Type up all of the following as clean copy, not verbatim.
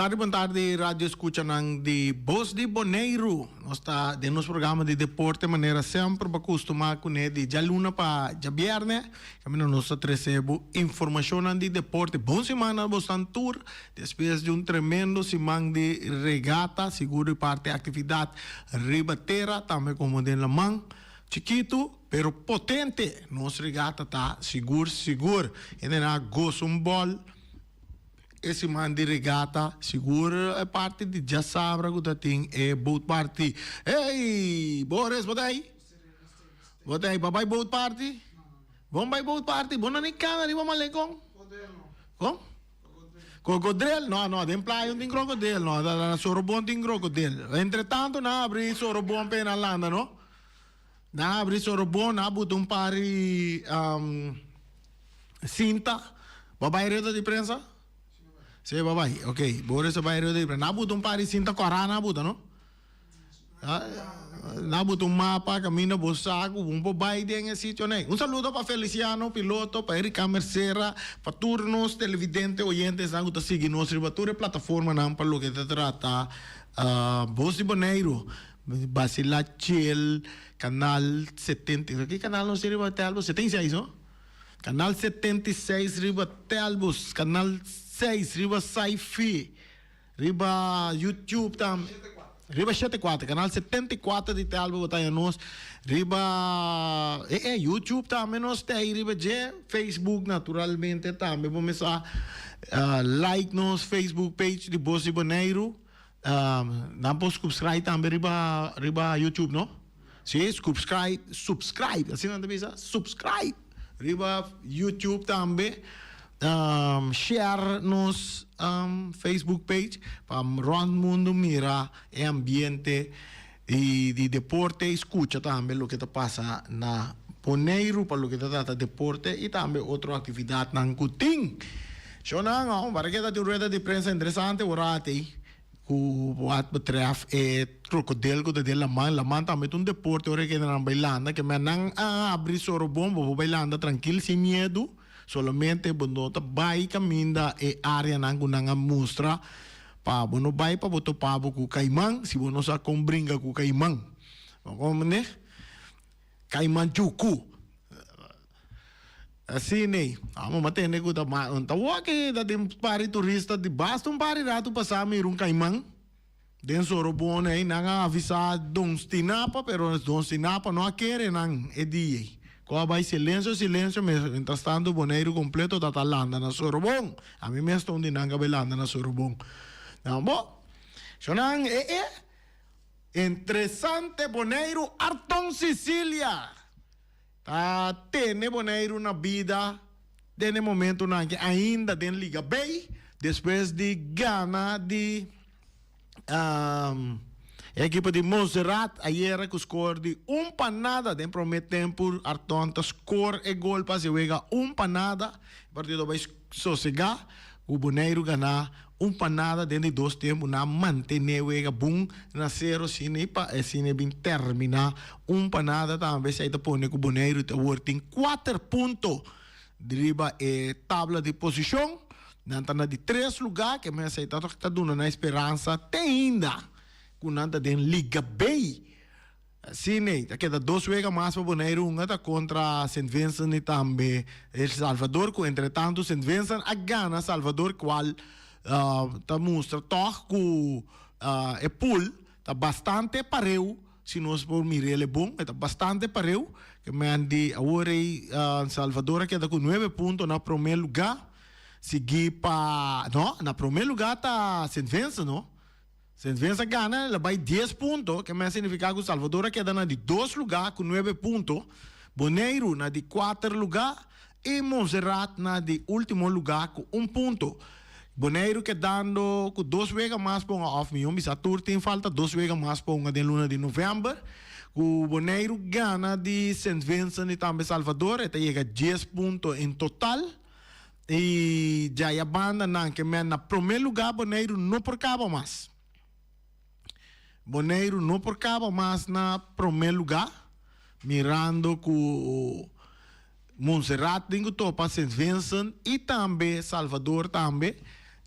tardi, bon tardi radio escuchanan di Bos di Boneiru. Nos ta den nos programa di deporte manera semper bo a custuma cune di djaluna pa djabierne. Caminda nos ta trece bo informacionnan di deporte. Bon siman na bosnan tur despues di un tremendo siman di regata, sigur di parti actividad riba tera tambe como den laman. Chikitu pero potente nos regata ta sigur sigur. Hendenan a goza un bol. E siman di regata sigur e parti di djasabra ku ta tin e boat party. Hey! Boris, bo ta ei? Bo ta ei pa bai boat party? Bon bai boat party? Bo no ni kana riba Malecon? Kon? Cocodril? No, no, den playa no tin crocodil, no. Na Sorobon tin crocodil. Entre tanto nan a abri Sorobon pa e nan landa, no? Nan a abri Sorobon, nan a buta un par di Sinta, bo a bai rueda di prensa? Sí, bo a bai. Ok, Boris a bai rueda di prensa. Nan a buta un par di sinta kòrá nan a buta, no? Nan a buta un mapa kaminda bo sa ku bo por bai den e sitionan ei. Un saludo pa Feliciano, piloto, pa Erika Mercera, pa tur nos televidente, oyentesnan ku ta sigui nos riba tur e plataformanan pa loke ta trata Bos di Boneiru. Basila Chel, Kanal 70, ki kanal nos tin riba Telbo? 76, no? Kanal 76 riba Telbus, Kanal 6 riba Sci-Fi, riba YouTube tambe. Riba shete kuater, Kanal 74 di Telbo bo ta haña nos. Riba e e YouTube tambe nos ta ei riba dje. Facebook naturalmente tambe bo mester a like nos Facebook page di Bos di Boneiru. Nan por subscribe tambe riba riba YouTube no? Si, subscribe, subscribe, asina nan ta bisa, subscribe riba YouTube tambe. Share nos Facebook page pa rond mundo mira e ambiente y di deporte y scucha tambe loke ta pasa na Boneiru pa loke ta trata deporte y tambe otro actividadnan cu tin. Shownan, para keda tin un rueda di prensa interesante ora atey cu wat betreft e krokodil cu ta den laman. Laman tambe ta un deporte ora e kendenan bay landa ke men nan a habri Sorobon bo por bay landa trankil sin miedu solamente bo no ta bay caminda e areanan cu nan a mustra Pa bo no bai pa bo topa bo ku kaiman si bo no sa kon bringa ku kaiman. Bo komprende? Kaiman chuku. Asina ei. Amo m'a tende ku ta ma ta wòke ta tin par di turista di basta un par di ratu pasá mira un kaiman den Sorobona ei. Nan a avisá Don Stinapa pero Don Stinapa no a kere nan e dia ei. Ku a bai silensio silensio mientras tanto Boneiru kompleto ta ta landa na Sorobon. Ami mes ta un di nan ku a bai landa na Sorobon. Nan bo, shonnan e e interesante Boneiru Arton Cicilia ta tene Boneiru na bida den e momentunan aki ainda den Liga B despues di gana di E ekipo di Montserrat ayera ku skor di un pa nada den prome tempu. Arton ta skor e gol pa hasi wega un pa nada. E partido bai sosega ku Boneiru gana un pa nada den di dos tempu. Nan a mantene wega bon na sero asina i pa asina e bin termina un pa nada tambe. Esei ta pone ku Boneiru ta awor tin kuater punto riba e tabla di posishon. Nan ta na di tres lugá, ke men esei ta ta duna nan speransa te ainda ku nan ta den Liga B. Asina ei, ta keda dos wega mas pa Boneiru hunga, ta kontra Sint Vincent i tambe El Salvador, ku entretantu Sint Vincent a gana Salvador, kual ta mustra tòg ku e pool ta bastante pareu, si nos por mir'el e bon, e ta bastante pareu. Ke men di awor ei Salvador a keda ku nuebe punto na promé lugá. Sigui pa, no, na prome lugar ta Sint Vincent, no. Sint Vincent a gana, el a bai dies punto, ke men significa ku Salvador a keda na di dos lugar ku nuebe punto, Boneiru na di kuater lugar i Montserrat na di ultimo lugar ku un punto. Boneiru kedando ku dos wega mas pa hunga òf mihó bisa tur tin falta dos wega mas pa hunga den luna di novèmber. Ku Boneiru gana di Sint Vincent i tambe Salvador e ta yega dies punto en total. I djaya banda nan ke men na prome luga Boneiru no por kaba mas. Boneiru no por kaba mas na prome luga mirando ku Montserrat tin ku topa Sint Vincent i tambe Salvador tambe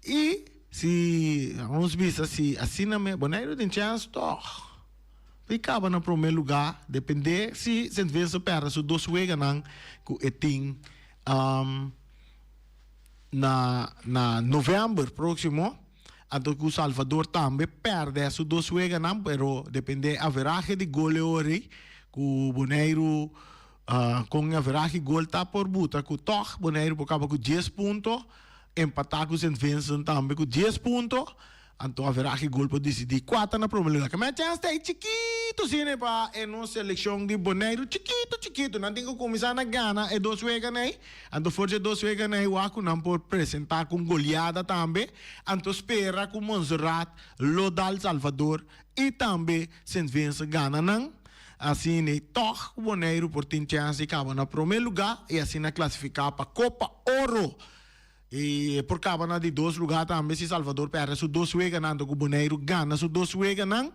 i. Si nos bisa si asina me Boneiru tin chèns tòg di kaba na promé lugá dependé si Sint Vincent pèrdè su dos weganan ku e tin na na novèmber próksimo anto ku Salvador tambe pèrdè su dos weganan pero dependé averahe di gol e ora ei ku Boneiru kon e averahe gol ta por buta ku tòg Boneiru por kaba ku dies punto. Empatá ku Sint Vincent tambe ku dies punto. Anto averahe gol por disidí kua ta na promé lugá. Kemey chèns ta ei chikitu asina pa e nos selekshon di Boneiru. Chikitu chikitu. Nan tin ku kuminsá na gana e dos weganan ei. Anto for dje dos weganan ei wak ku nan por presentá ku un goleada tambe. Anto spera ku Montserrat lo dal Salvador i tambe Sint Vincent gana nan. Asina ei tòg ku Boneiru por tin chèns di kaba na promé lugá i asina klasifiká pa Kopa Oro. I e por kaba na di dos lugá tambe si Salvador pèrdè su dos weganan anto ku Boneiru gana su dos weganan.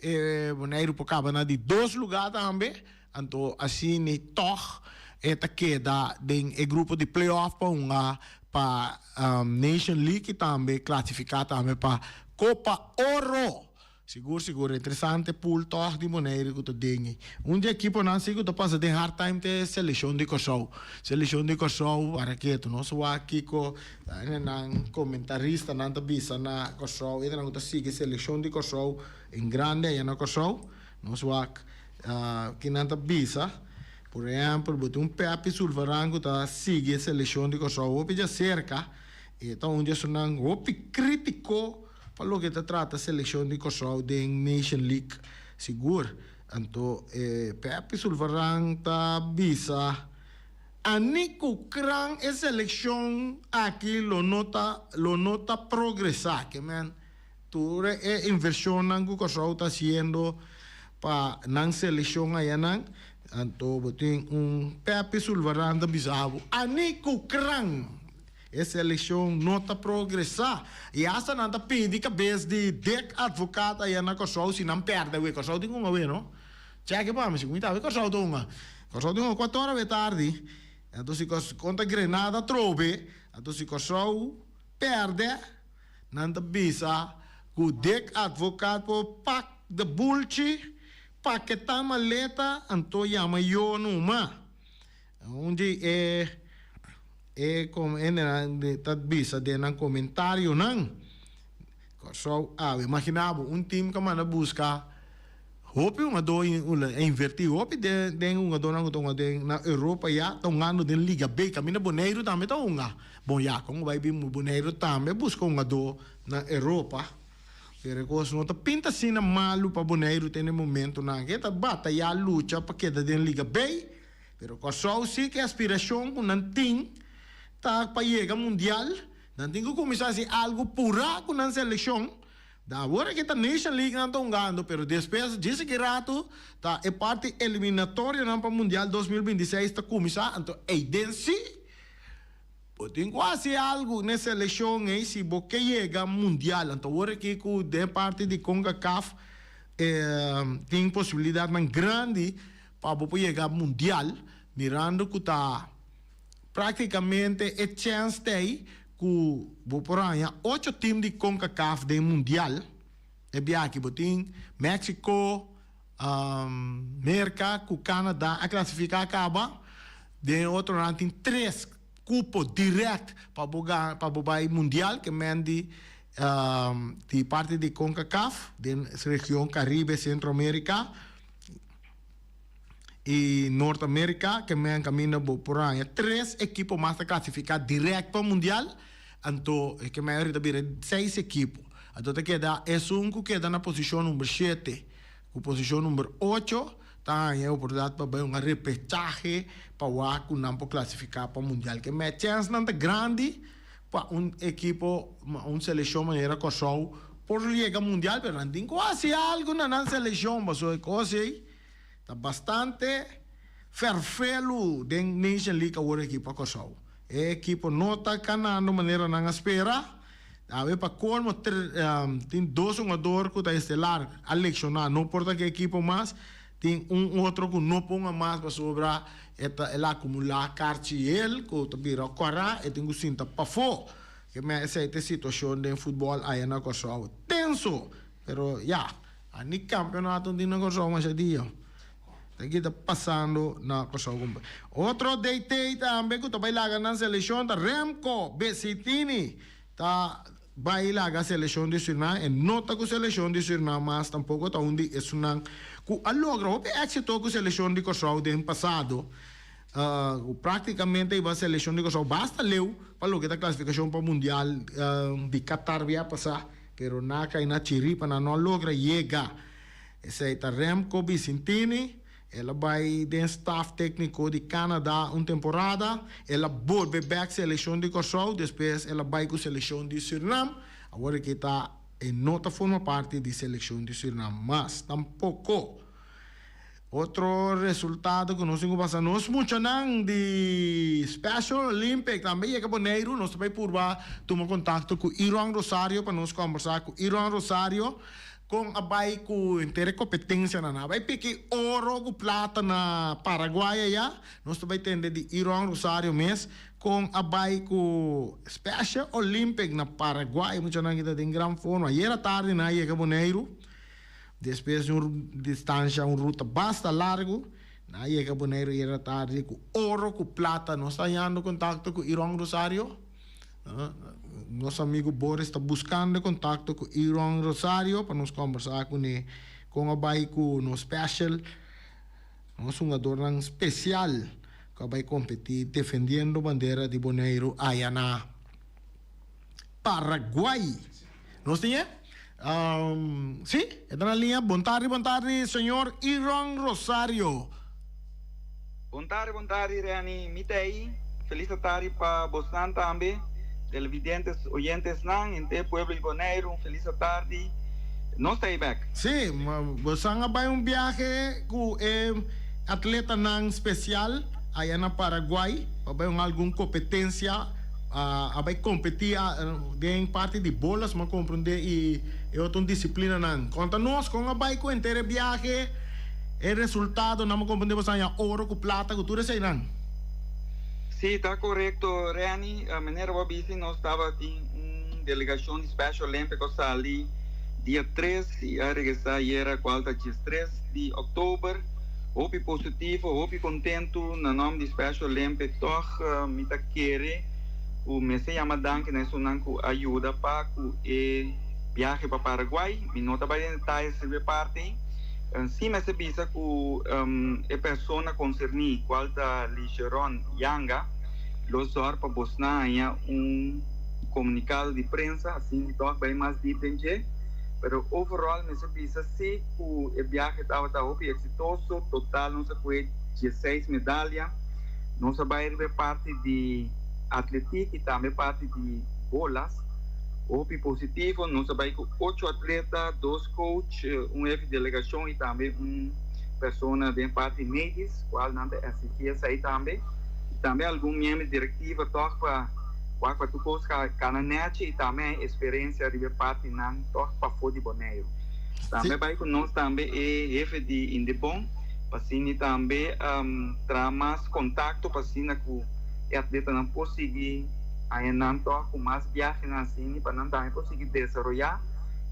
E Boneiru por kaba na di dos lugá tambe. Anto asina ei tòg e ta keda den e grupo di play-off pa hunga pa Nation League i tambe klasifiká tambe pa Kopa Oro. Sigur sigur interesante pool tòg di Boneiru ku ta den ei. Un di ekiponan si ku ta pasa den hard time ta e selekshon di Kòrsou. Selekshon di Kòrsou para ketu nos wak kiko nan komentaristanan ta bisa na Kòrsou e nan ku ta sigui selekshon di Kòrsou en grande aya na Kòrsou. Nos wak ki nan ta bisa. Por ehèmpel bo tin un Pepi Sulvaran ku ta sigui e selekshon di Kòrsou hopi djaserka. E ta un di esunnan hopi kritiko. Pa loke ta trata selekshon di Kòrsou den Nation League sigur. Anto e Pepi Sulvaran ta bisa, Ani ku kran e selekshon aki lo no ta lo no ta progresá. Ke men tur e invershonnan ku Kòrsou ta hasiendo pa nan selekshon ayanan. Anto bo tin un Pepi Sulvaran ta bisa bo, Ani ku kran. E selekshon no ta progresá i asta nan ta pidi kabes di Dick Advocaat aya na Kòrsou si nan pèrdè awe. Kòrsou tin un awe no? Chèke pa mi si mi ta awe Kòrsou ta hunga. Kòrsou tin hunga kuater ora awe tardi. Anto si kontra Grenada atrobe, anto si Kòrsou pèrdè nan ta bisa ku Dick Advocaat por pak de bulchi, paketá maleta anto yama yo numa. Un di e e hendenan ta bisa den nan komentarionan, Kòrsou awe. Imaginá bo, un tim ku a manda buska hopi hungadó i a invertí hopi den den hungadónan ku ta hunga den na Europa ya ta hungando den Liga B, kaminda Boneiru tambe ta hunga. Bon ya, kon ku bai bin Boneiru tambe buska hungadó na Europa. Pero e kos no ta pinta asina malu pa Boneiru te na e momentunan aki. E ta batayá, lucha pa keda den Liga B. Pero Kòrsou si ku e aspirashon ku nan tin ta pa yega mundial, nan tin ku kuminsá hasi algu purá ku nan selekshon. Da awor aki ta Nation League nan ta hungando, pero despues djis aki ratu ta e parti eliminatorionan pa mundial 2026 ta kuminsá, anto eiden si bo tin ku hasi algu n'e selekshon ei si bo ke yega mundial. Anto awor aki ku den parti di Concacaf tin posibilidatnan grandi Pa bo por yega mundial, mirando ku ta práktikamente e chèns t'ei ku bo por haña ocho tim di Concacaf den mundial. E bia aki bo tin Mexico, Merka ku Canada a klasifiká kaba. Den e otronan tin tres kupo dirèkt pa bo pa bo bai mundial, ke men di di parti di Concacaf den region Caribe, Centro America. I Nort America ke men kaminda bo por haña tres ekipo mas ta klasifiká dirèkt pa mundial, anto e ke men ahorita bira seis ekipo. Anto ta keda esun ku keda na posishon number shete ku posishon number ocho ta haña e oportunidat pa bai un repechahe pa wak ku nan por klasifiká pa mundial. Ke men chènsnan ta grandi pa un ekipo, un selekshon manera Kòrsou por yega mundial pero nan tin ku hasi algu na nan selekshon pasobra e kos ei ta bastante fèrfelu den Nation League awor aki pa Kòrsou. E ekipo no ta kanando manera nan a spera. Awe pa kolmo tin dos hungador ku ta estelar a lekshoná no por ta ku e ekipo mas. Tin un otro ku no ponga mas pasobra e ta el a akumulá karchi el ku ta bira kòrá e tin ku sinta pafó. Ke men esei ta e situashon den futbòl aya na Kòrsou. Tenso! Pero ya, a ni kampeonato tin na Kòrsou masha dia. Ta ki ta pasando na Kòrsou kumpa. Otro DT tambe ku ta bai laga nan selekshon ta Remco Besitini ta bai laga selekshon di Surinam. E no ta ku selekshon di Surinam mas tampoko ta un di esunnan ku a logra hopi éksito ku selekshon di Kòrsou den pasado. Ku práktikamente iba selekshon di Kòrsou basta leu pa loke ta klasifikashon pa mundial di Qatar bia pasá, pero na kai na chiripa nan no a logra yega. Esei ta Remco Bicentini, el a bai den staf tékniko di Canada un temporada, el a bolbe bèk selekshon di Kòrsou, despues el a bai ku selekshon di Surinam, awor aki ta e no ta forma parti di selekshon di Surinam mas tampoko. Otro resultado ku nos tin ku pasa, nos muchanan di Special Olympic tambe yega Boneiru. Nos ta bai purba tuma kontakto ku Iron Rosario pa nos kombersá ku Iron Rosario kon a bai ku henter e kompetensianan. A bai piki oro ku plata na Paraguay ayá. Nos ta bai tende di Iron Rosario mes kon a bai ku Special Olympic na Paraguay. Muchanan ki ta den gran forma. Ayera tardi nan a yega Boneiru. Despues di un distansha, un ruta basta largu, nan a yega Boneiru ayera tardi ku oro ku plata. Nos ta hañando kontakto ku Iron Rosario. Nos amigu Boris ta buskando kontakto ku Iron Rosario pa nos kombersá kuné kon a bai ku nos special, nos hungadornan spesial ku a bai kompetí defendiendo bandera di Boneiru aya na Paraguay. Nos tin e? Sí, e ta na liña. Bon tardi, bon tardi, señor Iron Rosario. Bon tardi, bon tardi, Renny. Mi ta ei. Felis tardi pa bosnan tambe, televidentes, oyentesnan, henter pueblo di Boneiru, un felis tardi. Nos ta ei bek. Sí, bosan a bai un biahe ku e atletanan spesial aya na Paraguay pa bai un algun kompetensia. A bai kompetí den parti di bolas, mi a komprendé, i e otro disiplinanan. Konta nos kon a bai ku henter e biahe, e resultadonan, mi a komprendé boso a haña oro ku plata ku tur eseinan. Sí, ta korekto, Renny. Manera bo a bisa, nos tabatin un delegashon di Special Olympic ku a sali dia tres i a regresá ayera kual ta diestres di òktober. Hopi positivo, hopi kontentu na nòm di Special Olympic. Tòg mi ta kere ku mester yama danki na esunnan ku a yuda pa ku e biahe pa Paraguay. Mi no ta bai den detaye riba e parti ei. Sí mester bisa ku e persona konserní, kual ta Ligeron Yanga, lo zòrg pa bosnan haña un komunikado di prensa, asin mi tòg bai mas dip den dje. Pero overall mester bisa si cu e biahe tabata hopi exitoso, total nos a coge dieseis medalia, nos a bay riba e parti di atletiek y tambe parti di bolas, hopi positivo, nos a bay cu ocho atleta, dos coach, un hefe di delegacion y tambe un persona den parti medisch, cual nan ta exigi esey tambe, y tambe algun miembro di directiva toch pa. Wak pa tur kos ka kana nechi i tambe hay esperensia riba e partinan tòg pafó di Boneiru. Tambe bai ku nos tambe e hefe di Indebon pa asina tambe traha mas kontakto pa asina ku e atletanan por sigui haña nan tòg ku mas biahenan asina pa nan tambe por sigui desaroyá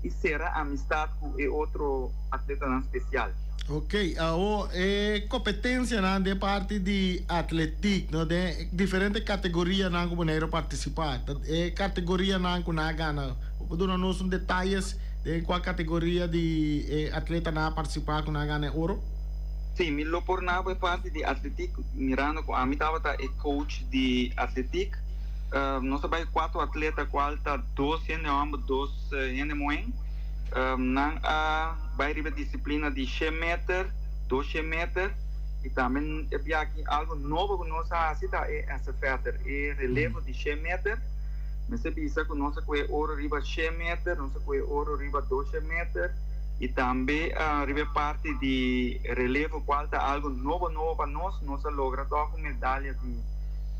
i sera amistat ku e otro atletanan spesial. Ok, awo e competencianan den parti di atletiek, no, den diferente categorianan cu Boneiru a participa, ta e categorianan cu nan a gana, bo por duna nos un detayes den cua categoria di e atletanan a participa cu nan a gana e oro? Sí, mi lo por nabo e parti di atletiek, mirando cu ami tabata e coach di atletiek. Nos a bai cuatro atleta cual ta dos hende homber, dos hende muhen. Nan a bai riba disiplina di shen meter, doshen meter i tambe e biaha algu nobo ku nos a hasi ta e estafeter, e relevo di shen meter. Mester bisa ku nos a kohe oro riba shen meter, nos a kohe oro riba doshen meter i tambe riba e parti di relevo kual ta algu nobo nobo pa nos, nos a logra tòg un medalia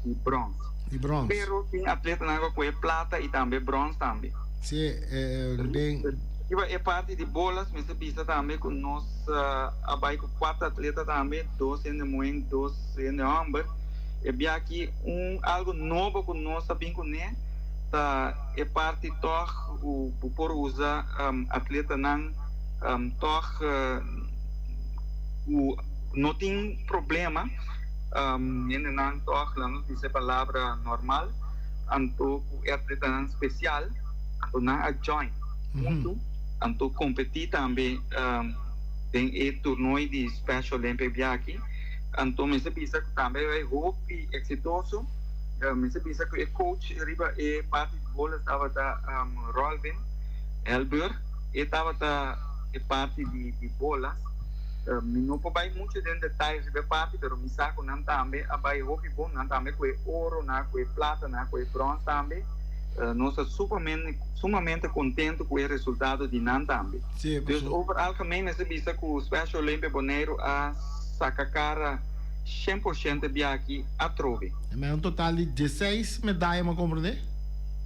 di bròns. Pero tin atletanan ku a kohe plata i tambe bròns tambe. Sí, den. Riba e parti di bolas mester bisa tambe ku nos a bai ku kuater atleta tambe, dos hende muhé, dos hende hòmber. E bia aki un algu nobo ku nos a bin kuné Ta e parti tòg ku bo por usa atletanan tòg ku no tin problema, hendenan tòg, laga nos bisa e palabra normal, anto ku e atletanan spesial, anto nan a join huntu, anto kompetí tambe den e torneo di Special Olympic biaha aki. Anto mester bisa ku tambe bai hopi eksitoso. Mester bisa ku e coach riba e parti di bolas tabata Rolvin Helburg. E tabata e parti di bolas. Mi no por bai mucho den detaye riba e parti, pero mi sa ku nan tambe a bai hopi bon. Nan tambe ku e oro, nan a ku e plata, nan a ku e brons tambe. Nos ta sumamente kontentu ku e resultado di nan tambe. Dus over algemeen mester bisa ku Special Olympic Boneiru a saka kara 100% e biaha atrobe. E un total di 16 medaya, mi a komprendé?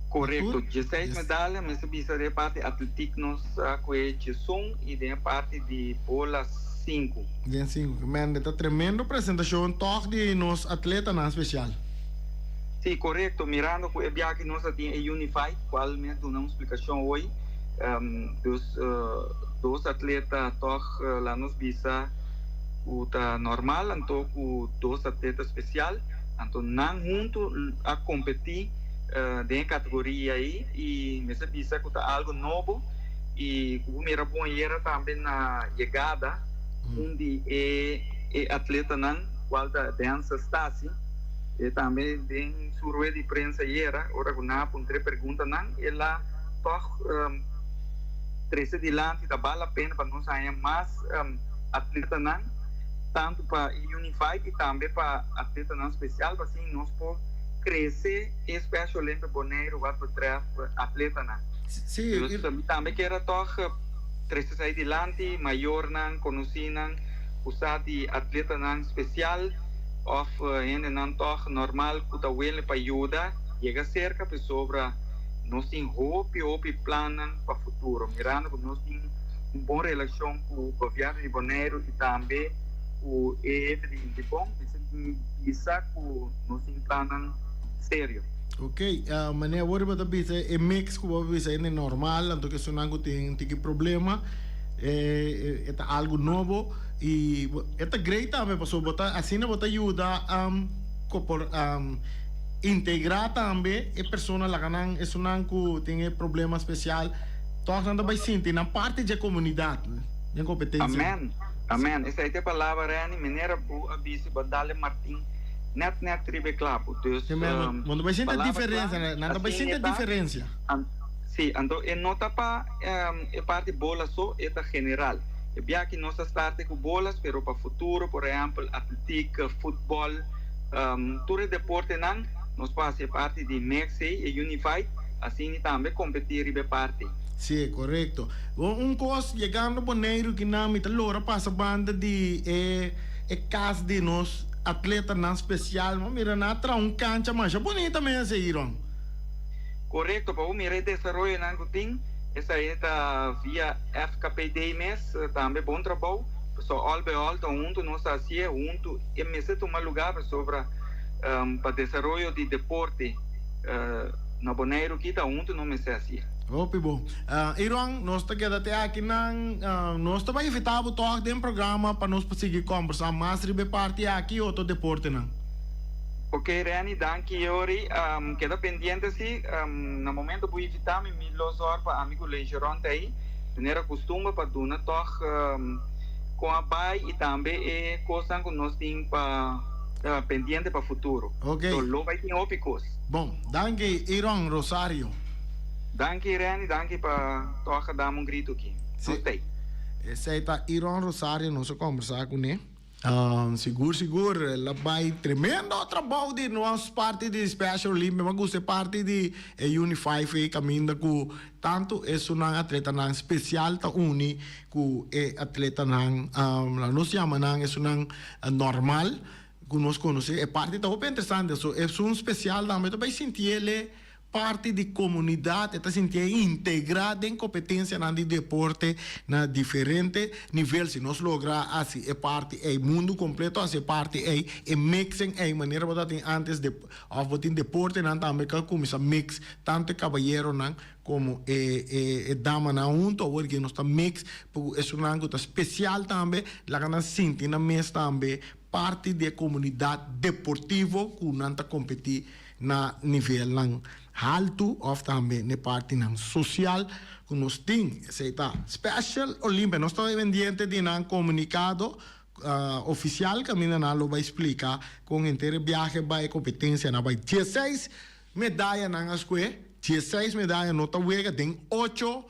Korekto, 16 medaya. Mester bisa den e parti atletiek nos a kohe 11 i den e parti di bola sinku. Den sinku. Men, e ta tremendo presentashon tòg di nos atletanan spesial. Sí, korekto. Mirando ku e biaha nos a tin e Unified, kual mi a duna un splikashon hoy. Dus dos atleta tòg laga nos bisa ku ta normal anto ku dos atleta spesial. Anto nan huntu a kompetí den e kategoria ei i mester bisa ku ta algu nobo i ku bo mira bon ayera tambe na yegada un di e e atletanan kual ta Denzel Stasi e tambe den su rueda di prensa ayera ora ku nan a puntr'é preguntanan el a tòg trese dilanti ta bal la pena pa nos haña mas atletanan tantu pa e Unified i tambe pa atletanan spesial pa asina nos por krese e Special Olympic Boneiru wat betreft atletanan. Dus mi tambe kier a tòg trese esei dilanti, mayornan, konosínan ku sa di atletanan spesial òf hendenan tòg normal ku ta wele pa yuda yega serka pasobra nos tin hopi hopi plannan pa futuro mirando ku nos tin un bon relashon ku gobièrnu di Boneiru i tambe ku e hefe di Indepon mester bisa ku nos tin plannan serio. Ok, manera awor bo ta bisa e mix ku bo a bisa hende normal anto ke esunnan ku tin tiki problema e ta algu nobo i e ta great tambe pasobra bo ta asina bo ta yuda ku por integra tambe e persona laga nan esunnan ku tin e problema spesial tòg nan ta bai sinti nan parti dje komunidat den kompetensia. Amen, amen. Esei ta e palabra Renny, manera bo a bisa bo a dale Martin net net riba e klapu. Dus, Sí, men, bo no bai sinti e palabra diferensia, kla, nan ta bai asina sinti e e ta. diferensia. Sí, anto e no ta pa e parti bola so, e ta general. E bia aki nos a starte ku bolas, pero pa futuro, por ehèmpel, atletiek, futbòl, tur e deportenan, nos por hasi e parti di mix ei, e unified, asina tambe kompetí riba e parti. Sí, korekto. Un kos, yegando Boneiru kinan mi ta lora pasa banda di e e kas di nos atletanan spesial. Mi a mira nan a traha un kancha masha bunita mes ei, Ron. Korekto, pa bo mira e desaroyonan ku tin, esei ta via FKPD mes, tambe bon trabou. Pasobra òl bei òl ta huntu nos ta hasié, huntu e mester tuma lugá pasobra pa desaroyo di deporte na Boneiru ki ta huntu nos mester hasié. Hopi bon. Iron, nos ta keda te akinan. Nos ta bai invitá bo tòg den programa pa nos por sigui kòmbersá mas riba e parti aki i otro deportenan. Ok Renny, danki Yori. Keda pendiente si. Na momento bo invitá mi, mi lo zòrg pa ami ku Leisjeron ta ei, manera kustumber pa duna tòg kon a bai i tambe e kosnan ku nos tin pa pendiente pa futuro. Ok. So lo bai tin hopi kos. Bon, danki Iron Rosario. Danki Renny, danki pa tòg a dam un gritu aki. Nos t'ei. Esei ta Iron Rosario, nos a kòmbersá kuné. Sigur sigur el a bai tremendo trabou di nos parti di Special Olympic. Mi a gusta e parti di e Uni-Five ei kaminda ku tantu esunnan atletanan spesial ta uni ku e atletanan nos yama nan esunnan normal ku nos konosé. E parti ta hopi interesante. So esun spesial tambe ta bai sintiel e. parti di komunidat, e ta sintié integrá den kompetensianan di deporte na diferente nivel. Si nos logra hasi e parti ei, mundu kompleto hasi e parti ei, e mixing ei, manera bo ta tin antes de òf bo tin deportenan tambe ku a kuminsá mix tantu e kabayeronan komo e e damanan huntu. Awor ke nos ta mix paku esunnan ku ta spesial tambe laga nan sinti nan mes tambe parti di e komunidat deportivo ku nan ta kompetí na nivelnan haltu òf tambe na e partinan sosial ku nos tin. Esei ta Special Olympic. Nos ta pendiente di nan komunikado ofisial kaminda nan lo bai splika kon henter e biahe bai, e kompetensianan bai. Dieseis medaya nan a skohe, dieseis medaya no ta wega den ocho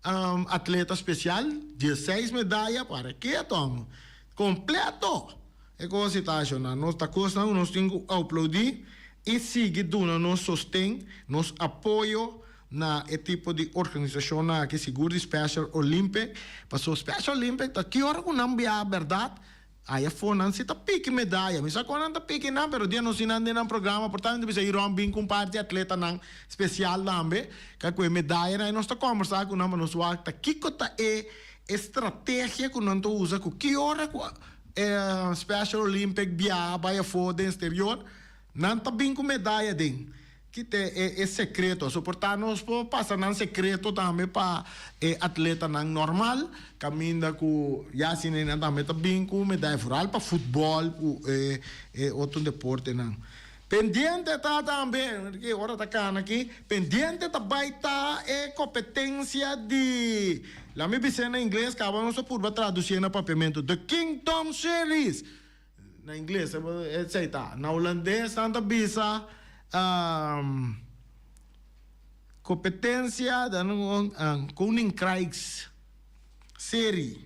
atleta spesial, dieseis medaya para ke tòm? Kompleto! E kos si ta ashoná. Nos ta kosnan ku nos tin ku aplaudí i sigui duna nos sosten, nos apoyo na e tipo di organisashonnan aki, sigur di Special Olympic. Pasobra Special Olympic ta ki ora ku nan biaha bèrdat, aya afó nan si ta piki medaya. Mi sa kon nan ta piki nan, pero dia nos tin nan den nan programa, por tanto mi ta bisa Iron bin ku un par di atletanan spesial tambe, ka ku e medayanan i nos ta kòmbersá ku nan pa nos wak ta kiko ta e estrategia ku nan ta usa ku ki ora ku e Special Olympic biaha bai afó den exterior, nan ta bin ku medaya den. Ki ta e sekreto? So por ta nos por pasa nan sekreto tambe pa e atletanan normal, kaminda ku ya asina nan tambe ta bin ku medaya, foral pa futbòl ku e otro deportenan. Pendiente ta tambe, ki ora ta kana aki, pendiente ta bai ta e kompetensia di, laat mi bis'é na ingles, kaba nos a purba tradusié na papiamentu, The Kingdom Series, na ingles esei ta, na hulandes nan ta bisa kompetensia Koninkrijks Serie,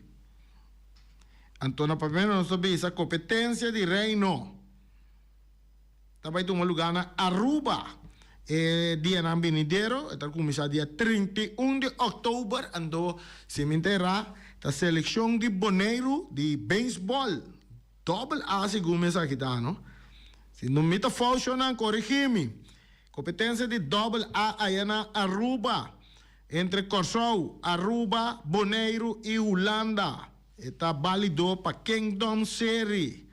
anto na papiamentu nos ta bisa kompetensia di Reino. Ta bai tuma lugá na Aruba e dianan binidero. E ta kuminsá dia 31 di òktober, anto si mi ta erá ta selekshon di Boneiru di beisbòl dòbel A segun mi esaki ta no. Si no mi ta fout shownan korigí mi. Kompetensia di dòbel A aya na Aruba entre Kòrsou, Aruba, Boneiru i Hulanda. E ta balido pa Kingdom Serie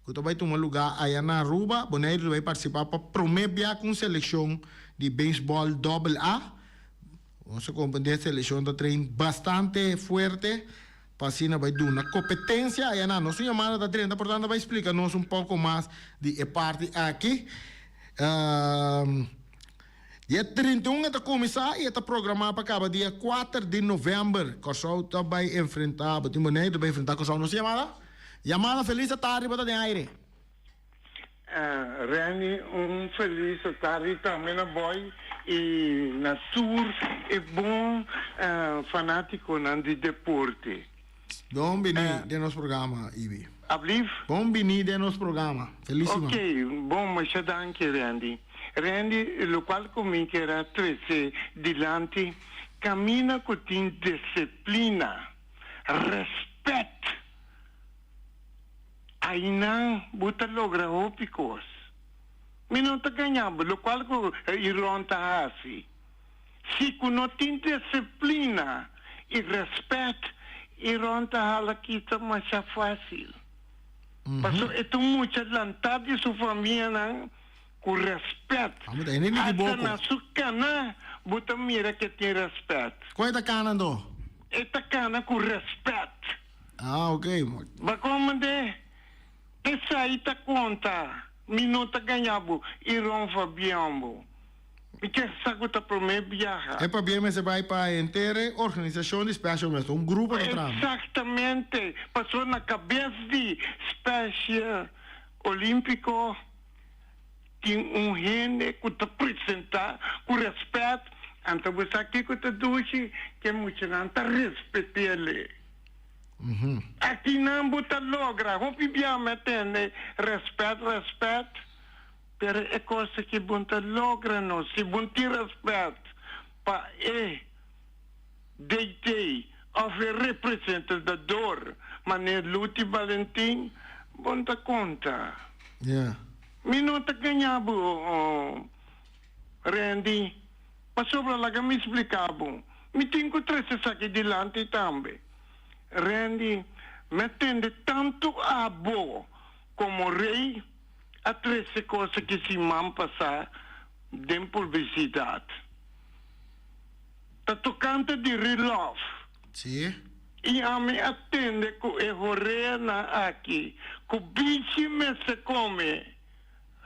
ku ta bai tuma lugá aya na Aruba. Boneiru ta bai partisipá pa promé bia ku un selekshon di beisbòl dòbel A. Nos a komprendé e selekshon ta train bastante fuerte pa asina bai duna kompetensia aya na. Nos un yamada ta drenta, por tanto bai splika nos un poko mas di e parti aki. Dia 31 e ta kuminsá i e ta programá pa kaba dia kuater di novèmber. Kòrsou ta bai enfrentá, bo tin Boneiru ta bai enfrentá Kòrsou. Nos yamada? Yamada felis atardi bo ta den aire. Renny un felis atardi tambe na boy i na tur e bon fanatikonan di deporte. Bon bini den nos programa Ibi. Ablief? Bon bini den nos programa. Felis siman. Ok, bon masha danki Randy. Randy, locual cu mi kier a trece dilanti, camina cu tin disciplina, respet, aynan bo ta logra hopi cos. Mi no ta gaña bo, locual cu Iron ta haci. Si cu no tin disciplina y respet, e rond ta hala kita masha facil. Paso e ta un mucha lanta di su famianan cu respet. Hasta na su cana bo ta mira cu e tin respet. Con e ta cana anto? E ta cana cu respet. Ah, ok. Ba comprende? Esai ta conta. Mi no ta gaña bo, Iron Fabian bo. Mi ke sa ku ta promé biaha. E pabia mester bai pa henter e organisashon di Special Olympics, un grupo ta traha. Eksaktamente, pasobra na kabes di Special Olímpiko tin un hende ku ta presentá ku rèspèt, anto bo sa kiko ta dushi? Ke muchanan ta respet'el. Akinan bo ta logra hopi biaha mi a tende rèspèt, rèspèt. Pero e kos aki bon ta logra no si bon tin respet pa e DT of e representador manera Luti Balentin bon ta konta. Yeah. Mi no ta gaña bo Randy. Pasobra laga mi splika bo, mi tin ku trese esaki dilanti tambe. Randy, mi a tende tantu abo komo Rey a trese kos aki siman pasá den publisidat. Ta tokante di Rilòf. Sí. I ami a tende ku e horeanan aki ku bichi mester kome.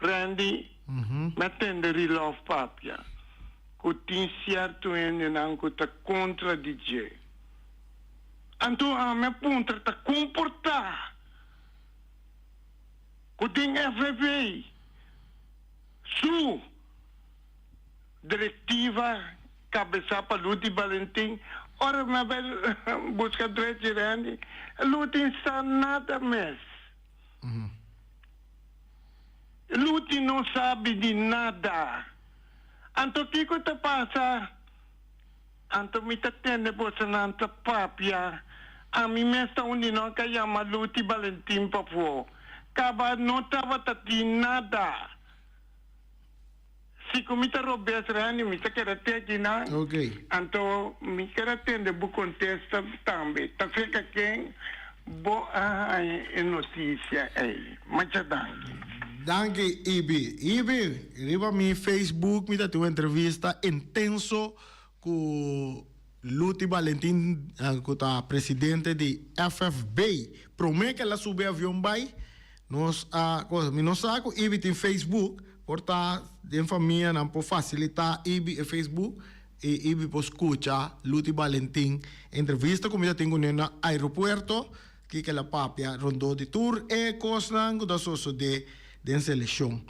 Randy, Mi a tende Rilòf papia ku tin sierto hendenan ku ta kontra di dje. Anto ami a puntra ta kon por ta ku den FFB su direktiva kabesá pa Luti Balentin, ora mi a bai buska drechi Randy, Luti n sa nada mes. Luti no sabi di nada. Anto kiko ta pasa? Anto mi ta tende bosonan ta papia. Ami mes ta un di nan ka yama Luti Balentin pafó. Kaba no tabata tin nada. Si ku mi ta robes Randy mi ta keda te aki nan. Anto mi ker a tende bo kontesta tambe. Ta serka ken bo a haña e notisia ei? Masha danki. Danki Ibi. Ibi, riba mi Facebook mi ta tin un entrevista intenso ku Luti Balentin ku ta presidente di FFB. Prome ku el a subi avion bai nos a cosa. Mi no sa ku Ibi tin Facebook, por ta den famia nan por fasilita Ibi e Facebook i Ibi por skucha Luti Balentin entrevista ku mi ta tin kuné na aeropuerto kiko el a papia rondó di tur e kosnan ku ta sosodé den selekshon.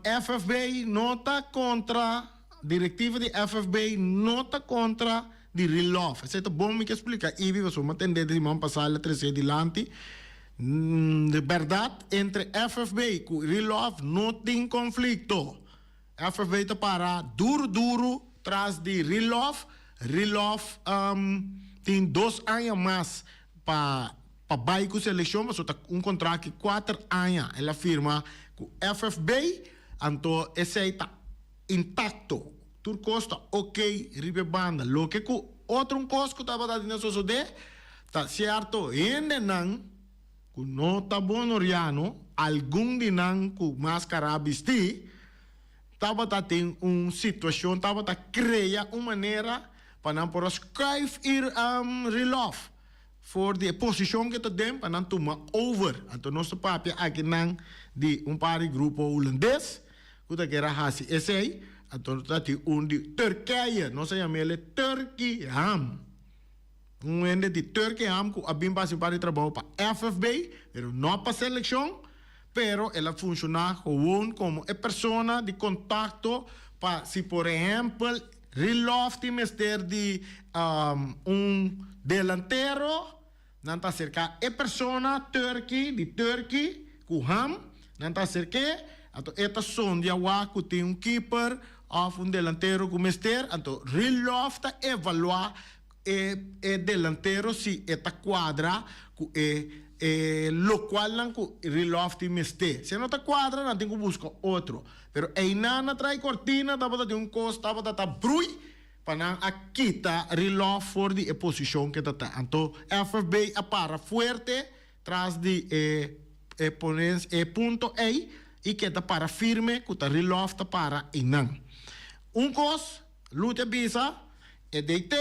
FFB no ta kontra. Direktiva di FFB no ta kontra di Rilòf. Esei ta bon mi ke splika Ibi pasobra mi a tendé di siman pasá el a tresé dilanti. Di bèrdat entre FFB ku Rilòf no tin konflikto. FFB ta para duru duru tras di Rilòf. Rilòf tin dos aña mas pa pa bai ku selekshon pasobra ta un kontrakt di kuater aña el a firma ku FFB. Anto esei ta Intacto. Tur cos ta ok riba e banda. Loke cu otro un cos cu tabata tin a sosode ta cierto hendenan cu no ta bonoriano, algun di nan cu mascara bisti, tabata tin un situacion, tabata crea un manera pa nan por a schuif ir Rilov for di e posicion cu e ta den pa nan tuma over. Anto nos ta papia akinan di un par di grupo Hulandes. Ku ta kere hasi esei, anto ta tin un di Turkije, nos a yam'el Turkey Ham. Un hende di Turkey Ham ku a bin pa hasi un par di trabou pa FFB, pero no pa selekshon, pero el a funshoná gewoon komo e persona di kontakto pa si por ehèmpel Rilòf tin mester di un delantero, nan ta aserká e persona Turkey di Turkey ku Ham, nan ta aserk'é, anto e ta sondia wak ku tin un keeper òf un delantero ku mester, anto Rilòf ta evaluá e e delantero si e ta kuadra ku e e lokualnan ku Rilòf tin mester. Si e no ta kuadra nan tin ku buska otro. Pero einan na tra'i kortina tabata tin un kos tabata ta brui. Pa nan a kita Rilòf for di e posishon ke ta ta. Anto FFB a para fuerte tras di e e ponens e punto ei i keda para firme ku ta Rilòf ta para einan. Un kos Lute a bisa, e DT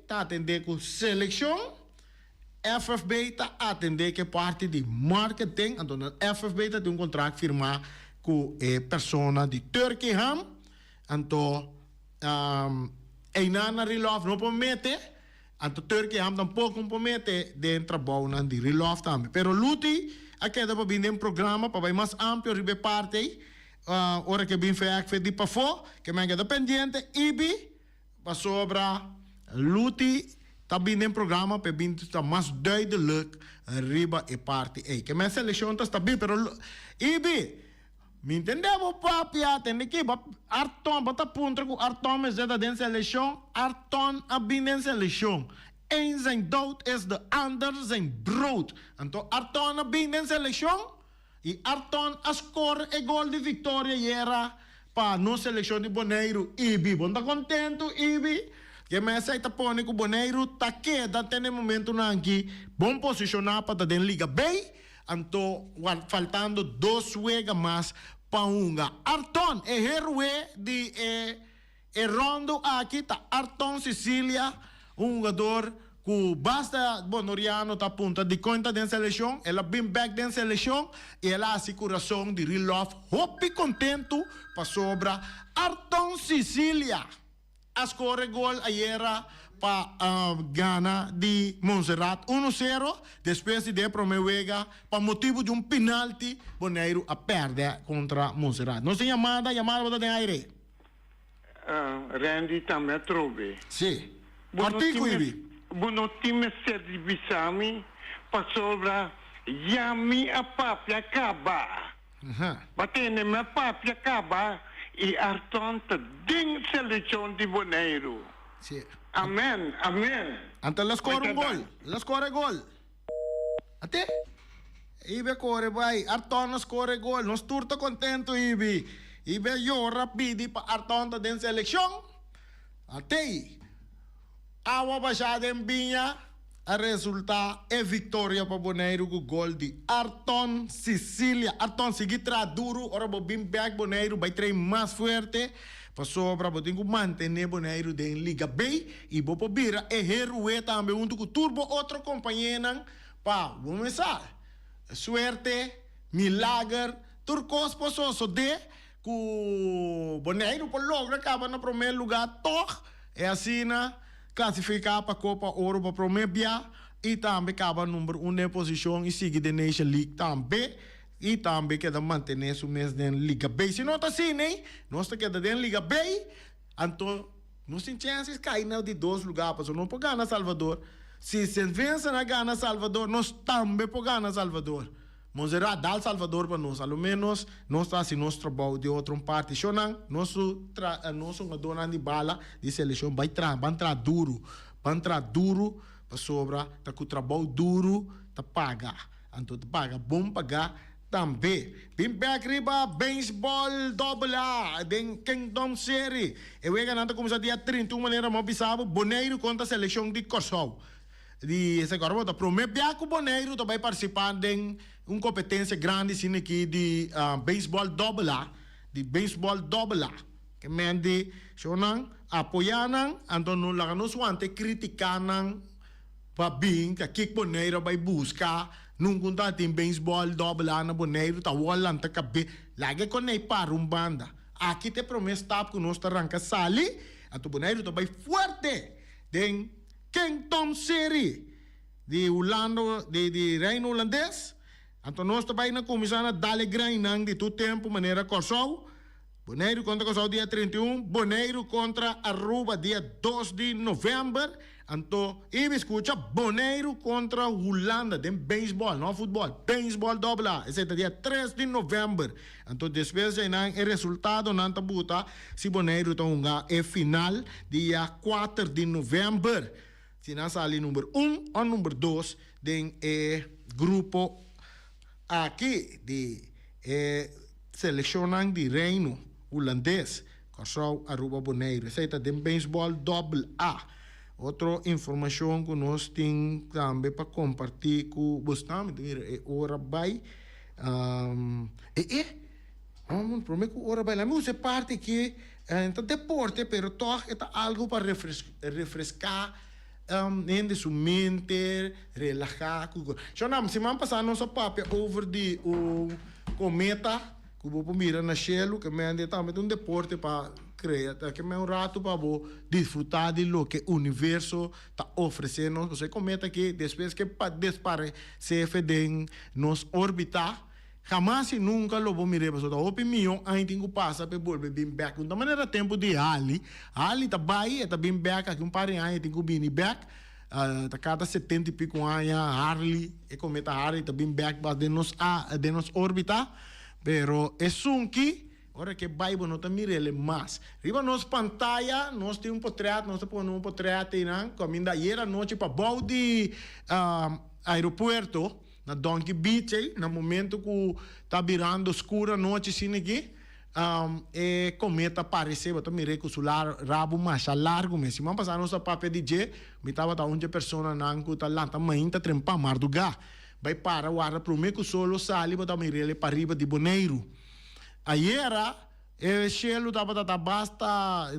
ta atendé ku selekshon, FFB ta atendé ku e parti di marketing, anto nan FFB ta tin un kontrakt firmá ku e persona di Turkey Ham, Anto einan na Rilòf no por mete, anto Turkey Ham tampoko no por mete den trabounan di Rilòf tambe. Pero Luti a keda pa bin den programa pa bai mas amplio riba e parti ei, ora ke bin feèk fe di pafó, ke men keda pendiente ibi pasobra Luti ta bin den programa pa e bin ta mas duidelijk riba e parti ei. Ke men selekshon ta stabil, pero ibi. Mi ntende bo papia, tende ki bo Arton, bo ta puntra ku Arton mester ta den selekshon, Arton a bin den selekshon. Een zijn dood is de ander zijn brood. Anto Arton a bin den selekshon i Arton a skor e gol di viktoria yera. pa nos selekshon di Boneiru, Ibi. Bo no ta kontentu, Ibi? Ke mester ta pone ku Boneiru ta keda te na e momentunan aki bon posishoná pa ta den Liga B, anto faltando dos wega mas pa hunga. Arton, e heroe di e E rondo aki ta Arton Cicilia, un hungador ku basta Bonoriano ta punta dikon ta den selekshon. El a bin bek den selekshon i el a hasi kurason di Rilòf hopi kontentu pasobra Arton Cicilia a skore gol ayera pa gana di Montserrat uno sero despues di den prome wega pa motibu di un pinalti Boneiru a pèrdè kontra Montserrat. Nos tin yamada, yamada bo ta den aire. Randy tambe atrobe. Sí. Kòrtiku, Ibi. Bo no tin mester di bisa mi, pasobra ya mi a papia kaba. Bo a tende mi a papia kaba i Arton ta den selekshon di Boneiru. Sí. Amen, amen. Anto el a skor un gol. El a skor e gol. Ate? Ibi a kore bai. Arton a skor e gol. Nos tur ta kontentu, Ibi. Ibi a yora pidi pa Arton ta den selekshon. Atei. Awa bashá den biña a resultá e viktoria pa Boneiru ku gol di Arton Cicilia. Arton sigui traha duru ora bo bin bèk Boneiru bai train mas fuerte pasobra bo tin ku mantené Boneiru den Liga B. I bo por bira e heroe tambe huntu ku tur bo otro kompañenan pa bo mesa. Suerte, milager, tur kos por sosodé ku Boneiru por logra kaba na promé lugá tòg e asina klasifiká pa Kopa Oro pa promé bia i tambe kaba number un den e posishon i sigui den Nation League tambe i tambe keda mantené su mes den Liga B. Si no ta asina ei, nos ta keda den Liga B, anto. Nos tin chances kai na di dos lugar pasobra nos por gana Salvador. Si Saint Vincent a gana Salvador, nos tambe por gana Salvador. Monserrat dal Salvador pa nos, a lo menos nos ta haci nos trabou di otro un parti. Shownan, nos su tra nos hungadornan di bala di seleccion bay traha, ban traha duro, ban traha duro pasobra ta cu trabou duro ta paga. Anto ta paga bon paga. Tambe, bin bek riba Beisbòl Dòbel A den Kingdom Serie. E weganan ta kuminsá dia 31 manera mi a bisa bo, Boneiru kontra selekshon di Kòrsou. Di esei kòrda bo ta promé bia ku Boneiru ta bai partisipá den un kompetensia grandi asina aki di Beisbòl Dòbel A, di Beisbòl Dòbel A. Ke men di shownan apoyá nan, anto no laga nos wanta e kritikanan. Pa bin ta kik Boneiru a bai buska, nunca un tabatin beisbòl dòbel A na Boneiru, ta wòl lanta kabé. Laga e konei para un banda. Aki ta e promé stap ku nos ta ranka sali, anto Boneiru ta bai fuerte den Kingdom Serie di Hulanda, di Reino Hulandes. Anto nos ta bai na kuminsá na dal e grainan di tur tempu manera Kòrsou. Boneiru kontra Kòrsou dia 31, Boneiru kontra Aruba dia 2 di novèmber. Anto Ibi skucha, Boneiru kontra Hulanda den beisbòl, no futbòl, beisbòl dòbel A, esei ta dia 3 di novèmber. Anto despues di einan e resultadonan ta buta si Boneiru ta hunga e final dia 4 di novèmber. Si nan sali number un o number dos den e grupo aki di e selekshonnan di Reino Hulandes, Kòrsou, Aruba, Boneiru. Esei ta den beisbòl dòbel A. Otro informashon ku nos tin tambe pa kompartí ku bosnan, mi ta mira e ora bai. E e, promé ku ora bai, lami usa e parti aki, ta deporte pero tòg e ta algu pa refreská hende su mente, relahá ku. Shonam, siman pasá nos a papia over di un kometa ku bo por mira na shelu, ke mende tambe ta un deporte pa krea, ta ke men un ratu pa bo disfrutá di loke universo ta ofresé nos. Pasobra e kometa aki despues ke desparesé fe den nos órbita, Hamas y nunca lo bo mir'é pasobra ta hopi miyon aña tin cu pasa p'e bolbe bin bek. Un ta manera tempo di Halley. Halley ta bay, e ta bin bek aki un par di aña e tin cu bini bek. Ta cada setenta y pico aña Harley, e cometa Harley ta bin bek bas den nos a den nos orbita. Pero esun ki ora ke bay bo no ta mir'el mas. Riba nos pantaya nos tin un potret, nos ta pone un potret einan caminda ayer anochi pabou di aeropuerto. Na Donkey Beach ei, na momento ku ta birando skur anochi asina aki, E kometa paresé bo ta mir'é ku su rabu masha largu mes. Siman pasá nos a papia di dje, mi tabata un dje personanan ku ta lanta mainta trempan mardugá bai para warda promé ku sol lo sali bo ta mir'é pariba di Boneiru. Ayera e shelu tabata ta basta,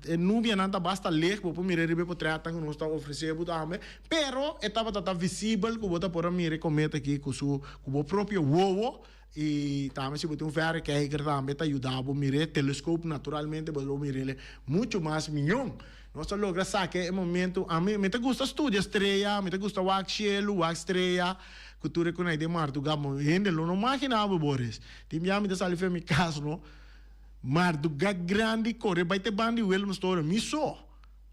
e nubianan ta basta leh, bo por mir'é riba e potretnan ku nos ta ofresé bo tambe, pero e tabata ta visibel ku bo ta por a mira e kometa aki ku su ku bo propio wowo. I tambe si bo tin un verrekijker tambe ta yuda bo mira e telescoop naturalmente bo lo mir'el mucho mas miyon. Nos ta logra saka e momento, ami mi ta gusta studia strea, mi ta gusta wak shelu, wak strea ku tur e kunai den marduga, hende lo no magina bo Boris. Tin bia mi ta sali for mi kas no, marduga grandi kore bai te banda di Willemstoren mi so.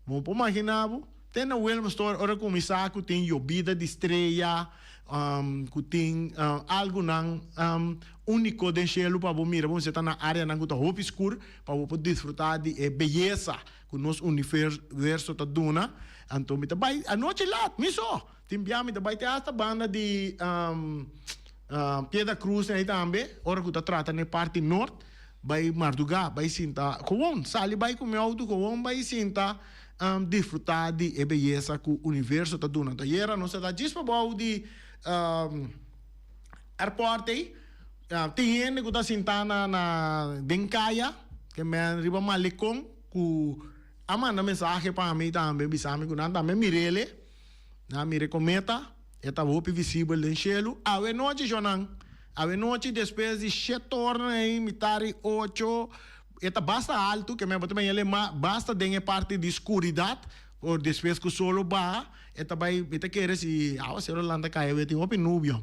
Bo por magina bo? Te na Willemstad ora kuminsá ku tin yobida di strea, ku tin algunan úniko den shelu pa bo mira. Bo mester ta na áreanan ku ta hopi skur pa bo por disfrutá di e beyesa ku nos universo ta duna. Anto mi ta bai anochi lat, mi so. Tin bia mi ta bai te asta banda di Piedra Cruz ei tambe, ora ku ta trata na e parti nort. Bai mardugá, bai sinta gewoon, sali bai ku mi outo gewoon bai sinta disfrutá di e beyesa ku universo ta duna. Anto ayera nos a ta djis pabou di airport ei, tin hende ku ta sintá na na den kaya, ke men riba malekon ku a manda mensahe pa mi tambe bisa mi ku nan tambe mir'el, nan a mira e kometa. E ta hopi visibel den shelu. Awe nochi, shonnan. Awe nochi despues di shet ornan ei, mitar di ocho, e ta basta altu, ke men bo ta baña el ma basta den e parti di skuridat, por despues ku sol lo baha, e ta bai, mi ta kere si awasero lanta kai awe tin hopi nubia.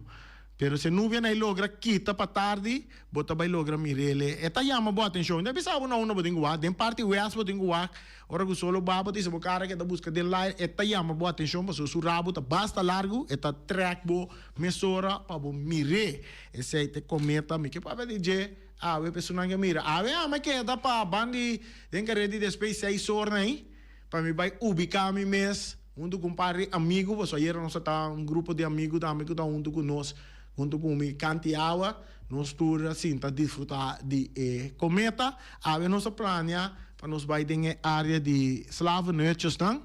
Pero si e nubianan ei logra kita pa tardi, bo ta bai logra mir'el. E ta yama bo atenshon. Mi ta bisa bo na unda bo tin ku wak. Den parti west bo tin ku wak. Ora ku solo baba ta hisa bo kara ke ta buska den lair, e ta yama bo atenshon pasobra su rabu ta basta largu, e ta trèk bo mesora pa bo mir'é. Esei ta e kometa. Mi ke papia di dje awe pa esunnan ke mira. Awe ami a keda pa bandi den kare di despues seis ornan ei pa mi bai ubiká mi mes huntu ku un par di amigu pasobra ayera nos a ta un grupo di amigu tambe ku ta huntu ku nos huntu ku mi kanti awa. Nos tur a sinta disfrutá di e kometa. Awe nos a plania pa nos bai den e área di Slavernhutjesnan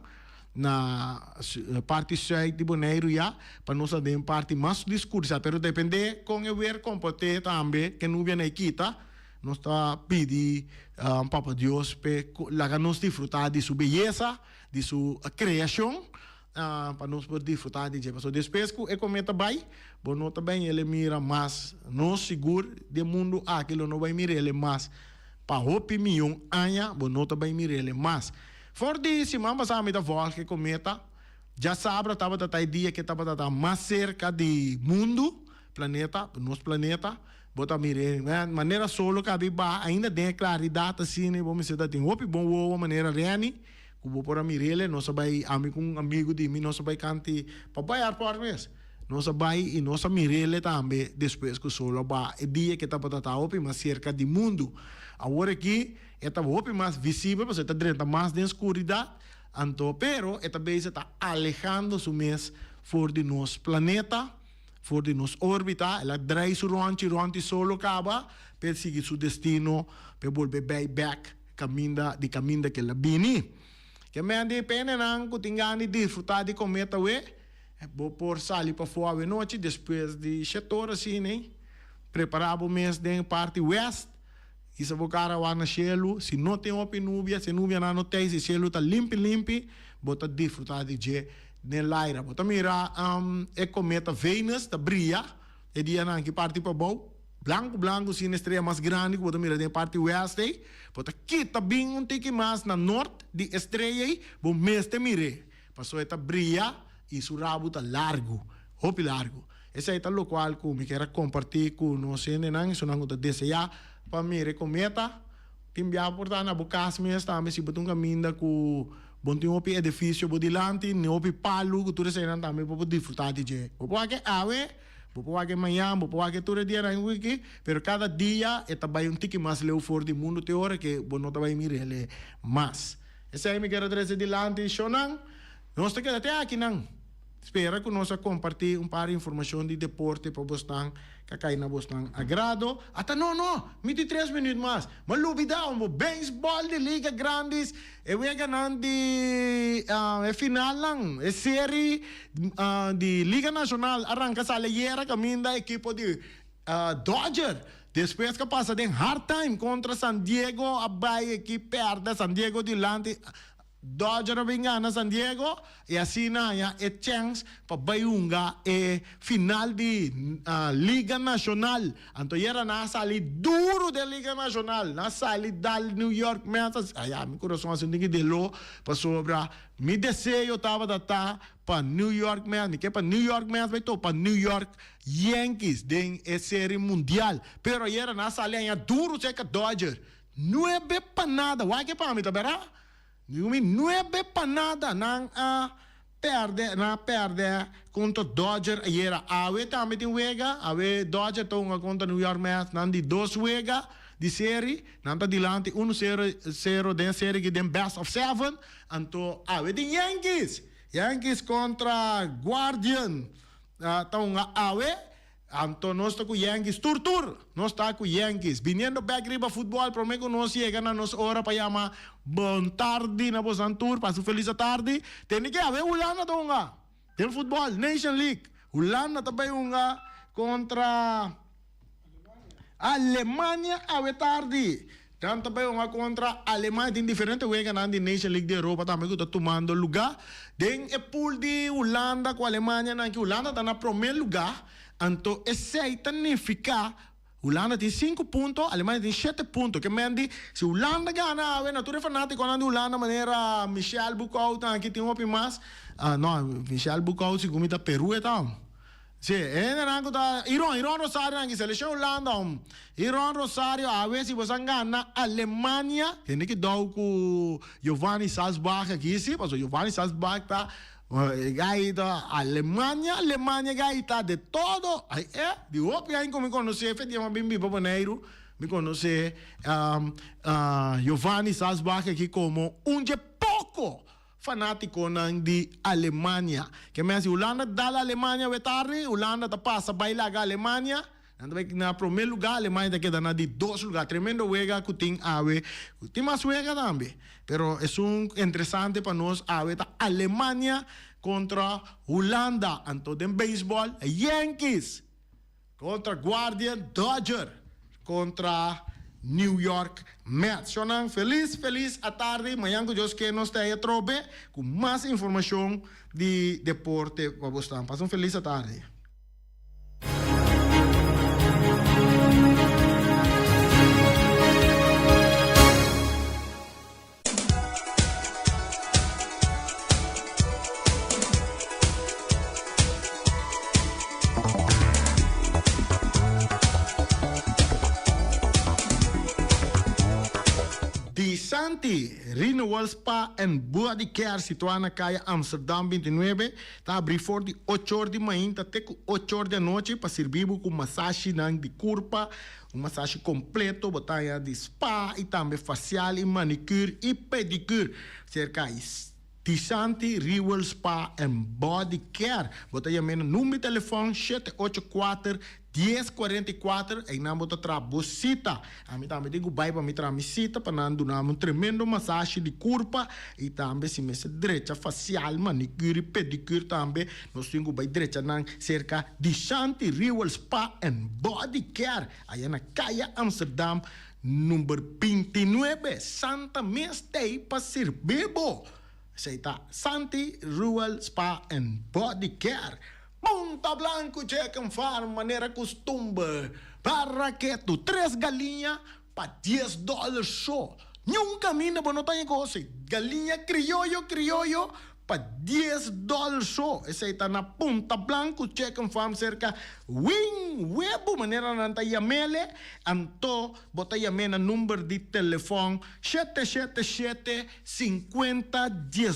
na parti sùit di Boneiru ya, pa nos a den parti mas di skurisa. Pero dependé kon e wer komport'é tambe, ke nubianan e kita, nos ta pidi Papa Dios p'e laga nos disfrutá di su beyesa, di su kreashon. Pa nos por disfrutá di dje. Pasobra despues ku e kometa bai, bo no ta bai el e mira mas. Nos sigur den mundu aki lo no bai mira el e mas. Pa hopi miyon aña bo no ta bai mira el e mas. For di siman pasá mi ta vòlg e kometa. Djasabra tabata ta e dia ke tabata ta mas serka di mundu, planeta, nos planeta. Bo ta mira e manera solo kabi baha ainda den e klaridat asina i bo mester ta tin hopi bon wowo manera Renny. Ku bo por a mir'el, nos a bai, ami ku un amigu di mi, nos a bai kanti pa bai airport mes. Nos a bai i nos a mir'el tambe despues ku sol a baha. E dia ku e tabata ta hopi mas serka di mundu. Awor aki e ta hopi mas visibel pasobra e ta drenta mas den skuridat, anto pero e ta bezig ta alehando su mes for di nos planeta, for di nos orbita. El a drei su rònchi rònt di sol lo kaba pa e sigui su destino pa e bolbe bai bèk. Kaminda di kaminda ke la bini. Ke men di penenan ku tin gana di disfrutá di kometa awe, bo por sali pafó awenochi despues di shet ora asina. Prepará bo mes den parti west, hisa bo kara wak na shelu. Si no tin hopi nubia, si e nubianan no tei, si e shelu ta limpi limpi, bo ta disfrutá di dje den laira. Bo ta mira e kometa Venus ta bria e dianan aki parti pabou. Blanku blanku sin e strea mas grandi ku bo ta mira den e parti west ei, bo ta kita bin un tiki mas na nort di e strea ei, bo mester mir'é, pasobra e ta bria i su rabu ta largu, hopi largu. Esei ta lokual ku mi kier a kompartí ku nos hendenan, esunnan ku ta deseá pa mira e kometa. Tin bia por ta na bo kas mes tambe si bo ta un kaminda ku bo no tin hopi edifisio bo dilanti, ni hopi palu, ku tur eseinan tambe bo por disfrutá di dje. Bo por wak e awe. Bo por wak e mañan, bo por wak e tur e dianan wiki, pero kada dia e ta bai un tiki mas leu for di mundu te ora ke bo no ta bai mir'el mas. Esei mi kier a trese dilanti, shownan. Nos ta keda te akinan. Spera ku nos a kompartí un par informashon di deporte pa bosnan ka kai na bosnan agrado. Ata no no! Mi tin tres minüt mas. M'a lubidá un bo beisbòl di Liga Grandis e weganan di e finalnan e seri di Liga Nashonal a ranka sali ayera kaminda ekipo di Dodger despues ka pasa den hard time kontra San Diego a bai ekip pèrdè San Diego dilanti. Dodger a bin gana San Diego y asina haña e chens pa bay hunga e final di Liga Nacional. Anto yera nan a sali duro den Liga Nacional. Nan a sali dal New York Mets. Aya mi curason a sinti ki delo pasobra mi deseo tabata ta pa New York Mets. Mi ke pa New York Mets bay topa New York Yankees den e Serie Mundial. Pero ayera nan a sali haña duro cerca Dodger. Nuebe pa nada. Wak e pa mi ta bera? Digo mi nuebe pa nada nan a perde, nan a perde contra Dodger ayera. Awe tambe tin wega, awe Dodger ta hunga contra New York Mets, nan di dos wega di seri, nan ta dilanti uno sero sero den seri aki den best of seven, anto awe tin Yankees, Yankees contra Guardian ta hunga awe. Anto nos ta ku Yankees tur tur nos ta ku Yankees. Biniendo bek riba futbol prome ku nos yega na nos ora pa yama bon tardi na bosan tur pasa un felis atardi. Tende ke awe Hulanda ta hunga den futbol Nation League. Hulanda ta bay hunga kontra Alemania awe tardi. Nan ta bay hunga kontra Alemania. Tin diferente weganan di Nation League di Europa tambe ku ta tumando luga. Den e pool di Hulanda ku Alemania nan ki Hulanda ta na prome luga. Anto esei ta nifiká Hulanda tin sinku punto, Alemania tin shete punto. Ke men di si Hulanda gana awe na tur e fanatikonan di Hulanda manera Michel Boekhoudt nan aki tin hopi mas. No, Michel Boekhoudt segun mi ta Peru e ta. Sí, e hendenan ku ta Iron, Iron Rosario nan ki selekshon Hulanda om. Iron Rosario awe si boso a gana Alemania, hende ki dou ku Giovanni Salzbach aki si, pasobra Giovanni Salzbach ta e gai ta Alemania, Alemania gai ta de todo. Ai e, di hopi aña ku mi konosé fe dia mi a bin biba Boneiru, mi konosé Giovanni Salzbach aki komo un dje poko Fanátikonan di Alemania. Ke mester Hulanda dal Alemania awe tardi, Hulanda ta pasa bai laga Alemania. Nan ta bai na promé lugá, Alemania ta keda na di dos lugá. Tremendo wega ku tin awe. Tin mas wega tambe, pero esun interesante pa nos awe ta Alemania kontra Hulanda. Anto den beisbòl, Yankees Kontra Guardian Dodger kontra New York Mets. Shownan felis felis atardi. Mañan ku Dios ke nos ta ei atrobe ku mas informashon di deporte pa bosnan. Pasa un felis atardi. Di Santi Renewal Spa and Body Care situá na Kaya Amsterdam 29 ta abrí for di ocho or di mainta te ku ocho or di anochi pa sirbi bo ku masashinan di kurpa, Un masashi completo bo ta haña di spa y tambe facial y manicure y pedicure. Cerca Tisanti Rewel Spa and Body Care. Bo ta yam'é na number di telefon 784 1044. Einan bo ta traha bo cita. Ami tambe tin cu bay pa mi traha mi cita pa nan duna mi un tremendo masashi di curpa y tambe si mester drecha facial, manicure y pedicure tambe. Nos tin ku bai drecha nan serka di Shanti Rewel Spa and Body Care aya na Kaya Amsterdam number 29. Santa mes t'ei pa sirbi bo. Esei ta Santi Rewel Spa and Body Care. Punta Blanco Chicken Farm manera kustumber pa raketu tres galiña pa dies dòler so. Niun kaminda bo no ta haña kos ei. Galiña krioyo krioyo pa dies dòler so. Esei ta na Punta Blanco Chicken Farm serka Wing Webu manera nan ta yam'ele. Anto bo ta yam'é na number di telefòn 777 50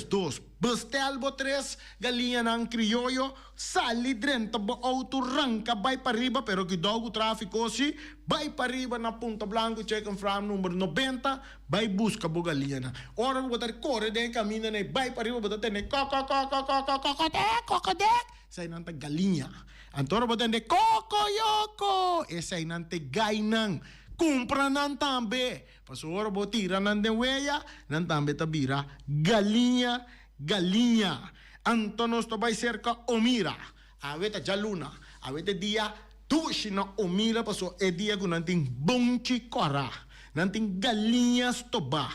12. Bestel bo tres galiñanan krioyo, sali drenta bo outo, ranka bai pariba, pero kidou ku trafiko si, bai pariba na Punta Blanco Chicken Farm number 90, bai buska bo galiñanan. Ora ku bo ta kore den e kaminda nei bai pariba bo ta tende kòkòkòkòkòkòkòdèk kòkòdèk, eseinan ta galiña. Anto ora bo tende kòkòyòkò, eseinan ta e gainan. Kumpra nan tambe. Pasobra ora bo tira nan den weya, nan tambe ta bira galiña, galiña. Anto nos ta bai serka Omira. Awe ta djaluna. Awe ta e dia dushi na Omira pasobra e dia ku nan tin bonchi kòrá. Nan tin galiña stobá,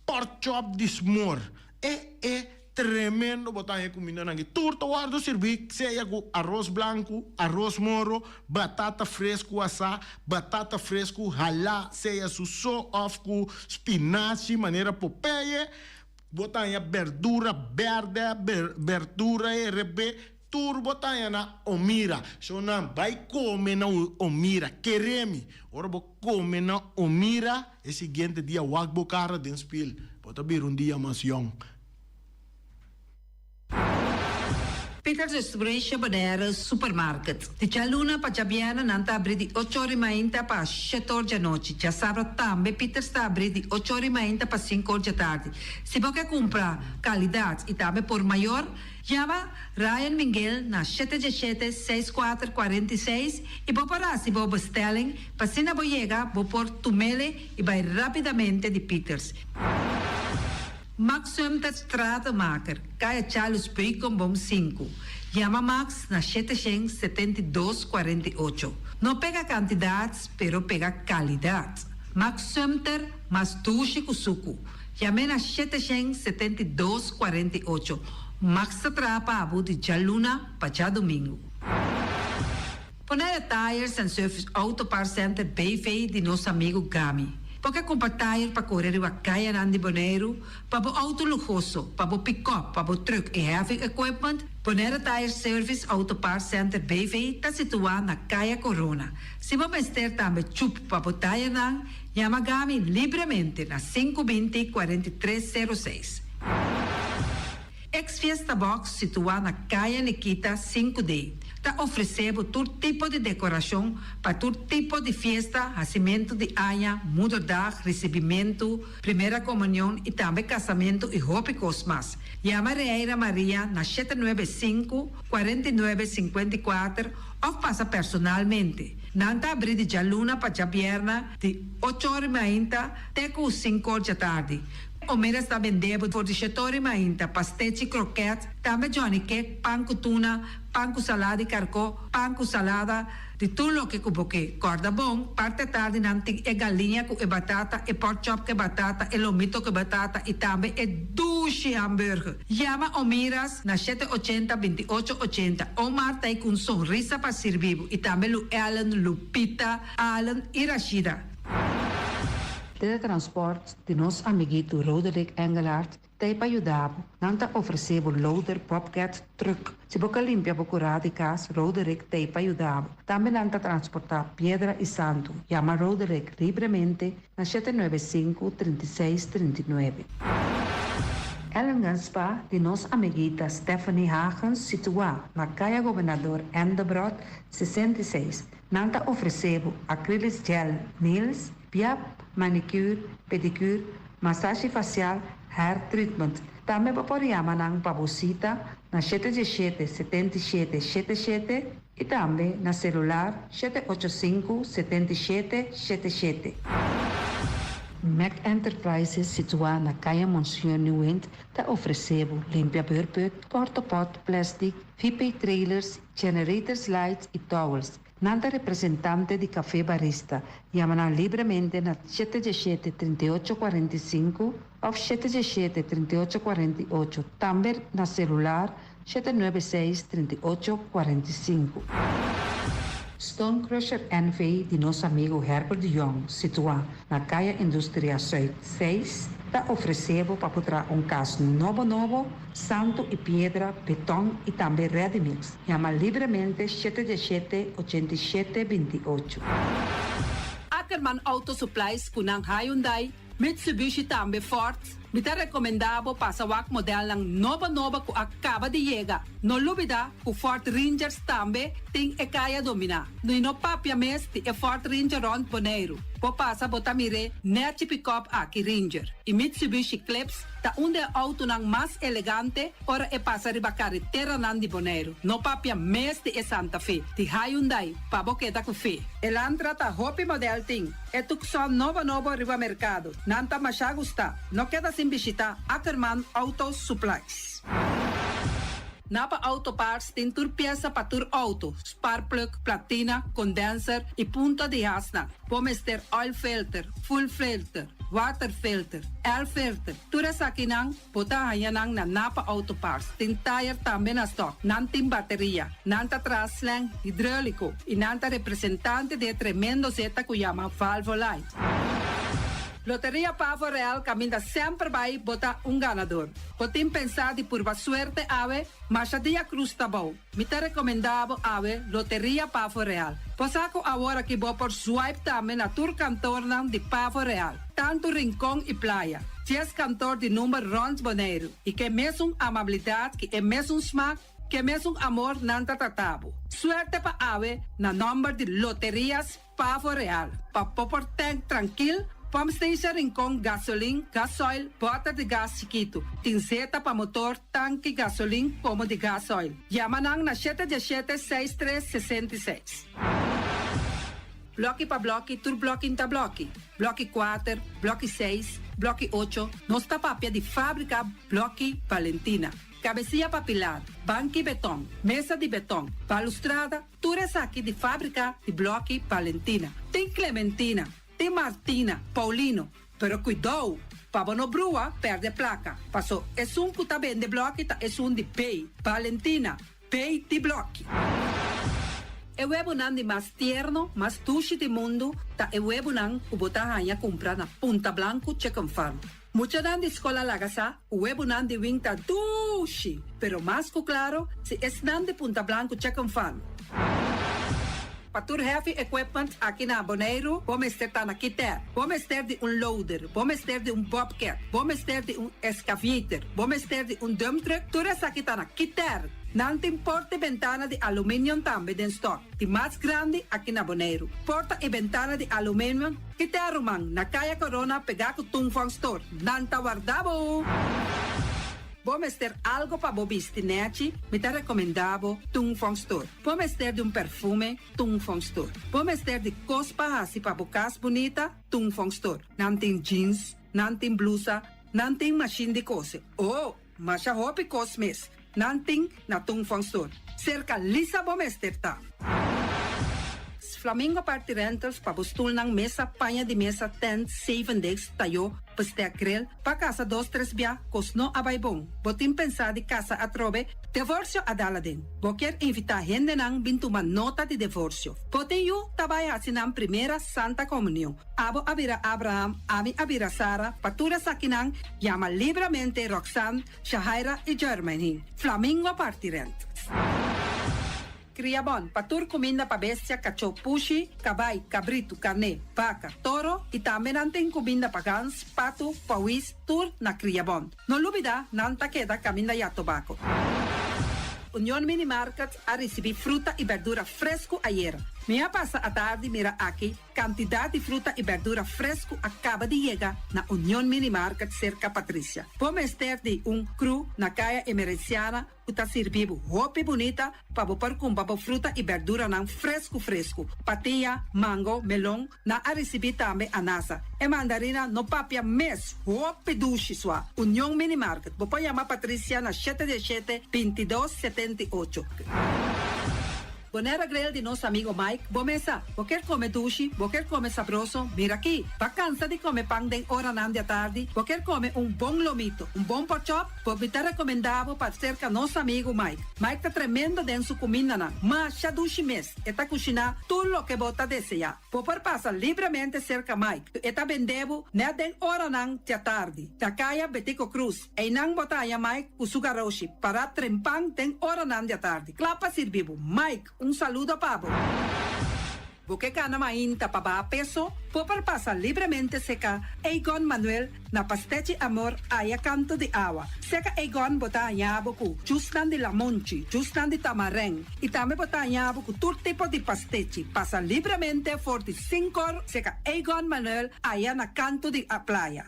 pork chop di smor. E e Tremendo bo ta haña kumindanan aki. Tur ta wòrdu sirbí sea ku aros blanku, aros moro, batata fresku asá, batata fresku halá sea su so òf ku spinashi manera Popeye. Bo ta haña berdura bèrdè, berdura herebé, tur bo ta haña na Omira. So nan bai kome na Omira. Kere mi, ora bo kome na Omira e siguiente dia wak bo kara den spil. Bo ta bira un dia mas yòn. Peters Restauration Bonaire Supermarket. Di djaluna pa djabièrnè nan ta abrí di ocho or i mainta pa shete or djanochi. Djasabra tambe Peters ta abrí di ocho or i mainta pa sinku or djatardi. Si bo ke kumpra kalidat i tambe por mayor, yama Ryan Minguel na shete djeshete seis kuater 46 i bo por hasi bo bestelling pa asina bo yega bo por tumele i bai rapidamente di Peters. Max Sumter Stratenmaker, Kaya Charles Beukenboom sinku. Yama Max na 772 48. No pega kantidat, pero pega kalidat. Max Sumter, mas dushi ku suku. Yam'é na 772 48. Max ta traha pa bo di djaluna pa djadumingu. Bonaire Tires and Service Auto Parts Center BV di nos amigu Gami. Bo ke kumpra tire pa kore riba kayanan di Boneiru, pa bo outo luhoso, pa bo pikòp, pa bo trùk i heavy equipment? Bonaire Tire Service Auto Parts Center BV ta situá na Kaya Corona. Si bo mester tambe chup pa bo tayernan, yama Gami libremente na 520 43 06. Ex Fiesta Box situá na Kaya Nikita 5D ta ofresé bo tur tipo di dekorashon pa tur tipo di fiesta, hasimentu di aña, moederdag, risibimentu, primera komunion i tambe kasamentu i hopi kos mas. Yama Reira Maria na 795, 49, 54 òf pasa personalmente. Nan ta abrí di djaluna pa djabièrna di ocho or i mainta te ku sinku or djatardi. Omeras ta bende bo for di shetori mainta, pastechi, kroket, tambe johnny cake, pan ku tuna, pan ku salada di karkó, pan ku salada, di tur loke ku bo ke. Kòrda bon, parti atardi nan tin e galiña ku e batata, e pork chop ku e batata, e lomito ku e batata i tambe e dushi hamburger. Yama Omiras na 780 28 80. Omar ta ei ku un sonrisa pa sirbi bo i tambe Lu Ellen, Lupita, Allen i Rashida. Teletransport di nos amiguito Roderick Engelhardt ta ei pa yuda bo. Nan ta ofresé bo loader, bobcat, truck. Si bo ka limpia bo kurá di kas, Roderick ta ei pa yuda bo. Tambe nan ta transportá piedra i santu. Yama Roderick libremente na 795 36 39. Ellingen Spa di nos amiguita Stephanie Hagens situá na Kaya Gobernador Endebrot 66. Nan ta ofresé bo acrylic gel nails, Piap, manicure, pedicure, masashi facial, hair treatment. Tambe bo por yama nan pa bo cita na 717 77 77 y tambe na celular 785 77 77. Mac Enterprises situa na Kaya Monsieur Nieuwind ta ofrece bo limpia beurput, portapot, plastic, VP trailers, generators lights y towels. Nan ta representante di Café Barista. Yama nan libremente na 717 38 45 òf 717 38 48. Tambe na celular 796 38 45. Stone Crusher NV di nos amigo Herbert de Jong, situá na Kaya Industria Zuid 6, ta ofresé bo pa por traha un kas nobo nobo, santu i piedra, beton i tambe ready mix. Yama libremente 717 87 28. Ackerman Auto Supplies ku nan Hyundai, Mitsubishi tambe Ford. Mi ta rekomendá bo pasa wak modelnan nobo nobo ku a kaba di yega. No lubidá ku Ford Rangers tambe tin e kaya dominá. I no papia mes di e Ford Ranger rònt Boneiru. Bo pasa bo ta mir'é nèchi pikòp aki Ranger. I Mitsubishi Eclipse ta un di e outonan mas elegante ora e pasa riba kareteranan di Boneiru. No papia mes di e Santa Fe, di Hyundai, pa bo keda ku fe. Elantra ta hopi modèl tin. E Tucson nobo nobo riba merkado. Nan ta masha gustá. No keda sin bishitá Ackerman Auto Supplies. Napa Auto Parts tin tur piesa pa tur auto, sparkplug, platina, condenser y punta di hasnan. Bo mester oil filter, fuel filter, water filter, air filter, tur esakinan bo ta haña nan na Napa Auto Parts. Tin tire tambe na stock. Nan tin bateria. Nan ta traha slang hidrolico y nan ta representante di e tremendo zeta cu yama Valvoline. Loteria Pavo Real caminda semper bay bo ta un ganador. Bo tin pensá di purba suerte awe? Masha dia cruz ta bou. Mi ta recomendá bo awe Loteria Pavo Real. Bo sa cu awor aki bo por swipe tambe na tur kantornan di Pavo Real, tantu Rincon y Playa. Dies kantor di number rond Boneiru y ke mesun amabilidad ki e mesun smaak, ke mesun amor nan ta trata bo. Suerte pa awe na nomber di Loterias Pavo Real, pa bo por tank trankil, pump station Rincon, gasolin, gasoil, bòter di gas chikitu. Tin zeta pa motor, tanki gasolin komo di gasoil. Yama nan na shete diesshete seis tres 66. Blòki pa blòki, tur blòki n'ta blòki. Blòki kuater, blòki seis, blòki ocho, nos ta papia di fábrika Blòki Valentina. Kabesia pa pilar, banki beton, mesa di beton, balustrada, Tur esaki di fábrika di blòki Valentina. Tin Clementina, tin Martina, Paulino, pero kuidou pa bo no brua pèrdè plaka, paso esun ku ta bende blòki ta esun di B, Valentina, B di blòki. E webunan di mas tierno, mas dushi di mundu ta e webunan ku bo ta haña kumpra na Punta Blanco Chicken Farm. Muchanan di skol a laga sa ku webunan di wing ta dushi, pero mas ku klaro si esnan di Punta Blanco Chicken Farm. Pa tur heavy equipment aki na Boneiru bo mester ta na Kiter. Bo mester di un loader, bo mester di un bobcat, bo mester di un excavator, bo mester di un dump truck, tur esaki ta na Kiter. Nan tin porta i bentana di aluminium tambe den stock, di mas grandi aki na Boneiru. Porta i bentana di aluminium Kiter ruman, na Kaya Corona pegá ku Tung Fong Store. Nan ta warda bo! Bo mester algo pa bo bisti nèchi? Mi ta rekomendá bo Tung Fong Store. Bo mester di un perfume? Tung Fong Store. Bo mester di kos pa hasi pa bo kas bunita? Tung Fong Store. Nan tin jeans, nan tin blusa, nan tin mashin di kose. Oh! Masha hopi kos mes nan tin na Tung Fong Store. Serka Lisa bo mester ta. Flamingo Party Rentals pa bo stulnan, mesa, paña di mesa, tent, zeven desk, tayó, bestek, grill, pa kasa dos tres bia, kos no a bai bon. Bo tin pensá di kasa atrobe? Devorsio a dal aden. Bo kier invitá hendenan bin tuma nota di devorsio. Bo tin yu ta bai hasi nan primera Santa Komunion. Abo a bira Abraham, ami a bira Sara, pa tur esakinan Yama libramente Roxanne, Shahaira y Jermaine. Flamingo parti rent. Cria bon pa tur cuminda pa bestia, cachó, pushi, cabai, cabritu, carné, vaca, toro y tambe nan tin cuminda pa gans, patu, pauwis, tur na Cria Bon. No lubida nan ta keda caminda ya tobaco. Union Mini Market a ricibi fruta y berdura fresco ayera. Mi a pasa atardi mira aki Kantidat di fruta i bèrdura fresku a kaba di yega na Union Mini Market serka Patricia. Bo mester di un kru na Kaya Emerenciana ku ta sirbi bo hopi bunita pa bo por kumpra bo fruta i bèrduranan fresku fresku. Patia, mango, melon, nan a risibí tambe anasa. E mandarina no papia mes, hopi dushi sua. Union Mini Market, bo por yama Patricia na shete diesshete, 22, 78. Bonera Grill di nos amigo Mike, bo mesa. Bo kier come dushi, bo kier come sabroso, mira aki. Ba cansa di come pan den oranan di atardi, bo kier come un bon lomito, un bon porkchop, bo mi ta recomenda bo pa cerca nos amigo Mike. Mike ta tremendo den su cumindanan, masha dushi mes, e ta cushina tur loke bo ta desea. Bo por pasa libremente cerca Mike, e ta bende bo net den oranan di atardi, na caya Betico Croes. Einan bo ta haña Mike ku su garoshi pará trempan den oranan di atardi, kla pa sirbi bo. Mike, un saludo pa bo. Bo ke kana mainta pa baha peso? Bo por pasa libremente seka Egon Manuel na Pastechi Amor aya kanto di awa. Seka Egon bo ta haña bo ku jusnan di lamonchi, jusnan di tamarèn i tambe bo ta haña bo ku tur tipo di pastechi. Pasa libremente for di sinkor seka Egon Manuel aya na kanto di playa.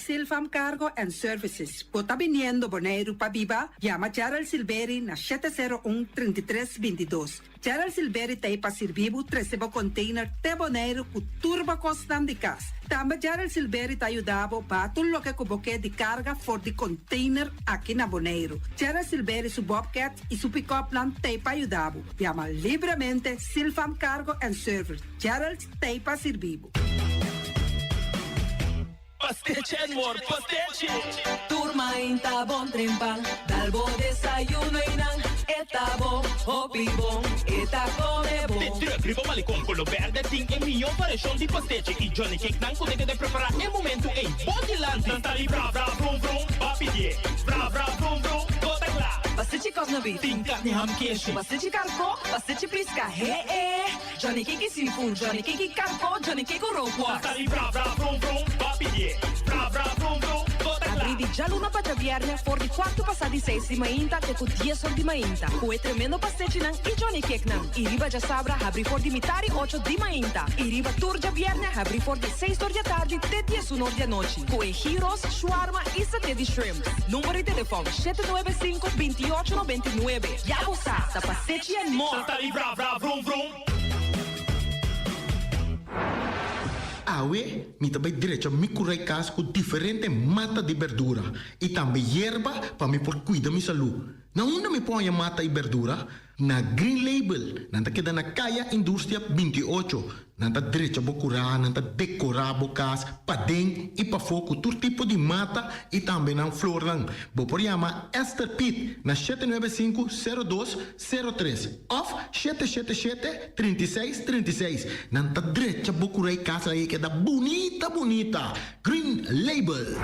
Silfam Cargo and Services, Bo ta biniendo Boneiru pa biba? Yama Gerald Silberi na 701 33 22. Gerald Silberi ta ei pa sirbi bo trese bo container te Boneiru ku tur bo kosnan di kas. Tambe Gerald Silberi ta yuda bo baha tur loke ku bo ke di karga for di container aki na Boneiru. Gerald Silberi su bobcat i su pick-upnan ta ei pa yuda bo. Yama libremente Silfam Cargo and Service. Gerald ta ei pa sirbi bo. Pastechi and more pastechi! Tur mainta bon trempan, dal bo desayuno y nan e ta bo hopi bon, e ta come bon. De truck riba Malecon Colo Berde tin e miyo variacion di pastechi y Johnny Cake nan cu ta keda prepara e momento ey bo dilanti. Nan ta di bra bra vrum vrum, ba pidie bra bra vrum vrum, bo ta cla. Pastechi cosna beef. Tin carni ham keshi. Pastechi carco, pastechi pisca, he e. Johnny Cake seafood, Johnny Cake carco, Johnny Cake rookworst. Nan ta di bra bra vrum vrum, ba pidié bra bra vrum vrum, bo ta kla. Abrí di djaluna pa djabièrnè for di kuartu pasá di seis di mainta te ku dies or di mainta ku e tremendo pastechinan i Johnny Cakenan. I riba djasabra habrí for di mitari ocho di mainta i riba tur djabièrnè habrí for di seis or di atardi te diesun or di anochi ku e gyros, shawarma i saté di shrimp. Number di telefòn, 795 28 99. Ya bo sa, ta pastechi and more! Nan ta di bra bra vrum vrum. Awe mi ta bai drecha mi kurai kas ku diferente mata di berdura i tambe yerba pa mi por kuida mi salú. Na unda mi por haña mata i berdura? Na Green Label. Nan ta keda na Kaya Industria 28. Nan ta drecha bo kurá, nan ta dekorá bo kas paden i pafó ku tur tipo di mata i tambe nan flornan. Bo por yama Esther Piet na 795 02 03 òf 777 36 36. Nan ta drecha bo kurá i kas ei keda bunita bunita. Green Label.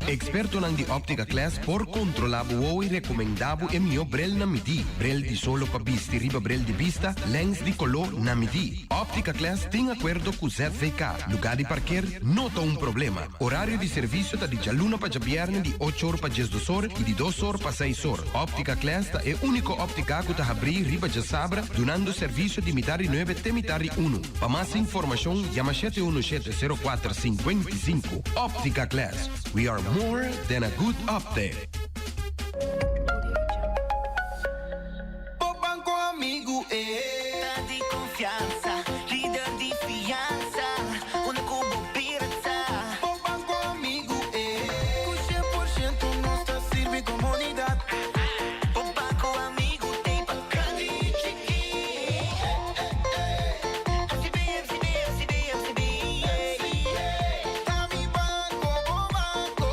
Ekspertonan di Optica Class por kontrolá bo wowo i rekomendá bo e mihó brel na midí. Brel di solo pa bisti riba brel di bista, lèns di koló na midí. Optica Class tin akuerdo ku ZVK. Lugá di parker no ta un problema. Orario di servisio ta di djaluna pa djabièrnè di ocho or pa diesdos or i di dos or pa seis or. Optica Class ta e úniko óptika ku ta habrí riba djasabra dunando servisio di mitar di nuebe te mitar di unu. Pa mas informashon yama shete unu shete sero kuater sinkuenta i sinku. Optica Class, we are more than a good optic. Bo banco amigu e ta di confiansa, lider di fiansa, unda cu bo bira ta. Bo banco amigu e cu cien por ciento nos ta sirbi comunidad. Bo banco amigu t'ey pa grandi y chiki. MCB, MCB, MCB, MCB, yeah. Ta mi banco, bo banco.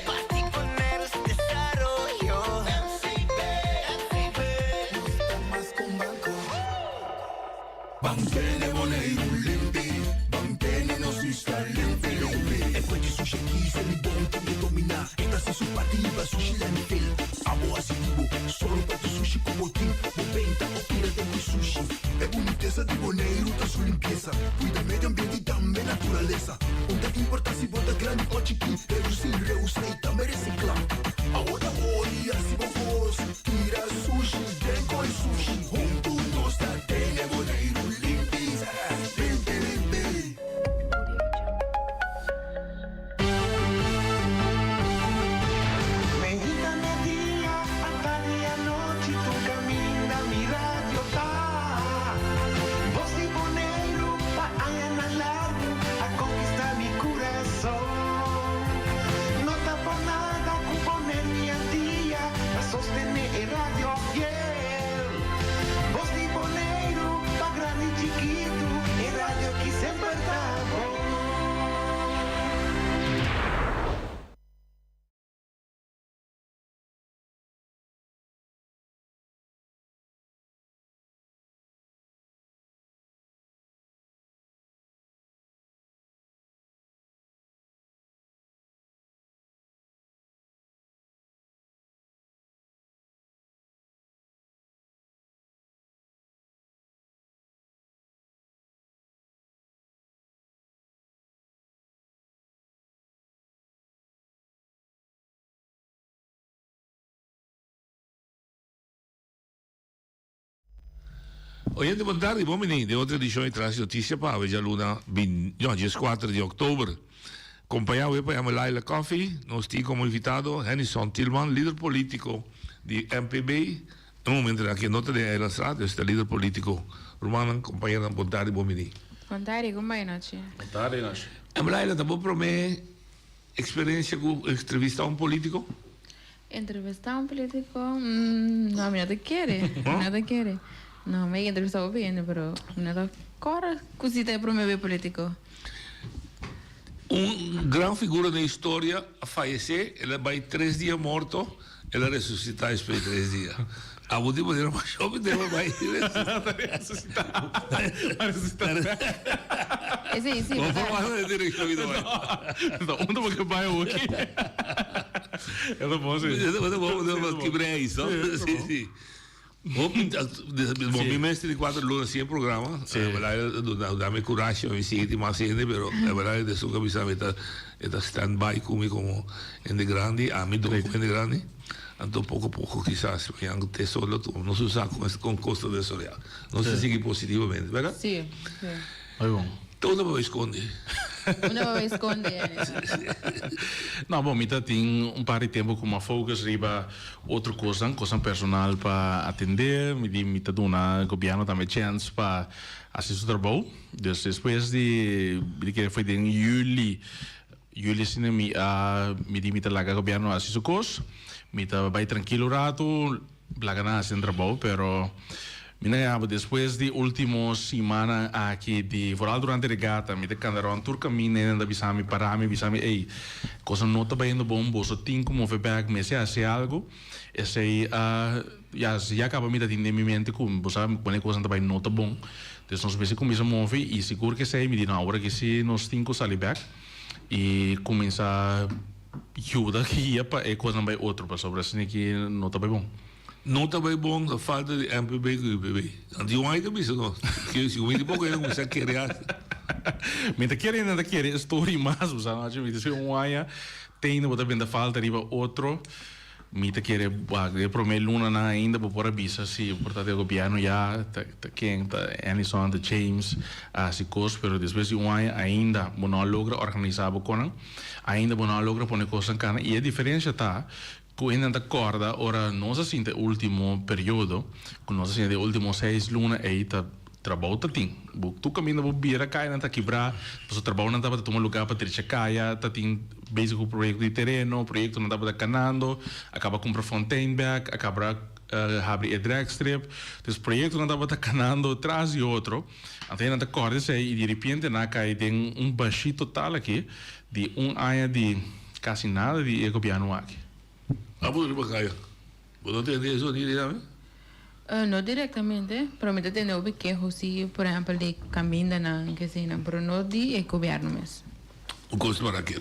Parti poner su desaroyo. MCB, MCB. Nos ta mas cu un banco. Ban tene Boneiru limpi, ban tene nos isla limpi limpi. E fuente sushi aki Selibon tin ke dominá. E ta hasi su parti riba sushi landfill. Abo hasi di bo, solo pa tu sushi ku bo tin. Bo benta o tira den di sushi. E bunitesa di Boneiru ta su limpiesa. Kuida medio ambiente i tambe naturalesa. Un ta importá si bo ta grandi o chikí. Redusí, reusá i tambe resiklá. Awor ta hori hasi bo kos. Tira sushi den koi sushi. Huntu nos ta tene Boneiru limpi. Limpi limpi. Meinta media, atardi anochi tur caminda mi radio ta. Bos di Boneiru pa añanan largu a conquista mi curason. No ta por nada cu Boneiru y Antia ta sostene e radio fiel. Bos di Boneiru pa grandi y chikitu e radio ki semper ta bon. Oyente bon tardi, bon bini den otro edicion di Trans Noticia pa awe djaluna bin, no, dieskuater di oktober. Kompañá awe pa yama Laila Coffee, nos tin komo invitado Hennyson Thielman, lider politico di MPB. E momentonan aki e no ta den Eilandstraat, dus ta lider politico. Rumannan, kompañeronan, bon tardi, bon bini. Bon tardi, kon bai nochi? Bon tardi, nochi. Laila, ta bo promé experiencia cu entrevista un politico? Entrevista un politico? No, mi no ta kere. Mi no ta kere. No, mi a entrevista hopi hende, pero mi no ta corda cu si ta e prome be politico. Un gran figura den historia a fayece, el a bay tres dia morto, el a resucita despues di tres dia. Abo tin manera mas hopi tempo a bay resucita. Esey si, Bo verdad. por wak den direccion ki ta bay. No, unda bo ke bay awoki? E ta bon si. E ta bon, e ta bon, kibra ijs, no? Si, si. Hopi, bo mi mes tin cuatro luna sin e programa, e verdad e da mi curashi pa mi sigui tin mas hende, pero e verdad e esun cu a bisa mi ta e ta stand by cu mi como hende grandi, ami dor como hende grandi, anto poco poco kisas mañana te solo nos usa con cos ta desorea, nos ta sigui positivamente, verdad? Si, si. Muy bon. Ta unda bo bai sconde? Unda bo bai sconde, Jenny? No, bon, mi ta tin un par di tempo cu mi a focus riba otro cosnan, cosnan personal pa atende. Mi di mi ta duna gobierno tambe chance pa haci su trabou. Dus despues di, mi ta kere foi den juli, juli asina mi a, mi di mi ta laga gobierno haci su cos. Mi ta bai trankilo un rato. Laga nan hasi nan trabou, pero mi na yaba despues di ultimo simannan aki di vooral durante regata mi ta kanda rond tur kaminda i nan ta bisa mi para mi bisa mi ey kosnan no ta bayendo bon boso tin ku move bek mester hasi algu esey a ya ya kaba mi ta tin den mi mente ku bo sa wanneer kosnan ta bay no ta bon dus nos mester kuminsa move i sigur ke esey mi di no awor aki si nos tin ku sali bek. i kuminsá yuda guia pa e kosnan bai otro pasobra asina aki no ta bai bon. No ta bai bon ta falta di MPB ku UPB. Anto un ai ta bisa nos ke si mi di poko hende kuminsá kere hasi. Mi ta kere hende ta kere e story mas bo sa no mi ta si un aña tende bo ta benta falta riba otro mi ta kere wak e prome lunanan ainda bo por a bisa si por ta di gobierno ya ta ta ken ta Anison ta James a hasi kos pero despues di un aña ainda bo no a logra organisa bo konan ainda bo no a logra pone kosnan kana i e diferencia ta Ku hende ta kòrda ora nos a sinta e último periodo, ku nos a sinta e último seis luna ei ta trabou ta tin. Bo tur kaminda bo bira kayanan ta kibrá, pasobra trabounan tabata tuma lugá pa drecha kaya, ta tin bezig ku proyekto di tereno, proyektonan tabata kanando, a kaba kumpra fontein bèk, a kaba habri e dragstrip. Dus proyektonan tabata kanando tras di otro. Anto hende ta kòrda esei i di ripiente nan a kai den un bashí total aki di un aña di kasi nada di e gobièrnu aki. Abo riba kaya. Bo no tende e zonido ei tambe? No direktamente, pero mi ta tende hopi keho si, por ehèmpel di kamindanan, kesenan, pero no di e gobièrnu mes. Un kos para ke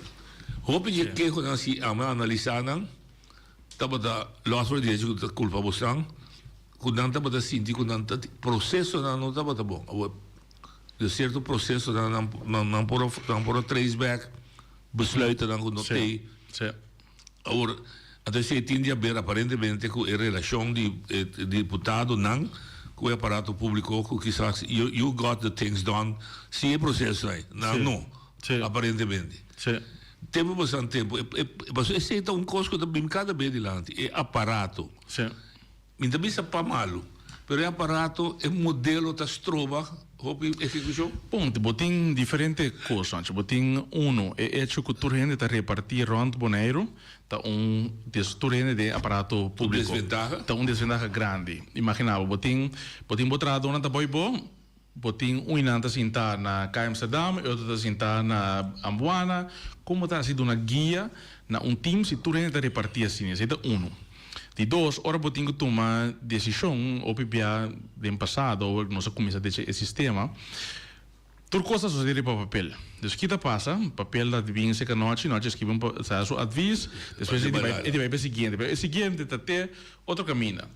hopi di e kehonan si amo a analisá nan tabata lòs for di derecho ku ta kulpa bosnan ku nan tabata sinti ku nan ta prosesonan no tabata bon. Awor de sierto prosesonan nan nan nan por nan por a trace back besluitennan ku no tei. Awor anto esei tin di haber aparentemente ku e relashon di e diputadonan ku e aparato públiko ku kisas you you got the things done si e proseso ei nan no aparentemente. Tempu pasan tempu e e pasobra esei ta un kos ku ta bin kada bes dilanti e aparato. Mi ta bisa pa malu, pero e aparato, e modelo ta stroba hopi ehekushon. Bon, bo tin diferente kos, Sancho. Bo tin uno, e echo ku tur hende ta repartí rònt Boneiru ta un des tur hende den e aparato públiko. Un desventaha. Ta un desventaha grandi. Imaginá bo, bo tin bo tin bo trahadónan ta boi bo, Bo tin un nan ta sinta na Kai Amsterdam, e otro ta sinta na Ambuana. Kon bo ta hasi duna guia na un team si tur hende ta reparti asina? Esei ta unu. Di dos, ora bo tin ku tuma desishon, hopi bia den pasado ora ku nos a kuminsá decha e sistema, tur kos ta sosodé riba papel. Dus ki ta pasa? Papel ta bin seka nochi, nochi a skibi un sa su advis, despues e di bai e di bai pa e siguiente. Pero e siguiente ta te otro kaminda.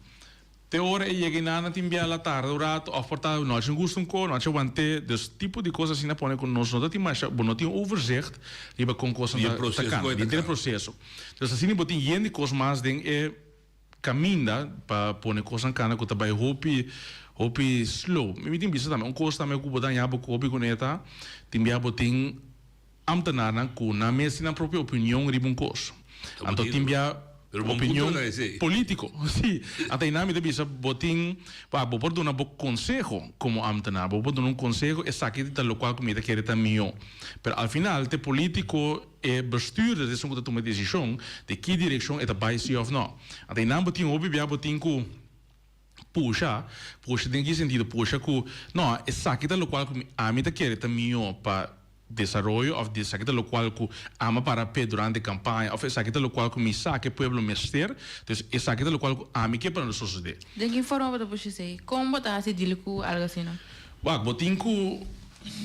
Te ora e yega einan nan tin bia la tarda un rato of por ta nochi un gusta un ko, nochi want'é. Dus tipo di kos asina pone ku nos no ta tin masha, bo no tin un overzicht riba kon kosnan Di e ta proseso kana, ku e di ta henter e kana. proseso. Dus asina bo tin yen di kos mas den e kaminda pa pone kosnan kana ku ta bai hopi hopi slow. Mi tin bisa tambe un kos tambe ku bo ta haña bo ku hopi kuné ta tin bia bo tin Ambtenarnan ku nan mes tin nan propio opinion riba un kos. Anto tin bia opinion polítiko. Sí. Anto einan mi ta bisa bo tin, bo por duna bo konseho komo ambtenar. Bo por duna un konseho esaki ta lokual ku mi ta kere ta mihó. Pero al final t'e polítiko, e bestuurder ta esun ku ta tuma e desishon di ki direkshon e ta bai sí òf nò. Anto einan bo tin hopi bia bo tin ku. Pusha, pusha den ki sentido? Pusha ku, no, esaki ta lokual ku ami ta kere ta mihó pa desaroyo òf esaki ta lokual ku ami a para p'e durante kampaña òf esaki ta lokual ku mi sa ku e pueblo mester, dus esaki ta lokual ku ami ke pa no sosodé. Den ki forma bo ta pusha esei? Kon bo ta hasi deal ku algu asina? Wak, bo tin ku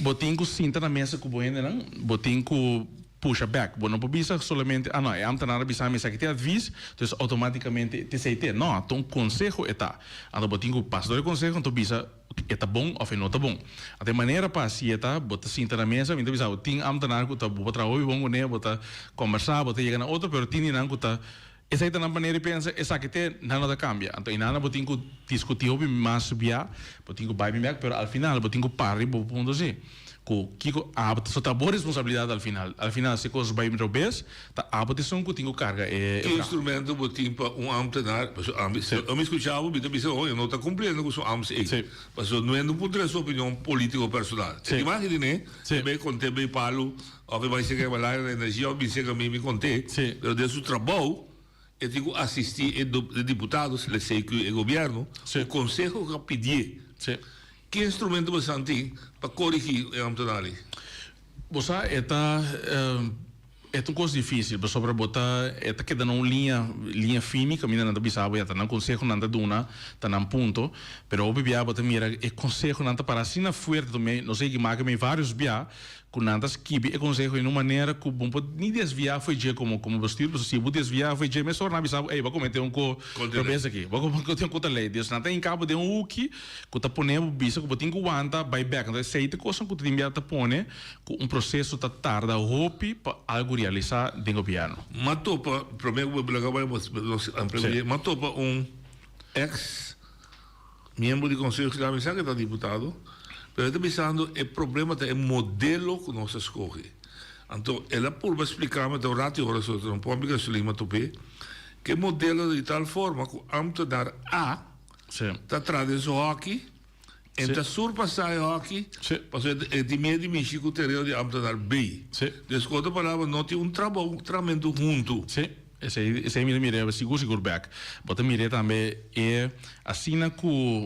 bo tin ku sinta na mesa ku bo hendenan, bo tin ku Pusha bek. Bo no por bisa solamente, ah no, e ambtenaar a bisa mi esaki tin advies, dus automaticamente t'esei t'e. No, ta un conseho e ta. Anto bo tin cu pasa door e conseho anto bisa e ta bon of e no ta bon. Anto e manera pa haci e ta, bo ta sinta na mesa, mi ta bisa bo tin ambtenaar cu ta bo por traha hopi bon cune, bo ta combersa, bo ta yega na otro, pero tin di nan cu ta esei ta nan manera di pensa, esaki t'e, nan no ta cambia. Anto einan bo tin cu discuti hopi mas bia, bo tin cu bai bin bek, pero al final bo tin cu para riba bo punto si. Ku kiko abo ta so ta bo responsabilidat al final. Al final si kos bai robes ta abo ta esun ku tin ku karga e Ki vraag. instrumento bo tin pa un ambtenaar, pasobra ami si ami skucha bo mi ta bisa oye no ta kumpliendo ku su ambt ei. Pasobra no hende por trae su opinion politiko personal. E imagen di ne e bai konte bai palu of e bai seka e balaya na energia of bin seka mi mi konte pero den su trabou e tin ku asisti e diputados let's say ku e gobierno ku konseho ku a pidié. Ki instrumento bosan tin pa korigí e ambtenar ei? Bo sa e ta. E ta un kos difísil pasobra bo ta e ta keda na un liña liña fini kaminda nan ta bisa bo ya ta nan konseho nan ta duna ta nan punto pero hopi bia bo ta mira e konsehonan ta para asina fuerte to mi nos a yega maka mi varios bia ku nan ta skibi e konseho en un manera ku bo no por ni desviá for dje komo komo bestuur pasobra si bo desviá for dje mesora nan a bisa bo ey bo a kometé un ko robes aki bo a kometé un kontra lei dus nan ta hinka bo den un huki ku ta pone bo bisa ku bo tin ku wanta bai bèk entonces esei ta e kosnan ku ta tin bia ta pone Ku un proseso ta tarda hopi pa algu realisá den gobièrnu. M'a topa, promé ku bo laga bai nos empleo, m'a topa un eks miembro di Konseho Insular, mi sa ku e ta diputado, pero e ta bisando e problema ta e modelo ku nos a skohe. Anto el a purba splika mi, ta un ratu i ora so, ta un pòmpi gasolin m'a top'é, ku e modelo ta di tal forma ku ámtenar A ta traha den su hòki, E ta surpasá e hòki pasobra e tin miedu di mishi ku tereno di ámtenar B. Dus ku otro palabra no tin un trabou, un tramentu huntu. Sí, esei esei mi ta mir'é sigur sigur bèk. Bo ta mir'é tambe e asina ku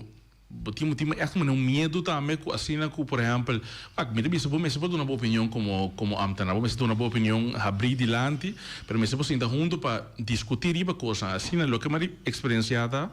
bo tin bo tin ègt un miedu tambe ku asina ku por ehèmpel wak mi ta bisa bo mester por duna bo opinion komo komo ámtenar bo mester duna bo opinion habrí dilanti pero mester por sinta huntu pa diskutí riba kosnan asina loke mi a eksperensiá ta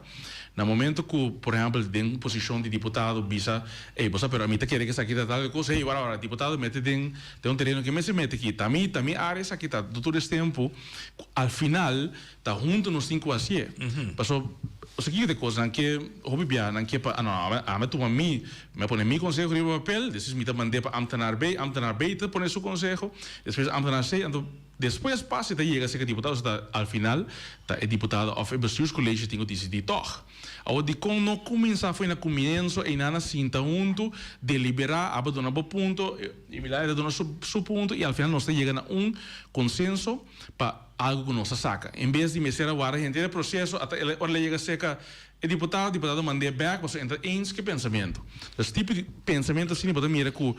Na momento cu, por ehempel, den un posicion di diputado bisa, ey, bo sa, pero ami ta kere cu esaki ta tal cosa, ey, wara, wara, diputado mete den, den un tereno cu mester mete aki. Ta mi, ta mi area esaki ta. Tur es tempo cu al final ta hunto nos tin cu hacié. Paso, osea kico ta e cos? Nan ke hopi bia, nan ke pa, ah, no, ami, ami a tuma mi, mi a pone mi conseho riba papel, despues mi ta mand'é pa ambtenaar B, ambtenaar B ta pone su conseho, despues ambtenaar C, anto. Despues pas e ta yega serka diputado esei ta al final ta e diputado of e bestuurscollege tin ku disidí tòg. Awor dikon no kuminsá fo'i na kumienso einan a sinta huntu, deliberá, abo duna bo punto, i Milagro ta duna su su punto i al final nos ta yega na un konsenso pa algu ku nos a saka. En bes di mester a warda henter e proseso ata el ora el a yega serka e diputado, diputado mand'é bèk pasobra e no ta eens ku e pensamentu. Dus tipo di pensamentu asina bo ta mira ku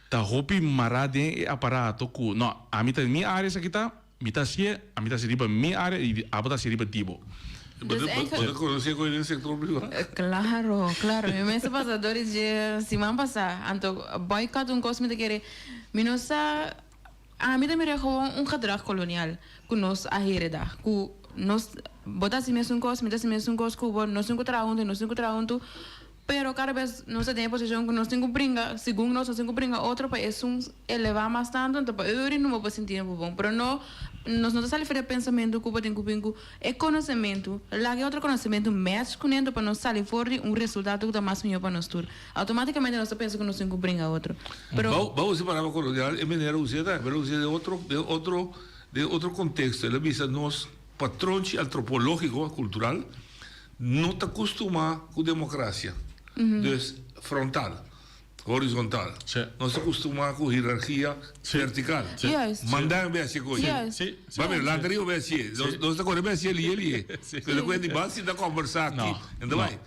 Ta hopi mará den e aparato ku, no, ami ta den mi área esaki ta, mi ta hasié, ami ta hasi riba mi área i abo ta hasi riba di bo. Bo ta konosé ku den sektor privá? Klaro, klaro. Mi mes a pasa dor di dje siman pasá. Anto boycott un kos mi ta kere, mi no sa, ami ta mira gewoon un gedrag kolonial ku nos a heredá, ku nos, bo ta hasi mesun kos, mi ta hasi mesun kos ku bo, nos tin ku traha huntu, nos tin ku traha huntu. Pero kada bes nos ta den e posishon ku nos tin ku bringa, segun nos, nos tin ku bringa otro pa esun elevá mas tantu, anto pa uri no bo por sinti bo bon. Pero no, nos no ta sali for di e pensamentu ku bo tin ku bin ku e konosementu, laga e otro konosementu match kuné anto pa nos sali for di un resultado ku ta mas mihó pa nos tur. Outomátikamente nos ta pensa ku nos tin ku bringa otro. Pero. Bou usa e palabra kolonial, e manera us'é ta, pero us'é den otro, den otro, den otro konteksto. El a bisa nos patronchi antropológiko, kultural, No ta kustumá ku demokrasia. Dus frontal, horizontal. Nos ta kustumá ku hierarkia vertikal. Manda mi hasi kos. Ba mira, lanta riba mi hasié. Nos ta kore mi hasié lié lié. Pero ku hende ban sinta kombersá aki. Enta bai.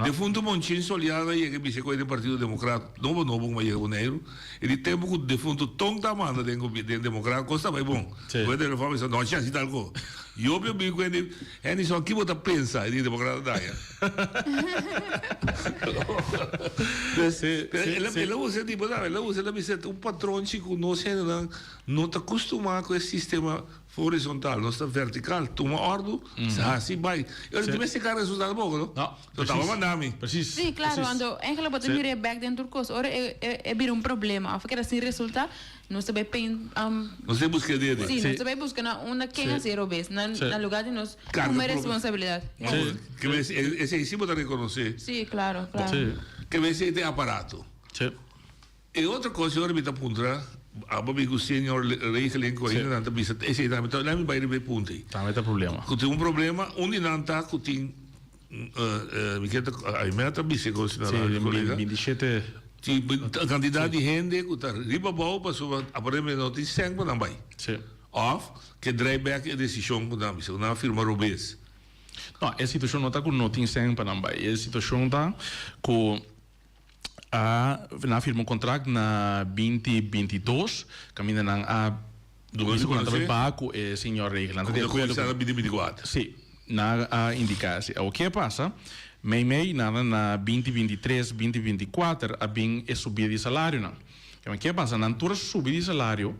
Defuntu Monchin Soliano a yega bisa ku e den Partido Demokrat nobo nobo ku a yega Boneiru. E di tempu ku defuntu Ton ta manda den Demokrat kos ta bai bon. Ku e telefòn bisa no hasi tal kos. Yo mi bin ku hende, hende son ki bo ta pensa? E di demokrata daña. Dus, el a, el a usa di, bo sabe, el a usa, el a bisa un patronchi ku nos hendenan no ta kustumá ku e sistema horizontal, nos ta vertikal, tuma òrdu, hasi, bai. E ora ti mester kara resultado poko, no? No, So taba manda mi. Precies. Sí, claro, anto eigenlijk bo ta mira e bek den tur kos. Ora e, e, e bira un problema òf e keda sin resulta, Nos ta bai pen, Nos ta buska dede. Sí, nos ta bai buska na unda ken a hasi robes, na na lugar di nos tuma e responsabilidad. Sí. Ke bes esei sí bo ta rekonosé. Sí, klaro, klaro. Sí. Ke bes esei ta e aparato. Sí. E otro kos ora mi ta puntra, abo mi ku senior regeling ku ainda nan ta bisa esei tambe ta, laat mi bai riba e punto ei. Tambe ta problema. Ku tin un problema, un di nan ta ku tin Mi ke ta ai mea ta bisa e kos na radio kolega. Sí, 27. Tin kantidat di hende ku ta riba abou pasobra aparentemente no tin sèn pa nan bai. Sí. Òf ke drai bèk e desishon ku nan a bisa ku nan a firma robes. No, e situashon no ta ku no tin sèn pa nan bai. E situashon ta ku a nan a firma un kontrakt na 20 22 kaminda nan a bisa ku nan ta bai baha ku e señor regel. Nan ta di akuerdo ku. 2024. Sí, nan a indiká así. Awor ke a pasa? Mei mei nan na 2023, 2024 a bin e subida di salarionan. Ke ke pasa nan tur a subi di salario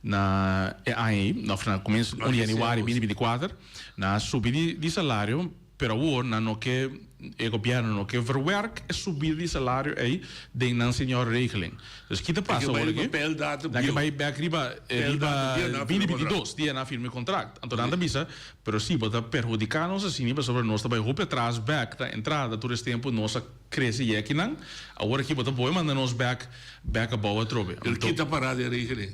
na e aña ei, of na komienso un di januari 2024, nan a subi di di salario, pero awor nan no ke e gobièrnu no ke verwerk e subida di salario ei den nan seniorregeling. Dus ki ta pasa awor aki? Nan ke bai bèk riba riba 2022 dia nan a firma e kontrakt. Anto nan ta bisa, pero si bo ta perhudiká nos asina pasobra nos ta bai hopi atras bèk na entrada tur es tempu nos a Crece y ekinan, awor aki bo ta boe manda nos bek bek abou atrobe. El kita para den regeling.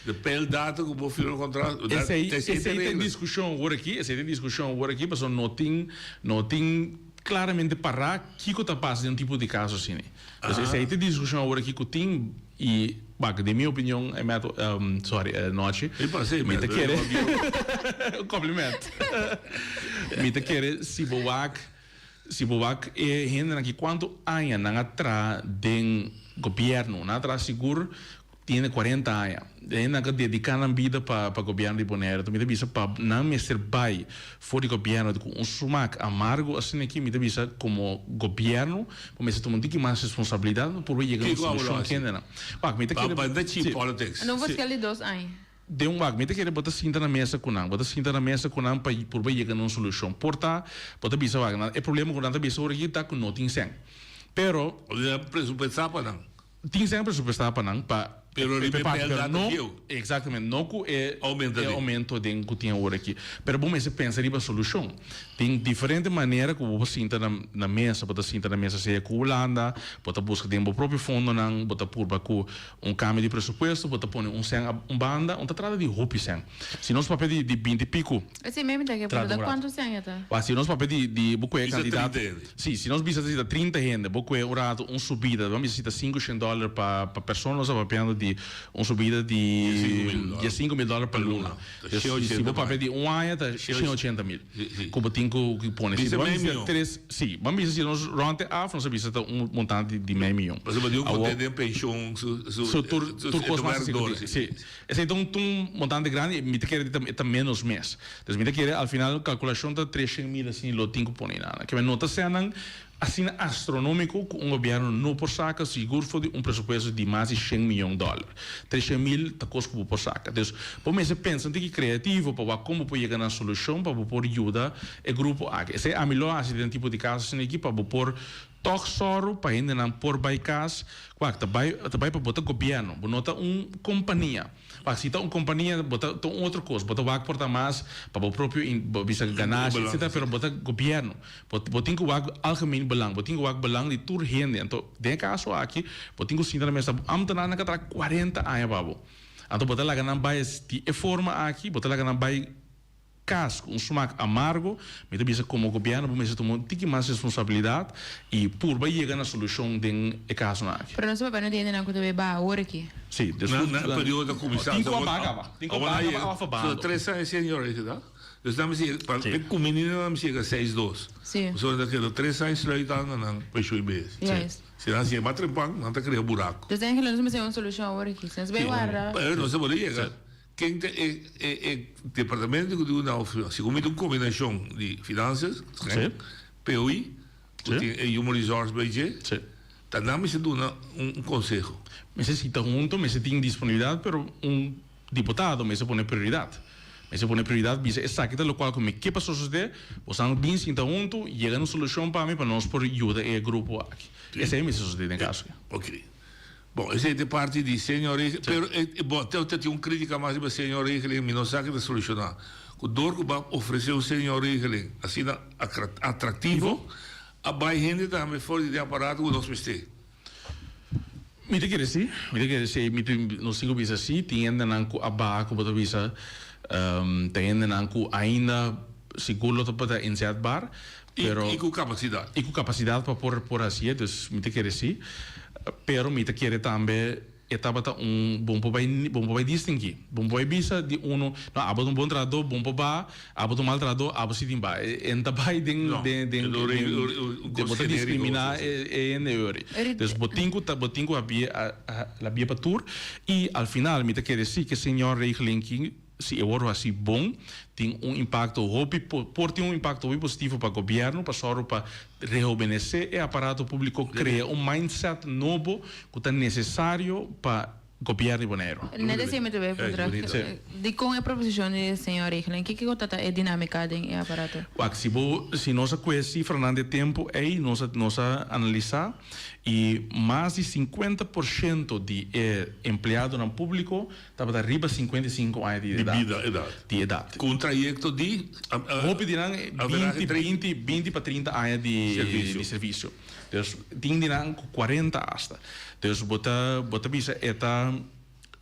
De peildatum cu bo firma contrato, dat Esey, esey esey ta ta regla. discusion awor aki, esey ta discusion awor aki, pasobra no tin, no tin claramente para kico ta pasa den un tipo di caso asina. Dus esey ta discusion awor aki cu tin y, wak, den mi opinion, e met, sorry, Nochi, Mi pasa e mi ta met, kere, un compliment, mi ta kere si bo wak. Si bo wak e hendenan aki kuantu aña nan a traha den gobièrnu, nan a traha sigur tiene kuarenta aña. E hendenan ku a dediká nan bida pa pa gobièrnu di Bonaire. Anto mi ta bisa pa nan mester bai for di gobièrnu ku un smak amargo asina aki, mi ta bisa komo gobièrnu bo mester tuma un tiki mas responsabilidat pa purba yega na un Kiko abo lo solushon hasi? kendenan. Wak mi ta Pa kere pa ta cheap si. politics. No verschil di dos aña. Den un wak, mi ta kere bo ta sinta na mesa ku nan. Bo ta sinta na mesa ku nan pa purba yega na un solushon. Por ta, bo ta bisa wak, nan e problema ku nan ta bisa ora aki ta ku no tin sèn. Pero. O tin presupuestá pa nan. Tin sèn presupuestá pa nan pa Pero e riba e parti, pero pèlda ta no, bieu. exactamente, no ku e Aumento e den. aumento den ku tin awor aki. Pero bo mester pensa riba solushon. Tin diferente manera ku bo por sinta na na mesa. Bo ta sinta na mesa sea ku Hulanda, bo ta buska den bo propio fondonan, bo ta purba ku Un kambio di presupuesto, bo ta pone un sèn un banda, un ta trata di hopi sèn. Si nos papia di di binti piku. Esei mei mi ta ke Trata pregunta un rato. kuantu sèn e ta? Wak, si nos papia di di bo kue Bisa kandidat. 30 hende. Si, si nos bisa si ta 30 hende, bo kue un rato un subida, ban bisa si ta 500 dòler pa pa persona, nos ta papiando di un subida di 15,000 dòler. 15,000 dòler pa Pa luna. luna. Ta Dus shen si ochenta bo papia mil. di un aña ta Shen shen ochenta mil. Si, si. Ku bo tin ku pone. Si Bisa bo mei bisa mion. tres, si, ban bisa si nos rond e af, nos a bisa ta un montante di mei mion. Pasobra di un Awor, konten den penshon, su, su, su tur, su, tur e kos ta mas werk así dor, ku si. tin. Si. Esei ta un, ta un montante grandi i mi ta kere di ta, e ta ménos mes. Dus mi ta kere al final kalkulashon ta 300.000 asina lo tin ku pone einan. Ke men no ta senan Asina astronómiko ku un gobièrnu no por saka sigur for di un presupuesto di mas di shen miyon dòler. Treshen mil ta kos ku bo por saka. Dus, bo mester pensa un tiki kreativo pa wak kon bo por yega na solushon pa bo por yuda e grupo aki. Esei ami lo hasi den tipo di kaso asina aki pa bo por tòg sòru pa hendenan por bai kas. Wak, ta bai ta bai pa bo ta gobièrnu, bo no ta un kompania. Wak, si ta un kompania bo ta ta un otro kos, bo ta wak por ta mas pa bo propio bo bisa ganashi etcetera, pero bo ta gobièrnu. Bo bo tin ku wak algemeen belang, bo tin ku wak belang di tur hende. Anto den e kaso aki bo tin ku sinta na mesa, bo ambtenaarnan ka traha kuarenta aña pa bo. Anto bo ta laga nan bai di e forma aki, bo ta laga nan bai kas ku un smak amargo. Mi ta bisa komo gobièrnu bo mester tuma un tiki mas responsabilidat i purba yega na solushon den e kasonan aki. Pero nos papia no tin hendenan ku ta bay baha awor aki. Sí, Na na periodo ta kuminsá. Tin ku a baha kaba, tin ku a baha kaba òf a baha. So tres aña senior esei ta? Dus nan mester yega, pa e kuminina nan mester yega seis dos. Sí. Pasobra nan ta keda tres aña sluit anga nan penshon i bes. Juist. Si nan siña mas trempan, nan ta krea buraku. Dus eigenlijk nos mester un solushon awor aki. Si nos bay warda. Pero nos ta por yega. Ken ta e e e departamento ku di una of si ku mi ta un kombinashon di finansias, Sí. POI, ku Sí. tin e human resource bay dje, Sí. ta nan mester duna un un konseho. Mester sita hunto, mester tin disponibilidat, pero un Diputado mester pone prioridad. Mester pone prioridad bisa esaki ta locual cu mi ke pa sosode, bosan bin sinta hunto, yega na un solucion pa mi pa nos por yuda e grupo aki. Esey mester sosode den caso aki. Ok. Bon, esey ta e parti di senior regeling, pero e, bon, te ta tin un critica mas riba senior regeling, mi no sa ki ta soluciona. Cu door cu bo a ofrece un senior regeling asina atractivo, a bay hende tambe for di den aparato cu nos mester. Mi ta kere si, mi ta kere si, mi tin, nos tin ku bisa si, tin hendenan ku a baha ku bo ta bisa, ta hendenan ku ainda sigur lo ta por ta inzetbaar, pero. I ku kapasidat. I ku kapasidat pa por por hasié, dus mi ta kere si, pero mi ta kere tambe e tabata un bon por bai bon por bai distinguí, bon por bai bisa di uno, no abo ta un bon trahadó, bon por baha, Abo ta un mal trahadó, abo si tin ba. E no ta bai den den den den bo ta diskriminá e hende ori. Dus bo tin ku ta bo tin ku habie habie pa tur i al final mi ta kere si ke señor regeling ki si e wòrdu hasi bon tin un impakto hopi por tin un impakto hopi positivo pa gobièrnu pa sòru pa rehobenesé e aparato públiko krea un mindset nobo ku ta nesesario pa. Gobièrnu di Boneiru. Net esei mi ta bay puntra. Dikon e proposishon di señor Regeling? Kiko ta ta e dinamika den e aparato? Wak, si bo, si nos a kue sifranan di e tempu ei, nos a, nos a analisá i mas di 50% di e empleadonan públiko tabata riba 55 aña di edat. Di bida, edat. Di edat. Ku un trayekto di. Hopi di nan 20, 20, 20 pa 30 aña di Servisio. di servisio. Dus tin di nan ku 40 asta. Dus bo ta bo ta bisa e ta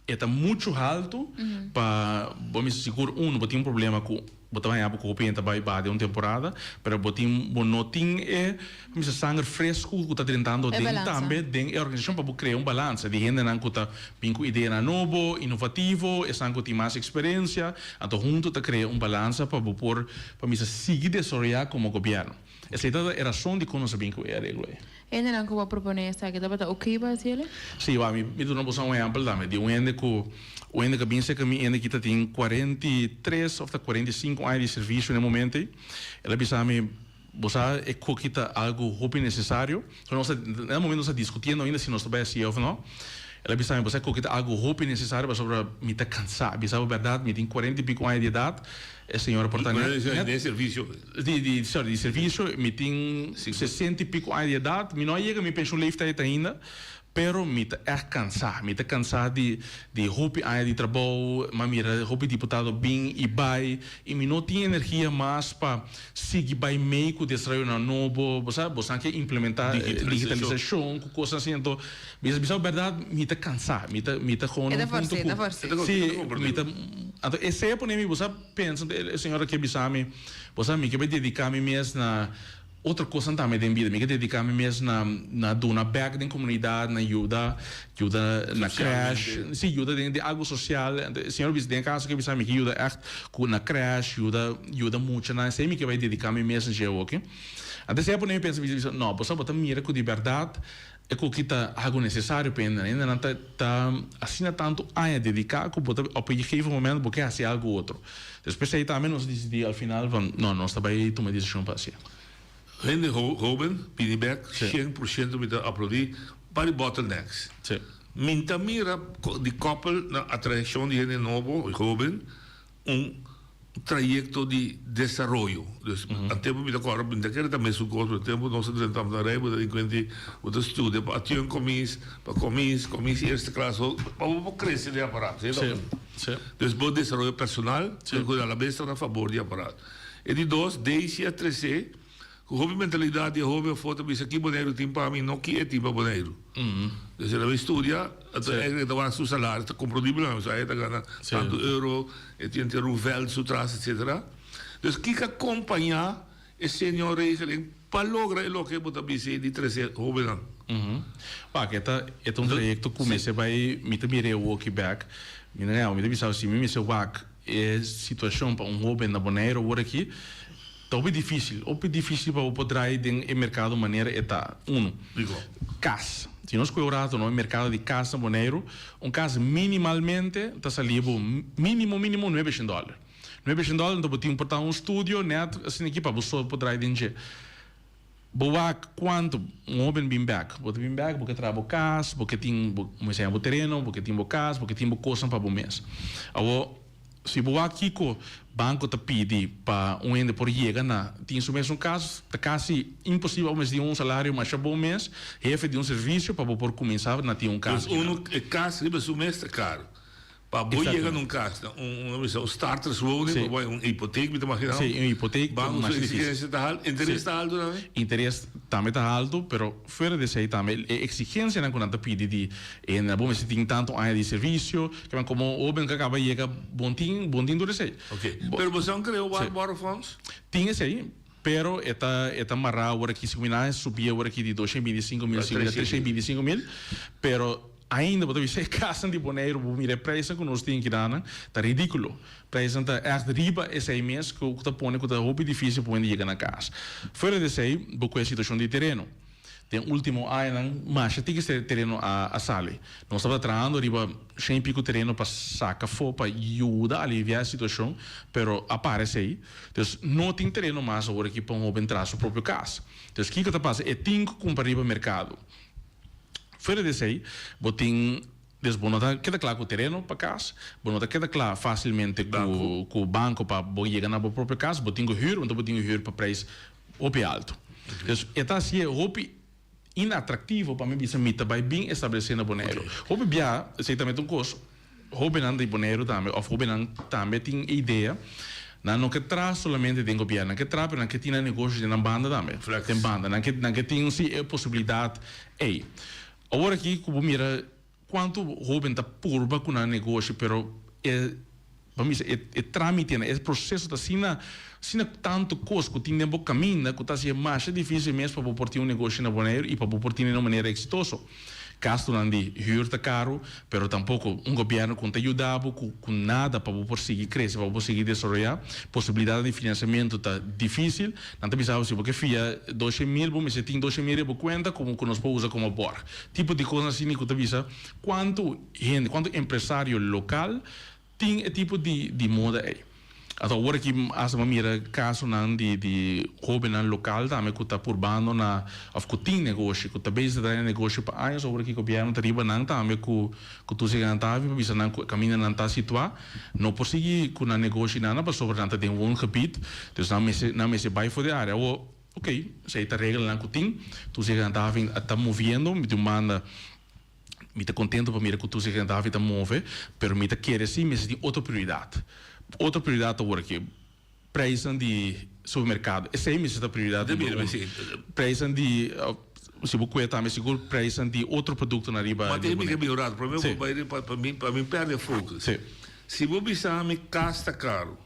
e ta muchu haltu pa bo mester sigur uno bo tin un problema ku bo ta haña bo ku hopi hende ta bai baha den un temporada pero bo tin bo no tin e bo mester sanger fresku ku ta drentando E den balansa. tambe den e organisashon pa bo krea un balansa di hendenan ku ta bin ku ideanan nobo inovativo esnan ku tin mas eksperensia anto huntu ta krea un balansa pa bo por pa mester sigui desaroyá komo gobièrnu. Esei ta e rason dikon nos a bin ku e areglo ei. Hendenan ku bo a proponé esaki tabata oké pa hasi el'e? Sí, wak, mi mi duna boso un ehèmpel tambe di un hende ku un hende ku a bin serka mi, hende ki ta tin 43 òf ta 45 aña di servisio na e momento ei. El a bisa mi, Bo sa e koki ta algu hopi nesesario. So nos ta, na e momento nos ta diskutiendo ainda si nos ta bai hasié òf no. El a bisa mi, Bo sa e koki ta algu hopi nesesario pasobra mi ta kansá. Bisa bo bèrdat, mi tin kuarenta i piko aña di edat. E señora por ta net, net. Den servicio. Di, di, sorry, di servicio. Mi tin 60 y pico aña di edad. Mi no a yega mi pensioenleeftijd ainda, pero mi ta echt cansá. Mi ta cansá di, di hopi aña di trabou. Mi a mira hopi diputado bin y bai y mi no tin energia mas pa sigui bai mei cu desaroyonan nobo. Bo sa, bosan ke implementa Digitalisacion. digitalisacion cu cosnan asina. Anto, mi ta bisa bo berdad, mi ta cansá. Mi ta, mi ta gewoon E na ta un punto forse, e ta cu, forse. si, mi ta. Anto esei a pone mi, bo sa pensa, e señora ke bisa mi, bo sa mi ke bai dedica mi mes na otro cosnan tambe den bida, mi ke dedica mi mes na na duna bek den comunidad, na yuda, yuda na crash, si yuda den den algo social, anto e señora bisa den e caso ke bisa mi ke yuda echt cu na crash, yuda yuda muchanan, esei mi ke bai dedica mi mes na dje awoki. Anto esei a pone mi pensa, mi bisa, no, bo sa bo ta mira cu di berdad E koki ta algu nesesario pa hende. Hendenan ta ta asina tantu aña dediká ku bo ta op e gegeven momento bo ke hasi algu otro. Dus p'esei tambe nos a disidí al final van no, nos ta bai tuma e desishon pa hasié. Hende hoben bini bek 100% mi ta aplaudí pa di bottlenecks. Mi ta mira di koppel na atraekshon di hende nobo, hoben, un trayecto di desaroyo. Dus a tempo mi ta corda, mi ta kere ta mesun cos, pero tempo nos a drenta ambtenarij bo ta di cuenta bo ta studia pa atjunct commies, pa commies, commies eerste klas, pa bo por crece den aparato, si no? Dus bo desaroyo personal, pero cu a la bes ta na fabor di aparato. E di dos, Daisy a trece Ku hopi mentalidat di e hoben afó ta bisa ki Boneiru tin pa mi, no ki e tin pa Boneiru. Dus el a bai studia, anto eigenlijk e ta wak su salario, ta komprondibel nan, pasobra e ta gana tantu euro, e tin henter un vèlt su tras, etcetera. Dus kiko a kompañá e seniorregeling pa logra e loke bo ta bisa di trese hobennan? Wak, e ta e ta un trayekto ku mester bai, mi ta mira e woki bèk, mi no mi ta bisa si mi mester wak e situashon pa un hoben na Boneiru awor aki, Ta hopi difícil, hopi difícil pa bo por draai den e mercado manera e ta. Uno, cas. Si nos coge un rato no, e mercado di cas na Boneiru, un cas minimalmente ta sali bo minimo minimo nuebe shen dollar. Nuebe shen dollar anto bo tin por ta un studio net asina aki pa bo so por draai den dje. Bo wak cuanto un hoben bin bek, bo ta bin bek bo ke traha bo cas, bo ke tin bo mester bo tereno, bo ke tin bo cas, bo ke tin bo cosnan pa bo mes. Awor. Si bo wak kiko banko ta pidi pa un hende por yega na tin su mes un kas, ta kasi imposibel abo mester tin un salario masha bon mes, hefe di un servisio pa bo por kuminsá na tin un kas. Dus unu e kas riba su mes ta karo. Pa bo yega na un kas, na un un bisa un starterswoning, pa bo un hipotek mi ta magina. Sí, un hipotek ta Banko su masha difísil. eksigensia ta haltu, interes ta haltu tambe? Interes tambe ta haltu, pero Fuera di esei tambe e exigencianan cu nan ta pidi di e bo mester tin tanto aña di servicio, kiman como hoben cu a caba yega bon tin bon tin tur esei. Ok, pero bo sa un creo war borrow fonds? Tin esei, pero e ta e ta mara awor aki si cuminsa subi awor aki di 225 mil subi na 325 mil, pero ainda bo ta bisa e casnan di Boneiru bo mira e prijsnan cu nos tin kidanan ta ridiculo. Prijsnan ta echt riba esei mes cu ta pone cu ta hopi dificil pa hende yega na cas. Fuera di esei bo cu e situacion di tereno. Den ultimo añanan masha tiki tereno a sali. Nos tabata trahando riba shen y pico tereno pa saca afo pa yuda alivia e situacion, pero a para esei. Dus no tin tereno mas awor aki pa un hoben traha su propio cas. Dus kico ta pasa? E tin cu cumpra riba mercado. Fuera di esei bo tin. Dus bo no ta keda kla ku tereno pa kas, bo no ta keda kla fásilmente ku ku banko pa bo yega na bo propio kas, bo tin ku hür, anto bo tin ku hür pa preis hopi altu. Dus e ta hasié hopi inatraktivo pa mi bisa mi ta bai bin establesé na Boneiru. Hopi bia, esei tambe ta un kos, hóbennan di Boneiru tambe òf hóbennan tambe tin e idea, nan no ke traha solamente den gobièrnu, nan ke traha pero nan ke tin nan negosio den nan banda tambe, den banda, nan ke nan ke tin si e posibilidat ei. Awor aki ku bo mira kuantu hóben ta purba ku nan negoshi pero e bo bisa e e trámitenan, e proseso ta asina asina tantu kos ku tin den bo kaminda ku ta hasi e masha difísil mes pa bo por tin un negoshi na Boneiru i pa bo por tine na un manera eksitoso. Gastunan di hür ta karu, pero tampoko un gobièrnu ku no ta yuda bo ku ku nada pa bo por sigui krese, pa bo por sigui desaroyá. Posibilidatnan di finansiamentu ta difísil. Nan ta bisa bo si bo ke fia doshe mil bo mester tin doshe mil riba bo kuenta komo ku nos por usa komo bòrg. Tipo di kosnan asina ku ta bisa kuantu hende, kuantu empresario lokal tin e tipo di di moda ei. Anto awor aki hasta bo a mira kasonan di di hóbennan lokal tambe ku ta purbando na òf ku tin negoshi, ku ta bezig ta traha negoshi pa años, awor aki gobièrnu ta riba nan tambe ku ku tur esei nan ta habi pa bisa nan ku e kaminda nan ta situá no por sigui ku nan negoshi nan pasobra nan ta den woongebied, dus nan mester nan mester bai for di área. Awor okey esei ta reglanan ku tin, tur esei nan ta habi ta moviendo di un banda. Mi ta contento pa mira cu tur Secretario David ta move, pero mi ta kere si mester tin otro prioridad. Otro prioridad ta wor aki, prijsnan di supermercado. Esey mester ta prioridad numero uno. Prijsnan di, si bo cuya tambe sigur prijsnan di otro productonan riba. Ma tin mi ke mihora, prome bo bay riba pa mi pa mi perde focus. Si bo bisa mi cas ta caro,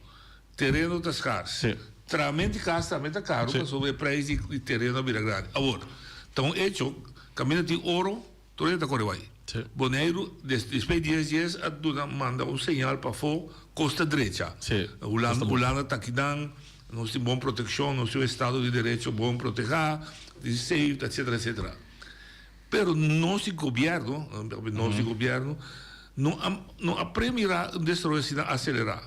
tereno ta scars, trahamento di cas tambe ta caro pasobra e prijs di tereno a bira grandi. Awor, ta un hecho, caminda tin oro, Tur hende ta kore bai. Boneiru despues dies dies a duna manda un señal pafó kos ta drecha. Hulanda Hulanda ta akinan, nos tin bon protekshon, nos tin un estado di derecho bon protehá, tin safe, etcetera etcetera. Pero nos di gobièrnu, nos di gobièrnu no a no a premirá un desaroyo asina aselerá.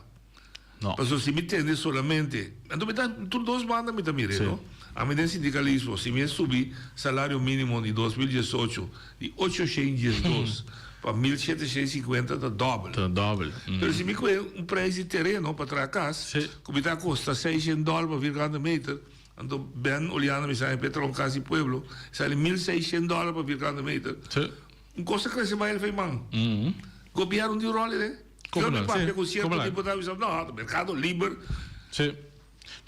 Pasobra si mi tende solamente, anto mi ta tur dos banda mi ta mir'é, no? Ami den sindikalismo, si mi a subi salario minimo di 2018 di 812 pa 1750 ta dòbel. Ta dòbel. Pero si mi kohe un prijs di tereno pa traha kas, ku mi ta kosta seishent dòler pa vierkante meter, anto Ben Oleana mi sa e traha un kas di pueblo, sali 1600 dòler pa vierkante meter. Un kos ta krese bai el fei man. Gobièrnu tin ròl ei. Como no? Sí, Cu cierto como diputado bisa, no, mercado liber. Sí.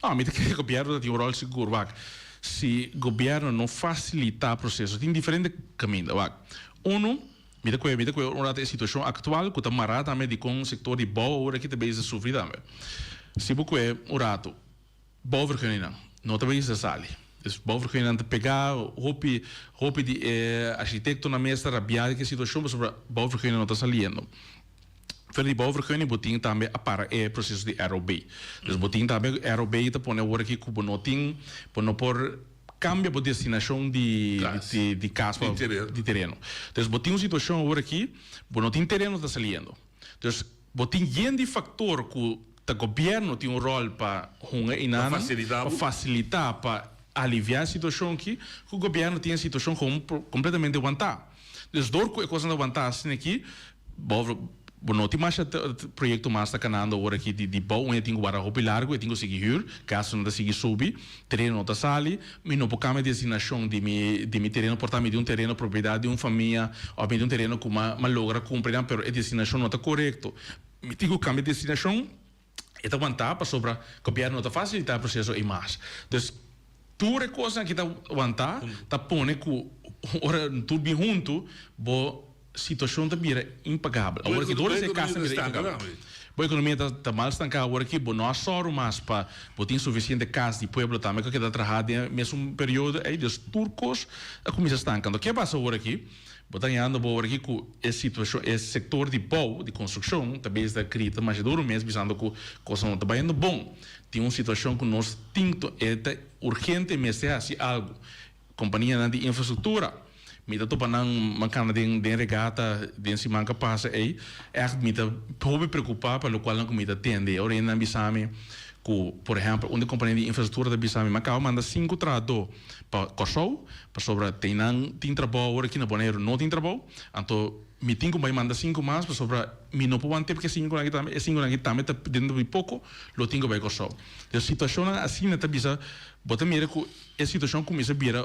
No, mi ta kere gobierno ta tin un rol sigur. Wak, si gobierno no facilita proceso, tin diferente caminda. Wak, uno, mi ta kue, mi ta kue un rato e situacion actual cu ta mara tambe di con sector di bouw awor aki ta bezig ta sufri tambe. Si bo kue un rato, bouwvergunningnan no ta bezig ta sali. Dus bouwvergunningnan ta pega, hopi, hopi di e architectonan mes ta rabia di ki situacion pasobra bouwvergunning no ta saliendo. Verder di bouwvergunning bo tin tambe a para e proceso di ROB. Dus bo tin tambe ROB ta pone awor aki ku bo no tin, bo no por kambia bo destinashon di di di kas pa di tereno. Dus bo tin un situashon awor aki, bo no tin tereno ta saliendo. Dus bo tin yen di faktor ku ta gobièrnu tin un ròl pa hunga einan, pa fasilitá, pa aliviá e situashon aki, ku gobièrnu tin e situashon kompletamente wantá. Dus dor ku e kosnan ta wantá asina aki, bo bo no tin masha proyekto mas ta kanando awor aki di di bou, un e tin ku wara hopi largu, e tin ku sigui hür, gastunan ta sigui subi, tereno no ta sali, mi no por kambia destinashon di mi di mi tereno, por ta mi di un tereno propiedat di un famia òf mi di un tereno ku mi a logra kumpra nan, pero e destinashon no ta korekto, mi tin ku kambia destinashon. E ta wantá pasobra gobièrnu no ta fasilitá e proseso ei mas. Dus tur e kosnan aki ta wantá ta pone ku ora tur bin huntu bo situashon ta bira impagabel. Awor aki dor esei kas ta bira impagabel. Bo ekonomia ta ta mal stanká awor aki bo no a sòru mas pa bo tin sufisiente kas di pueblo tambe ku a keda traha den e mesun periodo ei. Dus tur kos a kuminsá stanka. Anto ke pasa awor aki? Bo ta hañando bo ora aki ku e situashon, e sektor di bou, di konstrukshon, ta bezig ta grita masha duru mes bisando ku kosnan no ta bayendo bon. Tin un situashon ku nos tin to, e ta urgente mester hasi algu. Kompanianan di infrastruktura, mi ta topa nan mankana den den regata den siman ku a pasa ei, ègt mi ta hopi preokupá pa lokual nan ku mi ta tende. Ora hende nan bisa mi. Ku, por ehèmpel, un di kompania di infrastruktura ta bisa mi, mi a kaba manda sinku trahadó pa Kòrsou, pasobra ten nan tin trabou awor aki na Boneiru no tin trabou, anto mi tin ku bai manda sinku mas pasobra mi no por want'é porque e sinkunan aki tambe, e sinkunan aki tambe ta dentro di poko lo tin ku bai Kòrsou. Dus situashonnan asina ta bisa, bo ta mira ku e situashon kuminsá bira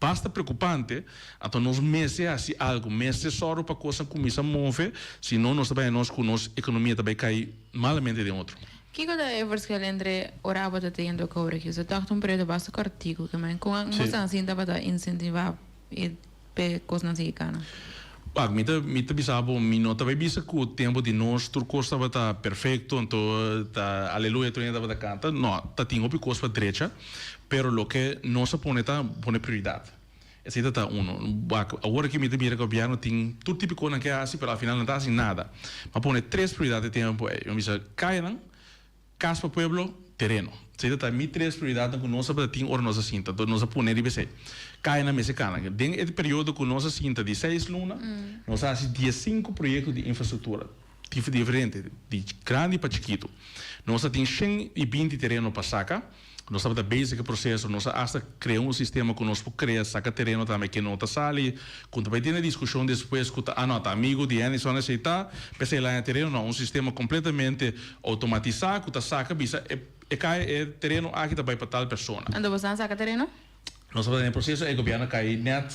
Basta preocupante, anto nos mester haci algo, mester sòru pa cosnan cuminsa move, si no nos ta bay nos cu nos economia ta bay cay malamente den otro. Kico ta e verschil entre ora abo ta teniendo cu ora aki? So tòg ta un periodo basta cortico, ke men con Sí. boso asina tabata incentiva e p'e cosnan sigui cana? Wak, mi ta mi ta bisa bo, mi no ta bay bisa cu tempo di nos tur cos tabata perfecto, anto ta aleluya tur hende tabata canta, no, ta tin hopi cos pa drecha, Pero loke nos a pone ta pone prioridad. Esey ta ta uno. Wak, awor aki mi ta mira gobierno tin tur tipo di cosnan ke haci, pero al final no ta haci nada. Mi a pone tres prioridad e tempo ey. Mi a bisa cayanan, cas pa pueblo, tereno. Esey ta ta mi tres prioridadnan cu nos tabata tin ora nos a sinta. Entonces nos a pone riba esey. Cayanan mester cana. Den e periodo cu nos a sinta di seis luna, nos a haci diescinco proyecto di infrastructura. Diferente, di grandi pa chikitu. Nos a tin 120 tereno pa saka. Nos tabata bezig ku e proseso. Nos a asta krea un sistema ku nos por krea saka tereno tambe ke no ta sali. Ku ta bai tene diskushon despues ku ta, ah no, ta amigu di Hennyson esei ta, p'esei el haña tereno. No, un sistema kompletamente outomatisá ku ta saka bisa e e kai e tereno aki ta bai pa tal persona. Anto boso a saka tereno? Nos tabata den e proceso e gobierno a cay net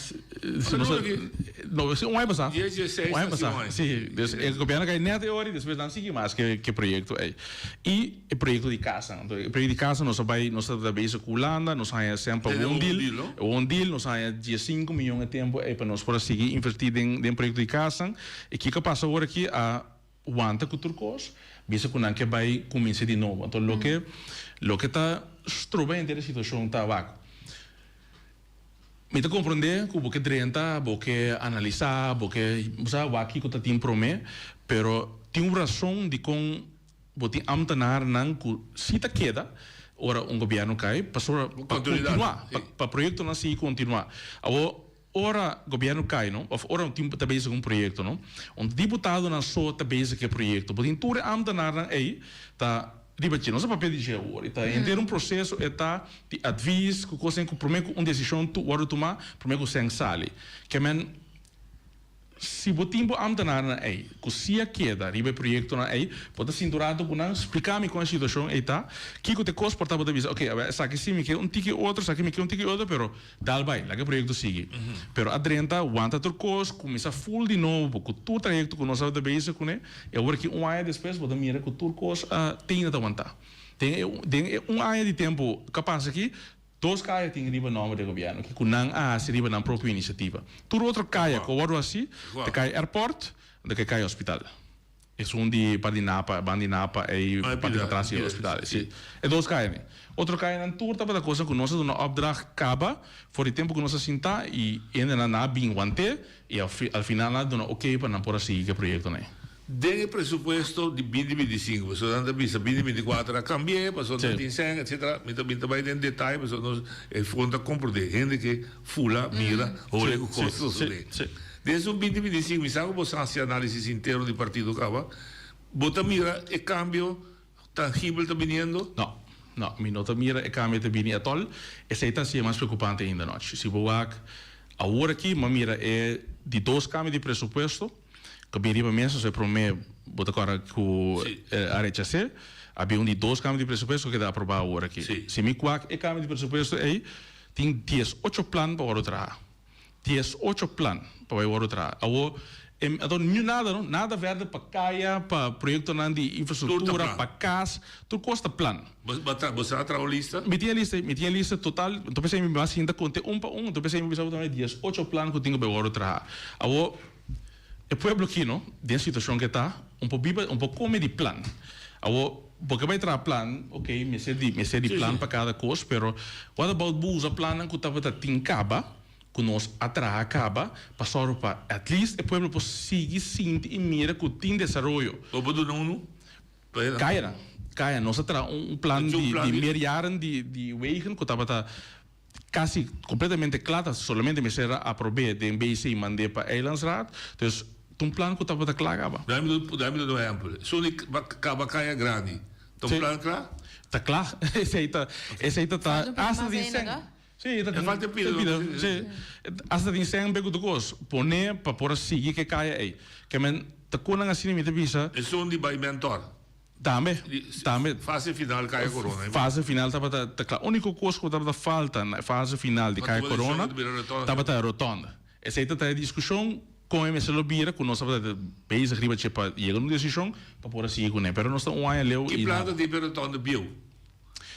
no si un aña pasa un aña pasa si dus e gobierno a cay net e ora y despues nan sigui mas ke ke proyecto ey y e proyecto di casa anto e proyecto di casa nos a bay nos tabata bezig cu Hulanda nos a haya semper un deal un deal nos a haya diescinco miyon e tempo ey pa nos por a sigui inverti den den proyecto di casa y kico a pasa awor aki a Wanta ku tur kos, bisa ku nan ke bai kuminsá di nobo. Anto loke loke ta stroba henter e situashon ta wak. Mi ta komprondé ku bo ke drenta, bo ke analisá, bo ke bo sa wak kiko ta tin promé, pero tin un rason dikon bo tin ámtenarnan ku si ta keda ora un gobièrnu kai pasobra pa kontinuá, pa proyektonan sigui kontinuá. Awor Ora gobierno cay no, of ora un tin ta bezig cu un proyecto no, un diputadonan so ta bezig cu e proyecto, bo tin tur e ambtenaarnan ey ta riba dje. Nos a papia di dje awor, e ta henter un proceso, e ta di advies cu cosnan cu prome cu un decision tu wordo tuma, prome cu cen sali. Ke men, si bo tin bo ambtenaarnan ey cu si a keda riba e proyectonan ey, bo ta sinti un rato cu nan, splica mi con e situacion ey ta, kico ta e cos por ta bo ta bisa, ok, awe esaki si mi ke un tiki otro, esaki mi ke un tiki otro, pero Dal bai, laga e proyekto sigui. Pero a drenta, wanta tur kos, kuminsá ful di nobo ku tur trayekto ku nos tabata bezig kuné, i awor aki un aña despues bo ta mira ku tur kos a tin ta wantá. Den e den e un aña di tempu ku a pasa aki, dos kaya tin riba nòmber di e gobièrnu aki ku nan a hasi riba nan propio inisiativa. Tur otro kaya ku a wòrdu hasi ta kaya airport, ta kaya hospital. Esun di parti Napa, ban di Napa ei parti patras di hospital. Si. E dos kayanan. Otro kayanan tur tabata kosa ku nos a duna opdracht kaba for di tempu ku nos a sinta i hendenan nan a bin want'é i al final nan a duna oké pa nan por a sigui ku e proyektonan ei. Den e presupuesto di binti 25, pasobra nan ta bisa binti 24 a kambi'é, pasobra nan tin sèn, etcetera. Mi ta mi ta bai den detaye pasobra nos e fon ta komprondé. Hende ke fula, mira, hole ku kos ta sosodé. Den esun binti 25, mi sa ku bo sa hasi análisis interno di partido kaba, bo ta mira e kambio tangibel ta biniendo? No, no, mi no ta mira e kambio ta bini atòl. Esei ta hasié mas preokupante ainda nochi. Si bo wak awor aki, mi a mira e di dos kambio di presupuesto ku a bini riba mesa, so e promé bo ta kòrda ku a rechas'é, a bini un di dos kambio di presupuesto ku a keda aprobá awor aki. Si mi wak e kambio di presupuesto ei, tin 18 plan pa wòrdu traha. 18 plan pa bai wòrdu traha. Awor, e anto niun nada no, nada vèrder pa kaya, pa proyektonan di infrastruktura, pa kas, tur kos ta plan. Bo bo sa traha un lista? Mi tin e lista, mi tin e lista total, anto p'esei mi mas sinta konte un pa un, anto p'esei mi bisa bo tambe 18 plan ku tin ku bai wòrdu traha. Awor, e pueblo aki no, den situashon ke ta, un por biba, un por kome di plan. Awor, bo ke bai traha plan, ok, mester di, mester di plan pa kada kos, pero what about bo usa plannan ku tabata tin kaba, ku nos a traha kaba, pa sòru pa at least e pueblo por sigui sinti i mira ku tin desaroyo. Bo por duna unu? Kaya nan, kaya. Nos a traha un plan di di meerjaren di di wegen ku tabata kasi kompletamente kla, ta solamente mester a aprob'é den BC i mand'é pa Eilandsraad. Dus ta un plan ku tabata kla kaba. Dami duna un ehèmpel. Esun di kaba Kaya Grandi. Ta un plan kla? Ta kla. Esei ta, esei ta ta hasta tin sèn. Sí, ta tin. E falta e pida. Pida, sí. Hasta tin sèn pe ku tur kos. Pone pa por a sigui ku e kaya ei. Ke men ta konan asina mi ta bisa. Esun di bai mentor. Tambe, tambe. Fase final Kaya Corona. Fase final tabata ta kla. Úniko kos ku tabata falta na e fase final di Kaya Corona tabata e rotonda. Esei ta trae diskushon kon e mester lo bira ku nos tabata bezig riba dje pa yega un desishon pa por a sigui kuné. Pero nos ta un aña leu i. Ki plan ta tin pa e rotonda bieu?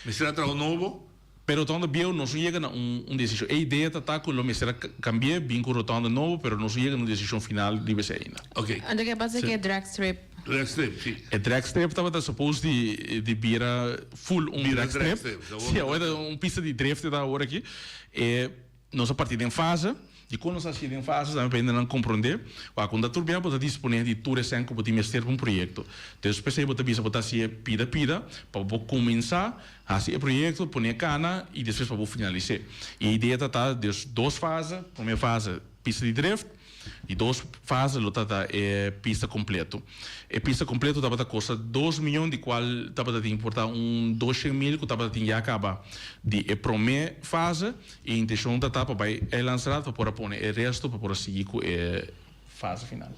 Mester a traha un nobo? Pa e rotonda bieu nos no yega na un desishon. E idea ta ta ku lo mester a kambi'é bin ku un rotonda nobo pero nos no yega na un desishon final riba esei ainda. Oke. Anto ke pasa ku e drag strip? Drag strip, si. E drag strip tabata suppose di di bira full un Bira drag drag strip. strip. Si, awor ta un pista di drift e ta awor aki. E. Nos a parti den fase. Dikon nos a hasi den fase? Tambe pa hendenan komprondé. Wak, unda tur bia bo ta disponé di tur esèn ku bo tin mester pa un proyekto. Dus p'esei bo ta bisa bo ta hasié pida pida pa bo kuminsá hasi e proyekto, pone e kana i despues pa bo finalis'é. E idea ta ta dus dos fase. Promé fase pista di drift. Di dos fase lo ta ta e pista completo. E pista completo tabata costa dos miyon di cual tabata tin por ta un doshen mil cu tabata tin ya caba di e prome fase y e intencion ta ta pa bay Eilandsraad pa por a pone e resto pa por a sigui cu e fase final.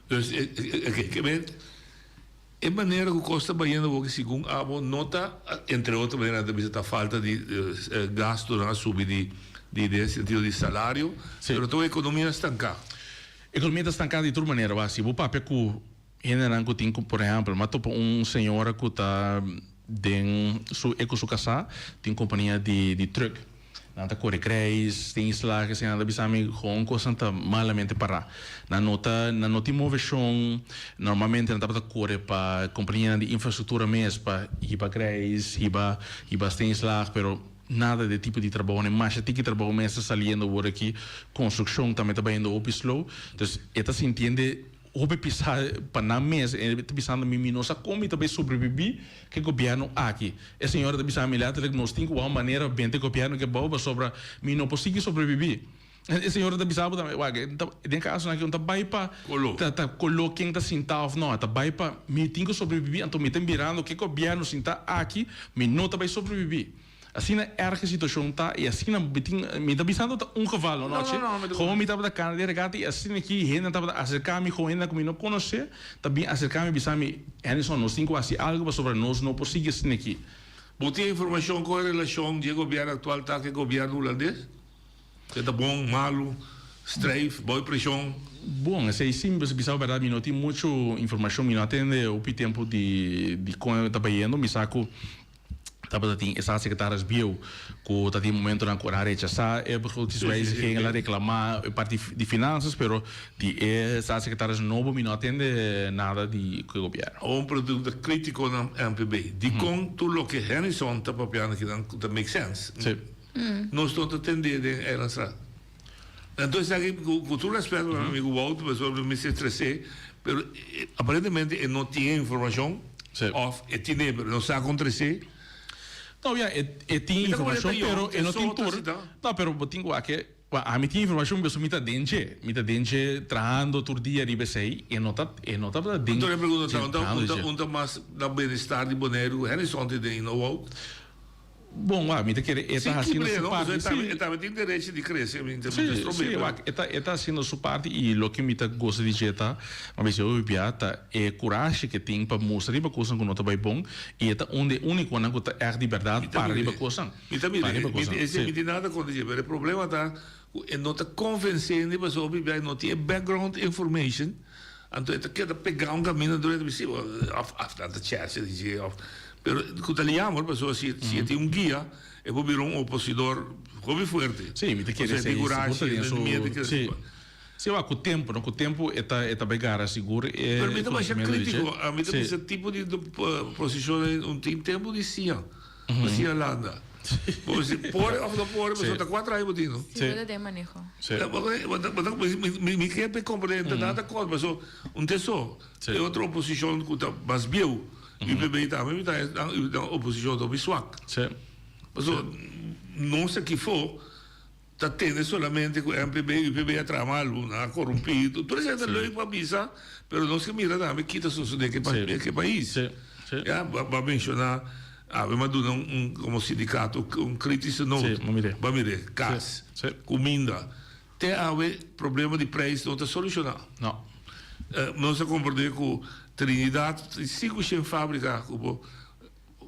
Dus e manera cu cos ta bayendo awor segun abo no ta entre otro manera nan ta bisa ta falta di gastonan a subi di di den sentido di salario pero tur economia stanca. Economia ta stanca di tur manera wak si bo papia cu hendenan cu tin cu por ehempel mi a topa un señora cu ta den su e cu su casa tin compania di di truck. Nan ta kore grijs, tin isla ke nan ta bisa mi gewoon kosnan ta malamente pará. Nan no ta, nan no tin moveshon, normalmente nan tabata kore pa kompanianan di infrastruktura mes pa hiba grijs, hiba hiba steenslag, pero nada di e tipo di trabounan. Masha tiki trabou mes ta saliendo awor aki, konstrukshon tambe ta bayendo hopi slow. Dus e ta sintiende Hopi pisa pa nan mes, e ta bisando mi, mi no sa kon mi ta bay sobrebibí ku e gobièrnu aki. E señora ta bisa mi lèterlik, nos tin ku wak un manera pa benta e gobièrnu aki abou pasobra mi no por sigui sobrebibí. E señora ta bisa bo tambe, wak, den kasonan aki no ta bay pa ta ta koló ken ta sintá òf no, ta bay pa mi tin ku sobrebibí, anto mi ta mirando ku e gobièrnu sintá aki, mi no ta bay sobrebibí. Asina erg e situacion ta y asina mi tin, mi ta bisando ta un geval no nochi, gewoon mi tabata cana den regata y asina ki hendenan tabata acerca mi, gewoon hendenan cu mi no conoce ta bin acerca mi bisa mi, Henderson nos tin cu haci algo pasobra nos no por sigui asina aki. Bo tin informacion con e relacion di e gobierno actual ta cu e gobierno Hulandes? Ke ta bon, malu, streif, bou e presion? Bon, esei si mi bisa bo berdad mi no tin mucho informacion, mi no a tende hopi tempo di di con e ta bayendo, mi sa cu Tabata tin e staatssecretaris bieu cu ta tin momentonan cu nan a rechasa e begrotingswijziging, el a reclama e parti di finanzas, pero di e staatssecretaris nobo mi no a tende nada di cu e gobierno. Un pregunta critico na MPB. Dicon tur loke Hennyson ta papiando akinan cu ta make sense, nos no ta tende den Eilandstraat? Anto esaki cu tur respeto pa mi amigo Wouter, pasobra mi mester stres'é, pero aparentemente e no tin e informacion, of e tin'é pero e no sa con tres'é. No, ya, e tin informacion pero e no tin tur. No, pero bo tin cu wak e, ami tin informacion pasobra mi ta den dje, mi ta den dje trahando tur dia riba esey, e no ta, e no tabata den Anto e pregunta ta, un ta mas na bienestar di Boneiru cu Hennyson tin den y no Wout? Bon, wak, mi ta kere e ta haciendo su parti. Sí, e tambe tin derecho di crece, mi ta Sí, sí, wak, e ta, e ta haciendo su parti y loke mi ta gosta di dje ta, mi a bisa hopi bia, ta e curashi ke tin pa mustra riba cosnan cu no ta bay bon y e ta un di e uniconan cu ta echt di berdad para riba cosnan. Mi ta mira, mi, mi tin nada contra dje, pero e problema ta cu e no ta convencende pasobra hopi bia e no tin e background information, anto e ta keda pega un caminda dor e ta bisa, of, of nan ta chercha di dje, of. Pero cu ta liamor pasobra si si e tin un guia e por bira un opositor hopi fuerte. Sí, mi ta kere esei sigur ta den su sí. Sí wak cu tempo no cu tempo e ta e ta bay gara sigur e Pero mi ta masha conocimiento di dje. critico ami ta Sí. bisa tipo di posicion ei un tin tempo di siña pa siña landa. Bo si por of no por pasobra ta cuatro aña bo tin no. Sí, bo ta den maneho. Sí. Bo ta bo ta mi mi ke pe comprende ta nada cos pasobra un te so e otro oposicion cu ta mas bieu. UPB tambe mi ta nan oposicion ta hopi swak. Pasobra nos aki fo ta tende solamente cu MPB y UPB a traha malu, nan a corumpi, tur esei ta leuk pa bisa, pero nos ke mira tambe kita sosode ke pais. Ya, bo a menshoná, awe mi a duna un, komo sindikato, un kritische noot. Bo a mir'é, kas, kuminda. Te awe problema di prijs no ta solushoná. Nos a komprendé ku Trinidad tin 500 fábrika ku bo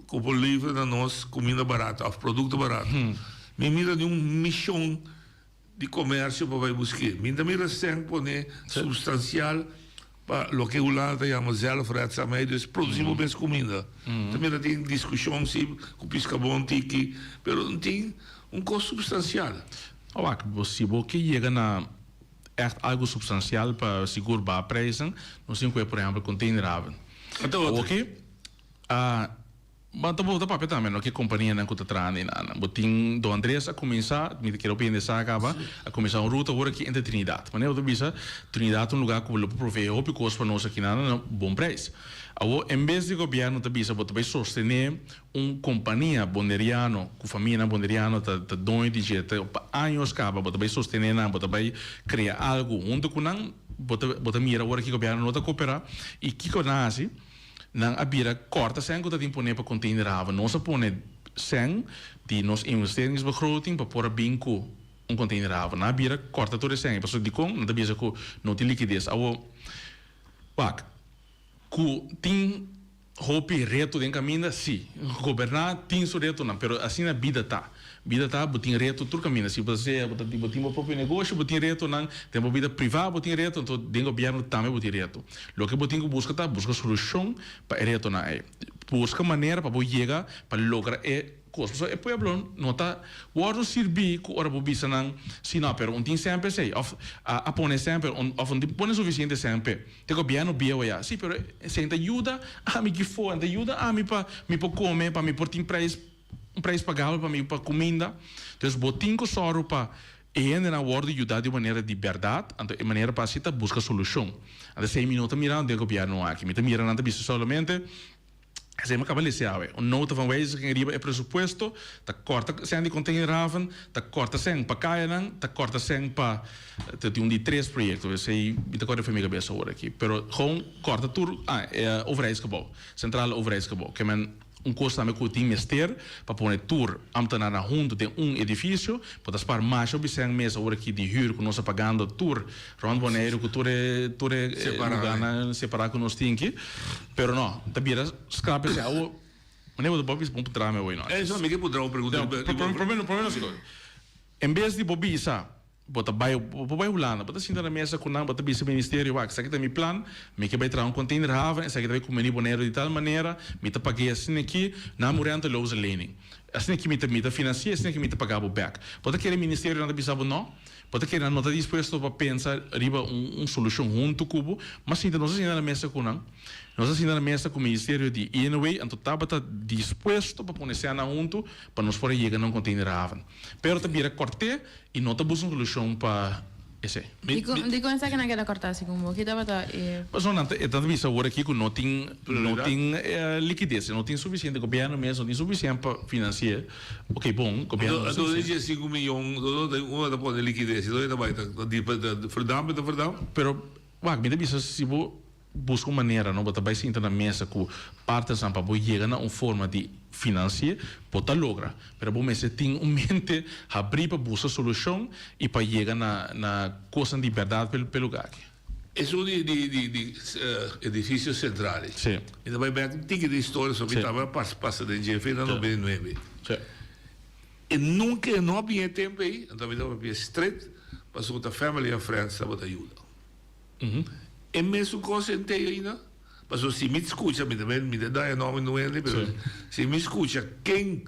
ku por levra na nos kuminda barato òf produkto barato. Mi mira ni un mishon di komersio pa bai busk'é. Mi ta mira sèn pone supstansial pa loke Hulanda ta yama zelfredzaamheid, dus produsí bo mes kuminda. Ta mira tin diskushon si ku piskabon tiki, pero no tin un kos supstansial. Wak, si bo ke yega na ègt algu supstansial pa sigur baha prijzen, nos tin ku e por ehèmpel containerhaven. Awoki, Bo ta bo ta papia tambe no ke kompanianan ku ta traha den nan. Bo tin Don Andres a kuminsá, mi ta kere hopi hende sa kaba, a kuminsá un ruta awor aki entre Trinidad. Manera bo ta bisa, Trinidad ta un lugá ku bo lo por proveé hopi kos pa nos aki nan na bon preis. Awor en bes di gobièrnu ta bisa bo ta bai sostené un kompania bonderiano ku famianan bonderiano ta ta doño di dje ta pa años kaba bo ta bai sostené nan, bo ta bai krea algu huntu ku nan, bo ta bo ta mira awor aki gobièrnu no ta koperá i kiko nan a hasi? Nan a bira kòrta sèn ku ta tin poné pa containerhaven. Nos a pone sèn di nos investeringsbegroting pa por a bin ku un containerhaven. Nan a bira kòrta tur e sèn ei. Pasobra dikon? Nan ta bisa ku no tin likides. Awor, wak, ku tin hopi reto den kaminda? Sí. Goberná tin su retonan, pero asina bida ta. Bida ta, bo tin reto tur kaminda. Si bo ta sea, bo ta bo tin bo propio negoshi, bo tin retonan. Den bo bida privá bo tin reto, anto den gobièrnu tambe bo tin reto. Loke bo tin ku buska ta buska solushon pa e retonan ei. Buska manera pa bo yega pa logra e kos. Pasobra e pueblo no ta wòrdu sirbí ku ora bo bisa nan, si no, pero un tin semper esei, òf a pone semper, òf un tin pone sufisiente semper. Te gobièrnu bieu aya. Si, pero esei ta yuda ami kifó, ta yuda ami pa mi por kome, pa mi por tin preis. Un prijs pagabel pa mi pa kuminda. Dus bo tin ku sòru pa e hendenan wòrdu yudá di un manera di bèrdat, anto e manera pa hasi ta buska solushon. Anto esei mi no ta mirando den gobièrnu aki. Mi ta mira nan ta bisa solamente, esei mi a kaba lese awe, un nota van wijziging riba e presupuesto, ta kòrta sèn di containerhaven, ta kòrta sèn pa kayanan, ta kòrta sèn pa, ta tin un di tres proyekto, esei mi ta kòrda for mi kabesa awor aki. Pero gewoon kòrta tur, ah, e overheidsgebouw, centrale overheidsgebouw, ke men. Un kos tambe ku tin mester pa pone tur ambtenarnan huntu den un edifisio, bo ta spar masha hopi sèn mes awor aki di hür ku nos ta pagando tur rònt Boneiru ku tur e tur e lugánan separá ku nos tin aki. Pero no, ta bira skrap esei. Awor, manera bo ta papia bon puntra mi awor no. Eso mi ke puntra un pregunta. Promé no En bes di bo bisa Bo ta bai, bo por bai Hulanda, bo ta sinta na mesa ku nan, bo ta bisa ministerio, wak, esaki ta mi plan, mi ke bai traha un containerhaven, esaki ta bai kumení Boneiru di tal manera, mi ta pag'é asina aki, nan mu renteloze lening. Asina aki mi ta mi ta finansi'é, asina aki mi ta paga bo bèk. Bo ta kere ministerionan ta bisa bo nò? Bo ta kere nan no ta dispuesto pa pensa riba un un solushon huntu ku bo? Ma sinta, nos a sinta na mesa ku nan, nos a sinta na mesa ku ministerio di INW, anto tabata dispuesto pa pone sènnan huntu pa nos por a yega na un containerhaven. Pero ta bira kòrt'é I no ta buska un solushon pa esei. Dikon dikon esaki nan keda kòrtá segun bo? Ki tabata e. Pasobra nan ta e ta bisa awor aki ku no tin no tin likides, no tin sufisiente, gobièrnu mes no tin sufisiente pa finansi'é. Oke bon, gobièrnu no tin sufisiente. Anto e 5 miyon, unda ta pone likides? Donde ta bai? Ta verdamp e ta verdamp? Pero wak, mi ta bisa si bo. Buska un manera no bo ta bai sinta na mesa ku partnersnan pa bo yega na un forma di finansi'é, bo ta logra. Pero bo mester tin un mente habrí pa buska solushon i pa yega na na kosnan di bèrdat pa e lugá aki. Esun di di di di edifisio sentral ei. Sí. Mi ta bai bèk un tiki di historia so mi tabata pas pasa den dje fin na 99. Sí. E nunka e no a bin e tempu ei, anto mi tabata papia stret pasobra ta family and friends tabata yuda. E mesun kos en tei ainda? Pasobra si mi skucha, mi ta mi ta daña nòmber di un hende, pero si mi skucha ken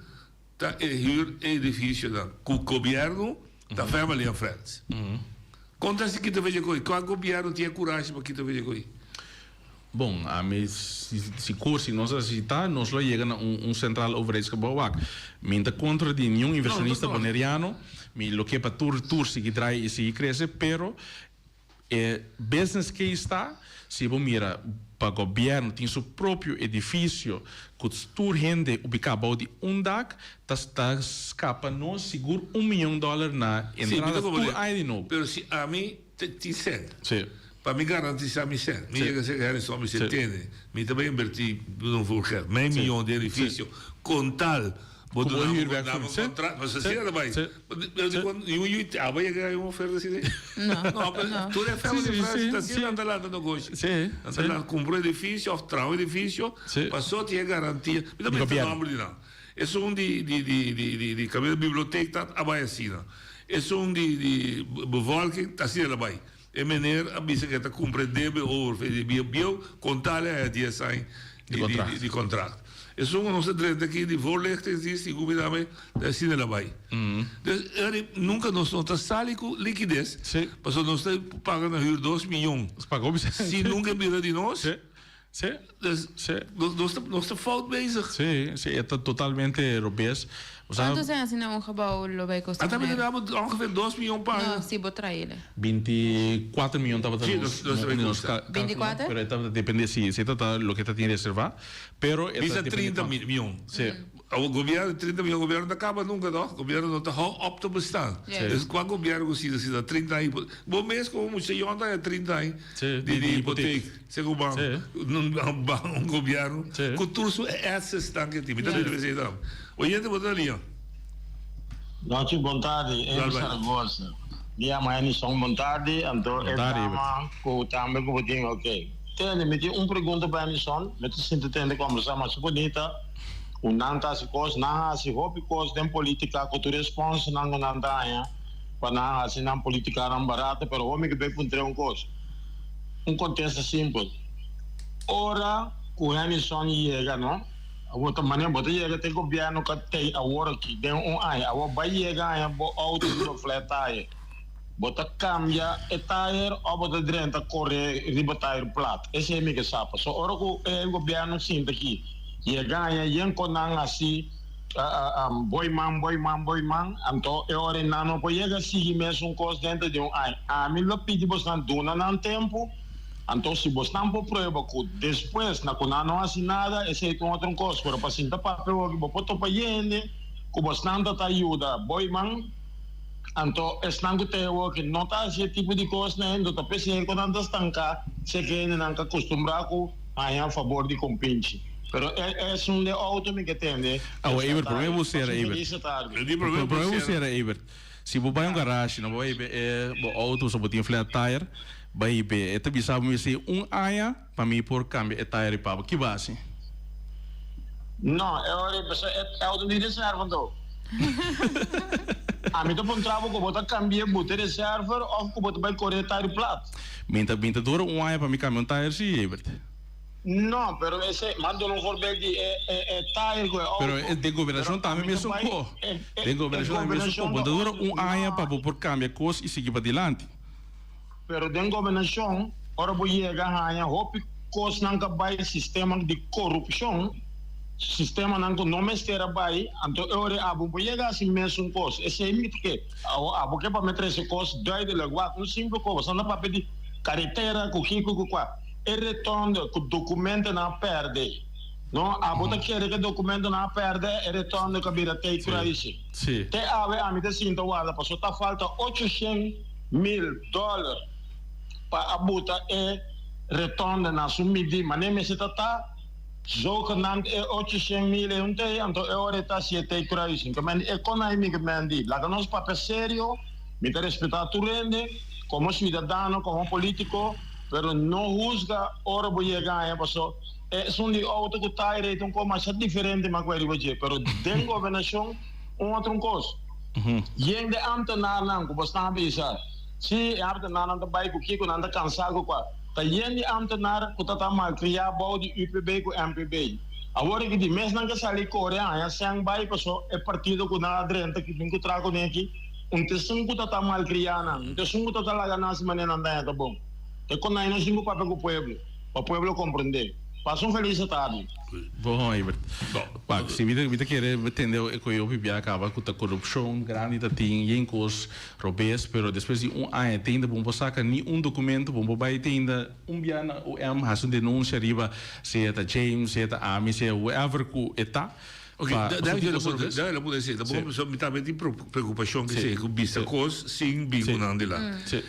ta e hür e edifisionan ku gobièrnu ta family and friends. Kon ta si kita fecha koi? Kua gobièrnu tin e kurashi pa kita fecha koi? Bon, ami sigur si nos a necesita, nos lo yega na un centraal overheidsgebouw. Wak, mi no ta kontra di niun inversionista boneriano, mi lo ke pa tur tur sigui draai i sigui krese, pero E business case ta, si bo mira pa gobierno tin su propio edificio cu tur hende ubica bao di un dak, ta ta scapa nos sigur un miyon dollar na Sí, mi entrada ta tur comprende. aña di nobo. Pero si ami tin cent Sí. Pa mi garantisa mi sèn. Mi yega serka Harrison, mi sè, Tene, mi ta bai invertí un forget, mei miyon den edifisio, kon tal bo Ku bo duna mi huur bek duna mi Sí. kontrato. Pasobra Sí. asina ta bai. Sí. Pero di kon niun yu aba yega haña un oferta asina? No. No, pero No. tur e Sí, family sí, friends sí, ta asina sí. nan ta lanta negoshi. Sí, Nan ta sí. lanta kumpra un edifisio òf traha un edifisio, Sí. pasobra tin e garantia. Mi ta Di mester gobièrnu. nòmber di nan. Esun di di di di di di kaminda bibliotek ta a bai asina. Esun di di bevolking ta asina el a bai. E meneer a bisa ku e ta kumpra e debe over fe di bieu bieu kontale a e dies aña Di kontrakt. di kontrakt. Esun ku nos a drenta aki di voorlichtingsdienst i ku mi dame ta asina el a bai. Dus eri nunka nos no ta sali ku likides Sí. pasobra nos ta paga na huur dos miyon. Nos paga hopi Si nunka e bira di nos. Sí. Sí. Dus Sí. nos nos ta nos ta fout bezig. Sí, sí, e ta totalmente robes. O sea, Cuanto zijn asina un gebouw lo bay costa Ata meneer? mi ta ongeveer dos miyon pa aña. No, si bo traele. 24 miyon tabata Sí, nos, nos- nos nos, nos gusta. ca- calculo, 24? Pero e tabata depende si, si e ta loke ta tin reserva, pero e ta Bisa depende 30 cuanto. miyon. Sí. Awor gobierno 30 miyon gobierno no ta caba nunca no, gobierno no ta hou op te bestaan. Sí. Dus cua gobierno cu si si ta 30 aña hipo bo mes como mucha yon ta haya 30 aña Sí, di di di hipoteek. hipoteek segun ban Sí. un ban un gobierno Sí. cu tur su assets tan que tin mi ta Yes. debe esey tambe. Oyente bo ta liña. Nochi bon tardi, Dal Amy bai. Saragoza. Mi yama Enison bon tardi, anto Bon e tardi, dama Ebert. cu tambe cu bo tin ok. Tende, mi tin un pregunta pa Enison, mi ta sinti tende combersa masha bunita, cu nan ta haci cos, nan a haci hopi cos den politica cu tur e sponsornan cu nan ta haña pa nan haci nan politicanan barato, pero hopi mi ke bay puntra un cos, un contesta simpel, ora cu Enison yega no, Bo ta manera bo ta yega te gobierno ka tei awor aki den un aña. Awor bai yega aña bo auto riba flat tire. Bo ta cambia e tire of bo ta drenta core riba tire plat. Esey mi ke sa. Paso ora cu e gobierno sinta aki yega aña yen con nan haci boy man boy man boy man anto e ora nan no por yega sigui mesun cos dentro di un aña. Ami lo pidi bosnan duna nan tempo. Anto si bosnan por prueba ku despues na ku nan no hasi nada, esei ta un otro kos, pero pa sinta papia hopi bo por topa hende ku bosnan ta ta yuda boiman, anto esnan ku ta e hopi no ta hasi e tipo di kosnan, ento ta p'esei ku nan ta stanká si e hendenan ka kustumbrá ku haña fabor di kompinchi. Pero e esun de outo mi ke tende Awa esta Ebert, prome tardi. bo sera Pasa un Ebert. felis tardi. Prome bo sera Ebert. Si bo bai un garashi no bo bai e bo auto so bo tin flat tire bai be e ta bisa bo mester un aña pa mi por cambia e tire y pa bo ki bo haci? No, e ora e pasobra e auto di reserva anto. Ami ta puntra bo cu bo ta cambia bo te reserva of cu bo ta bai core e tire plat. Mi ta mi ta dura un aña pa mi cambia un tire si Ebert. No, pero ese, m'a duna un voorbeeld di e, e, e tire cu e auto. Pero e den gobernacion Pero tambe ami ta mesun bai, co. e, e, Den e gobernacion tambe mesun co. gobernacion Bo ta ta dura otro. un aña pa No, bo por cambia cos y sigui padilanti. pero den gobernacion, ora bo yega haña hopi cosnan ta bai sistema di corupcion, sistemanan cu no mester a bai, anto e ora abo bo yega haci mesun cos. Esey mi ta ke. Awo abo ke pa mi trece cos duidelijk. Wak, un simpel cos. Bo sa ta papia di caretera cu kico cu cua. E retonde ku dokumentonan a pèrdè. No, abo ta kere ku e dokumentonan a pèrdè, e retonde ku a bira tei kruising. Te awe ami ta sinta warda paso ta falta ochoshen mil dòler pa a buta e retonde na su midí. Manera mester ta ta zogenaamd e ochoshen mil ei un tei, anto e ora e ta hasi e tei kruising. Ke men e kon ai mi ke men di, laga nos papia serio, mi ta respetá tur hende, komo siudadano, komo polítiko. Pero no huzga ora bo yega aña paso esun di auto cu taire ta un cos masha diferente mas cu ariba dje pero den gobernacion un otro un cos. Yen de ambtenaarnan cu bo stan a bisa si e ambtenaarnan ta bay cu kico nan ta cansa cu cua ta yen di ambtenaar cu ta ta malcria bao di UPB cu MPB. Awor aki di mes nan ke sali core aña sen bay paso e partido cu nan a drenta cu bin cu tra cu neki Un ta esun ku ta ta malkriá nan, un ta esun ku ta ta laga nan hasi manera nan ta haña ta bon. Ta kon nan no sin ku papia ku pueblo, pa pueblo komprendé. Pasa un felis atardi. Bon, Ebert. Wak, si mi ta mi ta kere tende e koe hopi bia kaba ku ta korupshon grandi ta tin yen kos robes, pero despues di un aña te ainda bo no por saka ni un dokumento, bo no por bai te ainda un bia na OM hasi un denunsia riba sea ta James, sea ta ami, sea whoever ku e ta. Ok, Pa da pasobra yo tin lo kos por robes. da lo por desi, Sí. tampoco so mi tambe tin preocupacion que Sí. se cu bisa Sí. cos sin bin Sí. cu nan dilanti. Sí.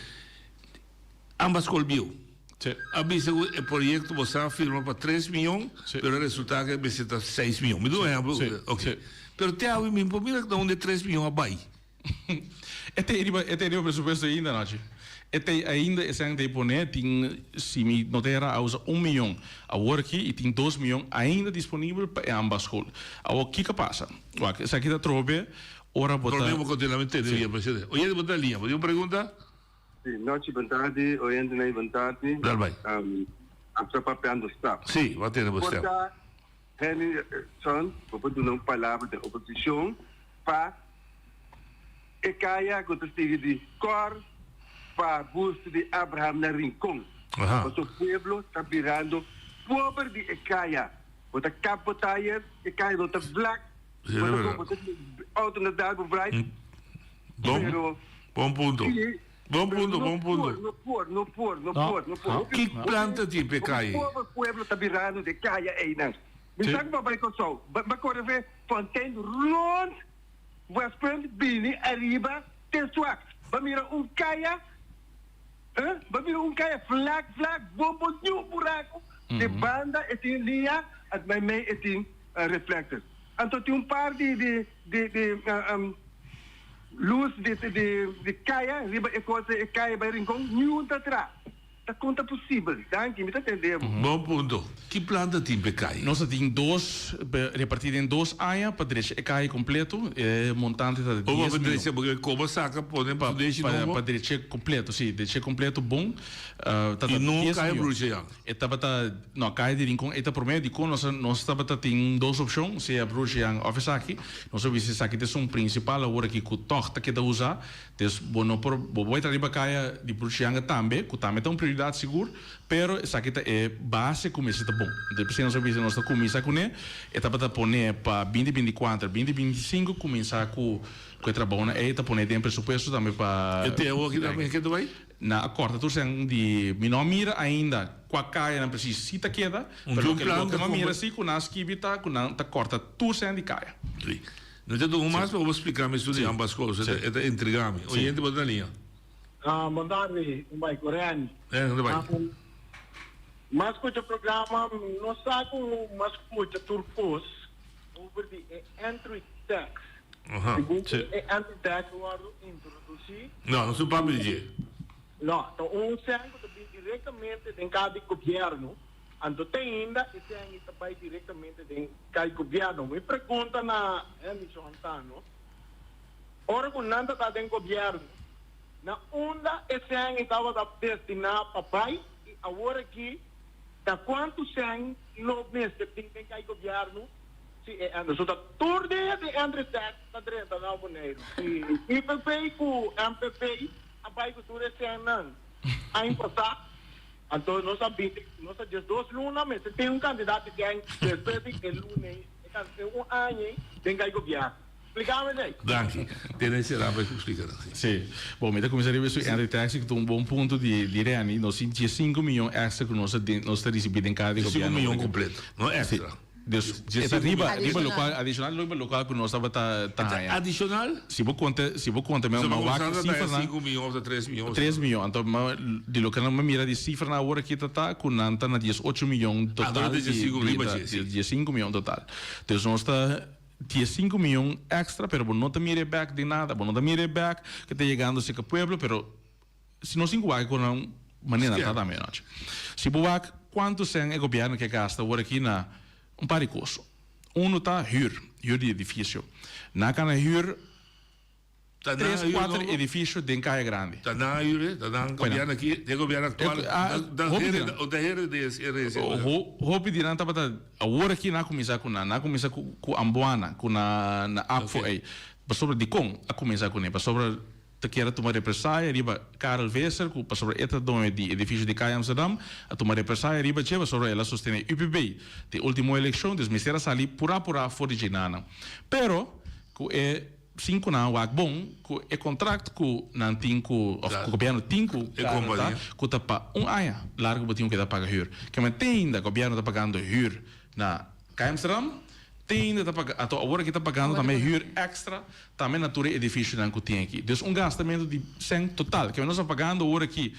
Ambas scol bieu. A bisa ku e proyekto bo sa firma pa tres mion, pero a resultá ku mester ta seis mion. Mi duna un ehèmpel. Oke. Pero te awe mi por mira na unda e tres mion a bai. E te riba e te riba presupuesto ainda Nachi. E te ainda esnan te pone tin si mi no ta era a usa un mion awor aki y tin dos mion ainda disponibel pa e ambas school. Awor kiko a pasa? Wak esaki ta trobe ora bo ta. Prome bo continua mi tende bien presidente. Oyente bo ta liña bo tin un pregunta? Si, nochi bon tardi, oyentenan bon tardi. Dal bai. Ap ta papiando stap. Si, bo a tende bo step. Por ta Henny Son, bo por duna un palabra den oposicion pa e kaya ku ta sigui di kòr pa busto di Abraham na Rincon. Pasobra pueblo ta birando pober di e kaya. Bo ta kap bo tayer, e kaya no ta vlak. Bo ta bo ta outo na dal bo vrait. Bon, bon punto. Bon punto, bon punto. No por, no por, no por, no por. Ki plan ta tin pa e kaya ei? Pober pueblo ta birando di e kaya einan. Mi sa ku bo a bai Kòrsou, bo a kore fe Fontein rond Westpunt bini ariba te swak. Bo mira un kaya, eh, bo mira un kaya flak flak, bon bon niun buraku. Di banda e tin liña, at mei mei e tin reflectors. Anto tin un par di di di di lus di di di kaya riba e kos e kaya bai Rincon, niun ta tra. Ta kon ta posibel? Danki, mi ta tende bo. Bon punto. Ki plan ta tin p'e kai? Nos ta tin dos, reparti den dos aña pa drecha e kai completo. E montante ta di Oba dies pa mion. drecha, porque koba saka pone Pa, fundeshi pa, nobo. pa drecha completo, si, drecha completo bon. Ta ta I no dies kai mion. brucha ya. E tabata, no, kai di Rincon e ta prome, dikon nos a, nos tabata tin dos opshon, sea Brucha Jan of esaki. Nos a bisa esaki ta esun principal awor aki ku tòg ta keda usa. Des bo no por, bo por tra riba kaya di Bruchianga tambe, ku tambe ta un prioridat sigur, pero esaki ta e base ku mester ta bon. Entonces p'esei nos a bisa nos ta kuminsá kuné, e tabata poné pa binti 24, binti 25 kuminsá ku ku e trabounan ei, ta poné den presupuesto tambe pa. E te awor aki tambe ke ta bai? Nan a kòrta tur sèn di, mi no a mira ainda kua kayanan presis si ta keda, Un pero tur loke plan loke ta mi a mira kompa. si ku nan a skibi ta ku nan ta kòrta tur sèn di kaya. Sí. No ta dun mas pa bo splica mi su di ambas cos, e ta intriga mi. Oyente bo ta na liña. Bon tardi, un bai cu Reni. Eh, un bai. M'a scucha programa, mi no sa cu m'a scucha tur cos over di e entry tax. Segun cu e entry tax wordo introduci. No, no su papia di dje. No, ta un cen cu ta bin directamente den cada di gobierno. Anto te ainda e sèn ta bai direktamente den kai gobièrnu. Mi pregunta na Henny Johantano, ora ku nan ta ta den gobièrnu, na unda e sèn tabata destiná pa bai i awor aki ta kuantu sèn lo mester tin den kai gobièrnu si e Anderson ta tur dia di entry tax ta drenta na Boneiru. Si IPP ku MPP a bai ku tur e sènnan aña pasá. Anto nos a binti, nos a 12 luna mester tin un kandidat di ken despues di e luna ei, e kan e un aña ei den kai gobièrnu. Splika mi esei. Danki. Tene será pa splika nan, si. Si. Bon, mi ta kuminsá riba su entry tax ku ta un bon punto di di Reni. Nos tin 15 miyon extra ku nos a den nos ta risibí den kada di 15 gobièrnu. miyon kompleto, no extra. Dus, e ta riba, riba lokual, adishonal riba lokual ku nos tabata ta haña. Adishonal? Si bo konta, si bo konta, mi So, a bo wak sa ta sifranan. 5 miyon of ta 3 miyon? 3 miyon. Anto, ma, di loke nan mi mira di sifranan awor aki ta ta ku nan ta na 18 miyon Ah, total di di, 15 di, riba ta, dje, si. 15 miyon total. Dus nos ta 15 miyon extra, pero bo no ta mira e bek den nada. Bo no ta mira e bek ku ta yegando serka pueblo, pero Si nos tin ku wak ku nan manera nan ta tambe anochi. Si bo wak kuantu sèn e gobièrnu ke gasta awor aki na un par di kos. Unu ta hür, hür di edifisio. Nan a kana hür tres, kuater edifisio den Kaya Grandi. Ta nan a hür e? Ta nan gobièrnu aki, e gobièrnu aktual ta herde di e herensia? Hopi di nan tabata awor aki nan a kuminsá ku nan. Nan a kuminsá ku Ambuana, ku na APFO ei. Pasobra dikon a kuminsá kuné? Pasobra Ta kier a tuma represaya riba Karel Visser ku pasobra e ta doño di edifisio di Kaya Amsterdam, a tuma represaya riba dje pasobra el a sostené UPB den ultimo elekshon, dus mester a sali purá purá for di dje nana. Pero ku e sin ku nan a wak bon ku e kontrakt ku nan tin ku òf ku gobièrnu tin ku Karel ta ku ta pa un aña largu bo tin ku keda paga hür. Kema te ainda gobièrnu ta pagando hür na Kaya Amsterdam, te ainda ta paga anto awor aki ta pagando tambe hür èkstra Tambe na tur e edificionan cu tin aki. Dus un gastamento di cen total. Keme nos ta pagando awor aki.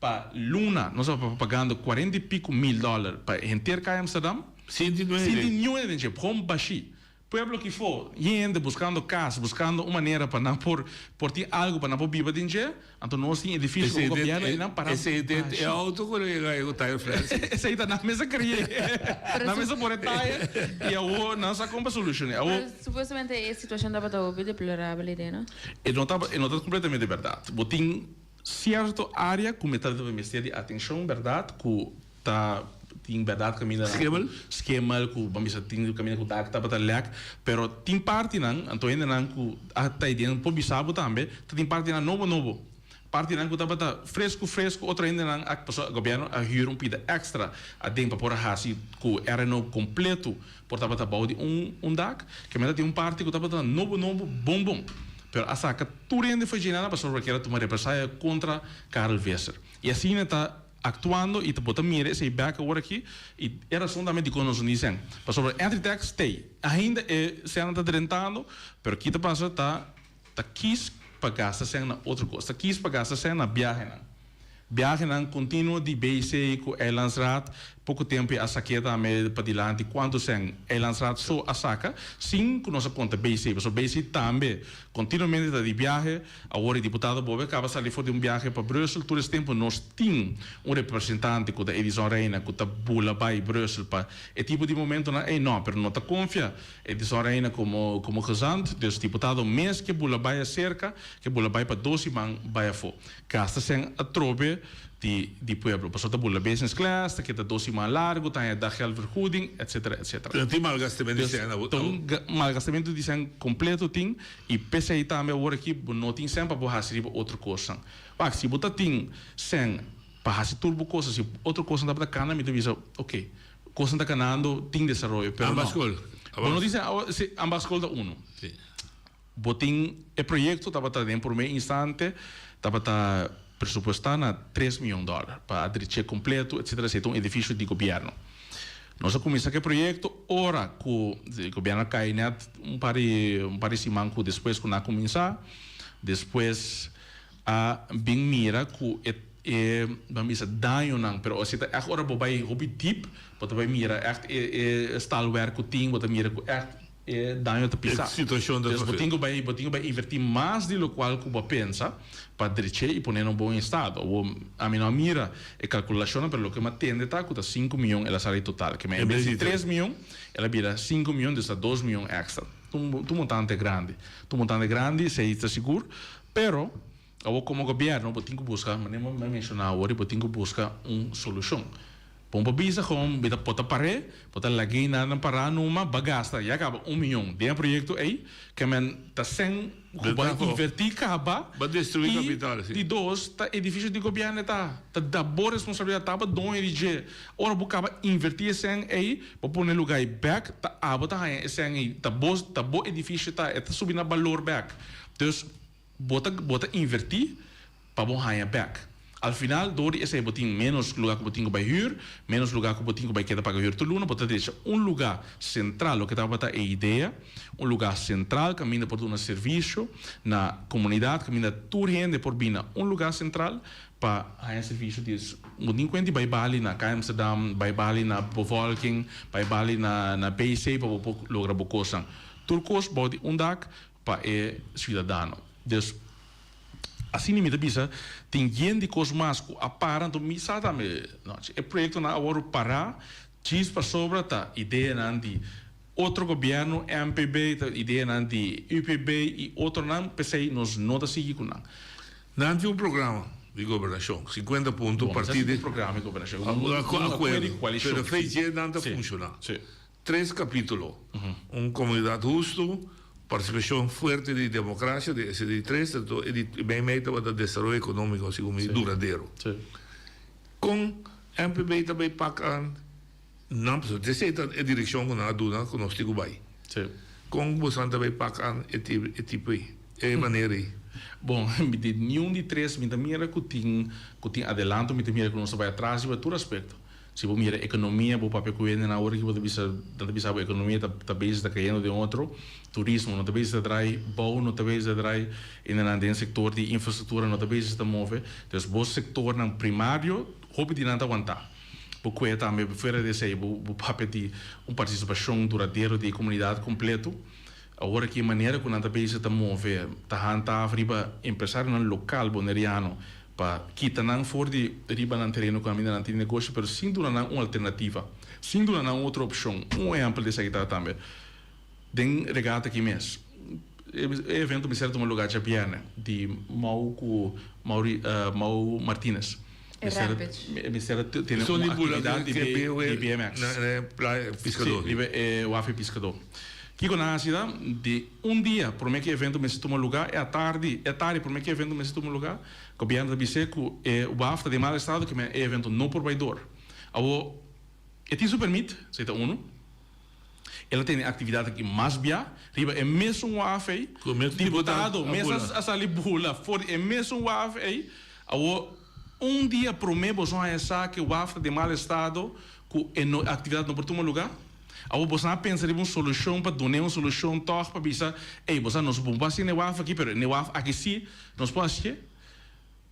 Pa luna nos a pagando cuarenta y pico mil dollar pa henter caya Amsterdam. Sin tin nueve. Sin tin nueve den dje, gewoon bashi. Pueblo kifo, hende buscando cas, buscando un manera pa nan por por tin algo pa nan por biba den dje, anto nos tin edificio cu gobierno y nan para Esey den e auto cu lo yega cu tire flat. Esey ta nan mes a crea. Nan mes a pone tire y awo nan sa con pa soluciona. Awo. Pero supuestamente e situacion tabata hopi deplorabel ey den, no? E no ta e no ta completamente berdad. Bo tin Cierto area cu mi ta mester di atencion berdad cu ta tin berdad caminda Schemel? Schemel cu ban bisa tin caminda cu dak tabata lek pero tin partinan anto hendenan cu a ta den por bisa bo tambe ta tin partinan nobo nobo partinan cu tabata fresco fresco otro hendenan a pasobra gobierno a huur un pida extra aden pa por a haci cu RNO completo por tabata bou di un un dak ke mester tin un parti cu tabata nobo nobo bon bon. Pero a saca tur hende for dje nada pasobra kier a tuma represaya contra Karel Visser. Y asina ta actuando y ta bo ta mira esey bek awor aki y e razon tambe dicon nos no dicen. Pasobra entry tax t'ey. Ainda e sènnan ta drentando pero ki ta pasa ta ta kies pa gasta sèn na otro cos. Ta kies pa gasta sèn na biahenan. Biahenan continuo di BC cu Eilandsraad, poco tempo e a saké tambe padilanti cuanto cen Eilandsraad so a saca, sin cu nos a conta BC, pasobra BC tambe continuamente ta di biahe, awor e diputado Bobe a caba sali for di un biahe pa Brussel, tur es tempo nos tin un representante cu ta Edison Reina cu ta bula bay Brussel pa e tipo di momentonan ey, no, pero no ta confia Edison Reina como como gezant, dus diputado mes ke bula bay acerca, ke bula bay pa dos siman bay afo. Gasta sèn atrobe di di pueblo. Pasobra ta bula business class, ta keda dos siman largu, ta haña daggeldvergoeding, etcetera, etcetera. Pero tin malgastamentu di sèn Ta un malgastamentu di sèn kompleto tin i p'esei tambe awor aki bo no tin sèn pa bo hasi riba otro kosnan. Wak, si bo ta tin sèn pa hasi tur bo kosnan, si otro kosnan tabata kana mi ta bisa oke, kosnan ta kanando, tin desaroyo, pero no. Ambas skol. Bo no tin sèn, si, ambas skol ta unu. Si. Bo tin e proyekto tabata den promé instante tabata presupuestá na tres mion dòler pa adrich'é kompleto etsetera esei ta un edifisio di gobièrnu. Nos a kuminsá ku e proyekto ora ku gobièrnu a kai nèt un par di un par di siman ku despues ku nan a kuminsá despues a bin mira ku e e ban bisa dañonan pero esei ta ègt ora bo bai hopi dip bo ta bai mira ègt e e staalwerk ku tin bo ta mira ku ègt E daño ta pisá. E situacion ta Dus bo tin cu bay, bo tin cu bay inverti mas di locual cu bo a pensa pa dreché y pone na un bon estado. Awor, ami no a mira e calculacionnan, pero loke mi a tende ta cu ta cinco miyon el a sali total. Ke men en bes di tres miyon, el a bira cinco miyon, dus ta dos miyon extra. Ta un, ta un montante grandi. Ta un montante grandi, esey ta sigur. Pero, awor como gobierno bo tin cu busca, manera mi a menciona awor, bo tin cu busca un solucion. Bon pa bisa gewoon mi ta por ta par'é, por ta lag'é nan nan pará numa, ba gasta ya kaba un miyon den e proyekto ei, ke men ta sèn ku bo a invertí kaba Ba destruí i kapital, si. di dos ta edifisio di gobièrnu e ta, ta da bo responsabilidat, ta bo doño di dje. Ora bo kaba invertí e sèn ei, bo pone e lugá ei bèk, ta abo ta haña e sèn ei, ta bo ta bo edifisio ta, e ta subi na balor bèk. Dus bo ta bo ta invertí pa bo haña bèk. Al final, dor di esei bo tin ménos lugá ku bo tin ku bai hür, ménos lugá ku bo tin ku bai keda paga hür tur luna, bo ta drecha un lugá sentral, loke tabata e idea, un lugá sentral kaminda por duna servisio na komunidat, kaminda tur hende por bini na un lugá sentral pa haña servisio di bo tin kuenta di bai bali na Kai Amsterdam, bai bali na Bevolking, bai bali na na BC pa bo por logra bo kosnan. Tur kos bou di un dak pa e siudadano. Dus. Asina mi ta bisa, tin yen di kos mas ku a para, anto mi sa tambe, no, e proyektonan a wòrdu pará djis pasobra ta ideanan di otro gobièrnu, MPB, ta ideanan di UPB i otronan, p'esei nos no ta sigui ku nan. Nan tin un programa di gobernashon, sinkuenta punto, Bon, partí di un programa di gobernashon, un akuerdo di koalishon. Pero fe dje nan ta funshoná. Tres kapítulo, Un komunidat hustu, partisipashon fuerte di demokrasia, di ese di tres, anto e di meimei tabata desaroyo ekonómiko segun mi duradero. Kon MPB ta bai pak an nan pasobra esei ta e direkshon ku nan a duna ku nos tin ku bai. Kon bosan ta bai pak an e tipo ei, e manera ei? Bon, mi di niun di tres mi ta mira ku tin ku tin adelanto, mi ta mira ku nos ta bai atras riba tur aspekto. Si bo mira ekonomia, bo papia ku hendenan awor aki bo ta bisa, nan ta bisa bo ekonomia ta ta bezig ta kayendo den otro, turismo no ta bezig ta drai, bou no ta bezig ta drai, hendenan den sektor di infrastruktura no ta bezig ta move. Dus bo sektornan primario hopi di nan ta wantá. Bo kue tambe fuera di esei bo bo papia di un partisipashon duradero di e komunidat kompleto. Awor aki e manera ku nan ta bezig ta move ta hantaf riba empresarionan lokal boneriano pa kita nan for di riba nan tereno ku kaminda nan tin negoshi pero sin duna nan un alternativa, sin duna nan un otro opshon. Un ehèmpel di esaki ta tambe den regata aki mes. E evento mester a tuma lugá djabièrnè di Mau ku Mauri Mau Martinez. E rampage. Mester a tene un aktividat di BMX. Sí, riba e waf e piskadó. Kiko nan a hasi ta, di un dia promé ku e evento mester tuma lugá, e atardi, e atardi promé ku e evento mester tuma lugá, gobièrnu ta bis'é ku e waf ta den mal estado ku e evento no por bai dor. Awor, e tin su pèrmit, esei ta unu. El a tene aktividat aki mas bia riba e mesun waf ei. Diputado mes a sali bula for di e mesun waf ei. Awor, un dia promé boso haña sa ku e waf ta den mal estado, ku e aktividat no por tuma lugá. Awor boso a pensa riba un solushon pa dun'é un solushon tòg pa bisa, ey, bo sa nos por hasi n'e waf aki, pero n'e waf aki sí nos por hasié.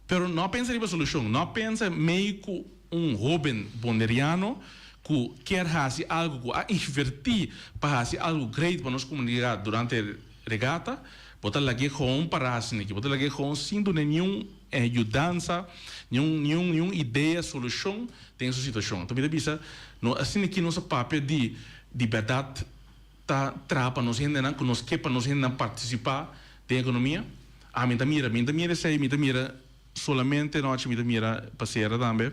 Pero no a pensa riba solushon, no a pensa mei ku un hóben boneriano ku kier hasi algu, ku a invertí pa hasi algu great pa nos komunidat durante regata, bo ta lag'é gewoon pará asin'aki, bo ta lag'é gewoon sin dun'é niun yudansa, niun niun niun idea, solushon den su situashon. Anto mi ta bisa, no asin'aki nos a papia di di bèrdat ta traha pa nos hendenan, ku nos ke pa nos hendenan partisipá den ekonomia. Ah, mi ta mira, mi ta mira esei, mi ta mira solamente nochi, mi ta mira pasera tambe,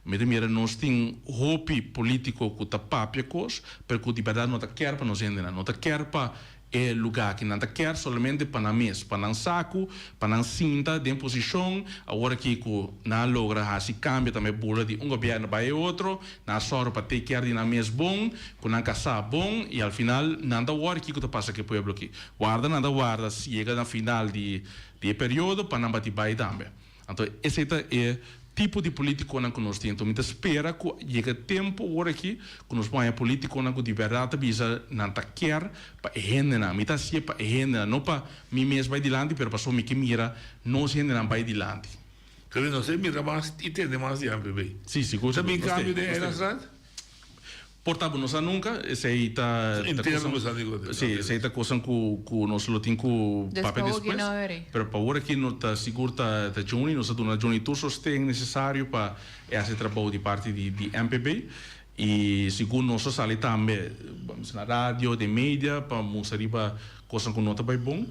mi ta mira nos tin hopi politico ku ta papia kos, pero ku di bèrdat no ta kèr pa nos hendenan, no ta kèr pa E lugá ki nan ta kier solamente pa nan mes, pa nan saku, pa nan sinta den posishon, awor aki ku nan a logra hasi kambio tambe bula di un gobièrnu bai e otro, nan a sòru pa take care di nan mes bon, ku nan kasá bon i al final nan ta wòri kiko ta pasa ku e pueblo aki. Warda nan ta warda si yega na final di di e periodo pa nan bati bai tambe. Anto esei ta e tipo di politiconan cu nos tin. Anto mi ta spera cu yega tempo ora aki cu nos por haña politiconan cu di berdad ta bisa nan ta kier pa e hendenan. Mi ta hacié pa e hendenan, no pa mi mes bay dilanti, pero pasobra mi ke mira nos hendenan bay dilanti. Pero nos e mira mas y tende mas di ANPB. Si, sigur, Ta sigur. bin Nos cambio te, den nos te. Eilandsraad? Por ta bo no sa nunca, esey ta Interno cosa, bo sa di kote. sí, esey ta cosa cu cu nos lo tin cu Des papia pa awor despues, no eri. pero pa awor aki no ta sigur ta ta Juni, nos a duna Juni tur sosten necesario pa e haci trabou di parti di di MPB y sigur nos a sali tambe na radio, den media pa mustra riba cosnan cu no ta bay bon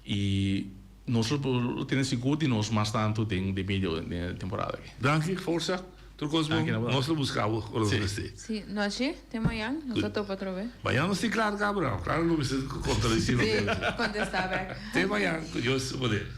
y Nos lo tene sigur di nos mas tantu den den medio den e temporada aki. Danki, forsa, tur kos bon. Nos lo buska bo ora nos mester. Si, nochi, te mañan, nos ta topa atrobe. Mañan nos tin Clara Cabral. Clara lo mester contradeci lo Si, contesta bek. Te mañan, cu Dios su poder.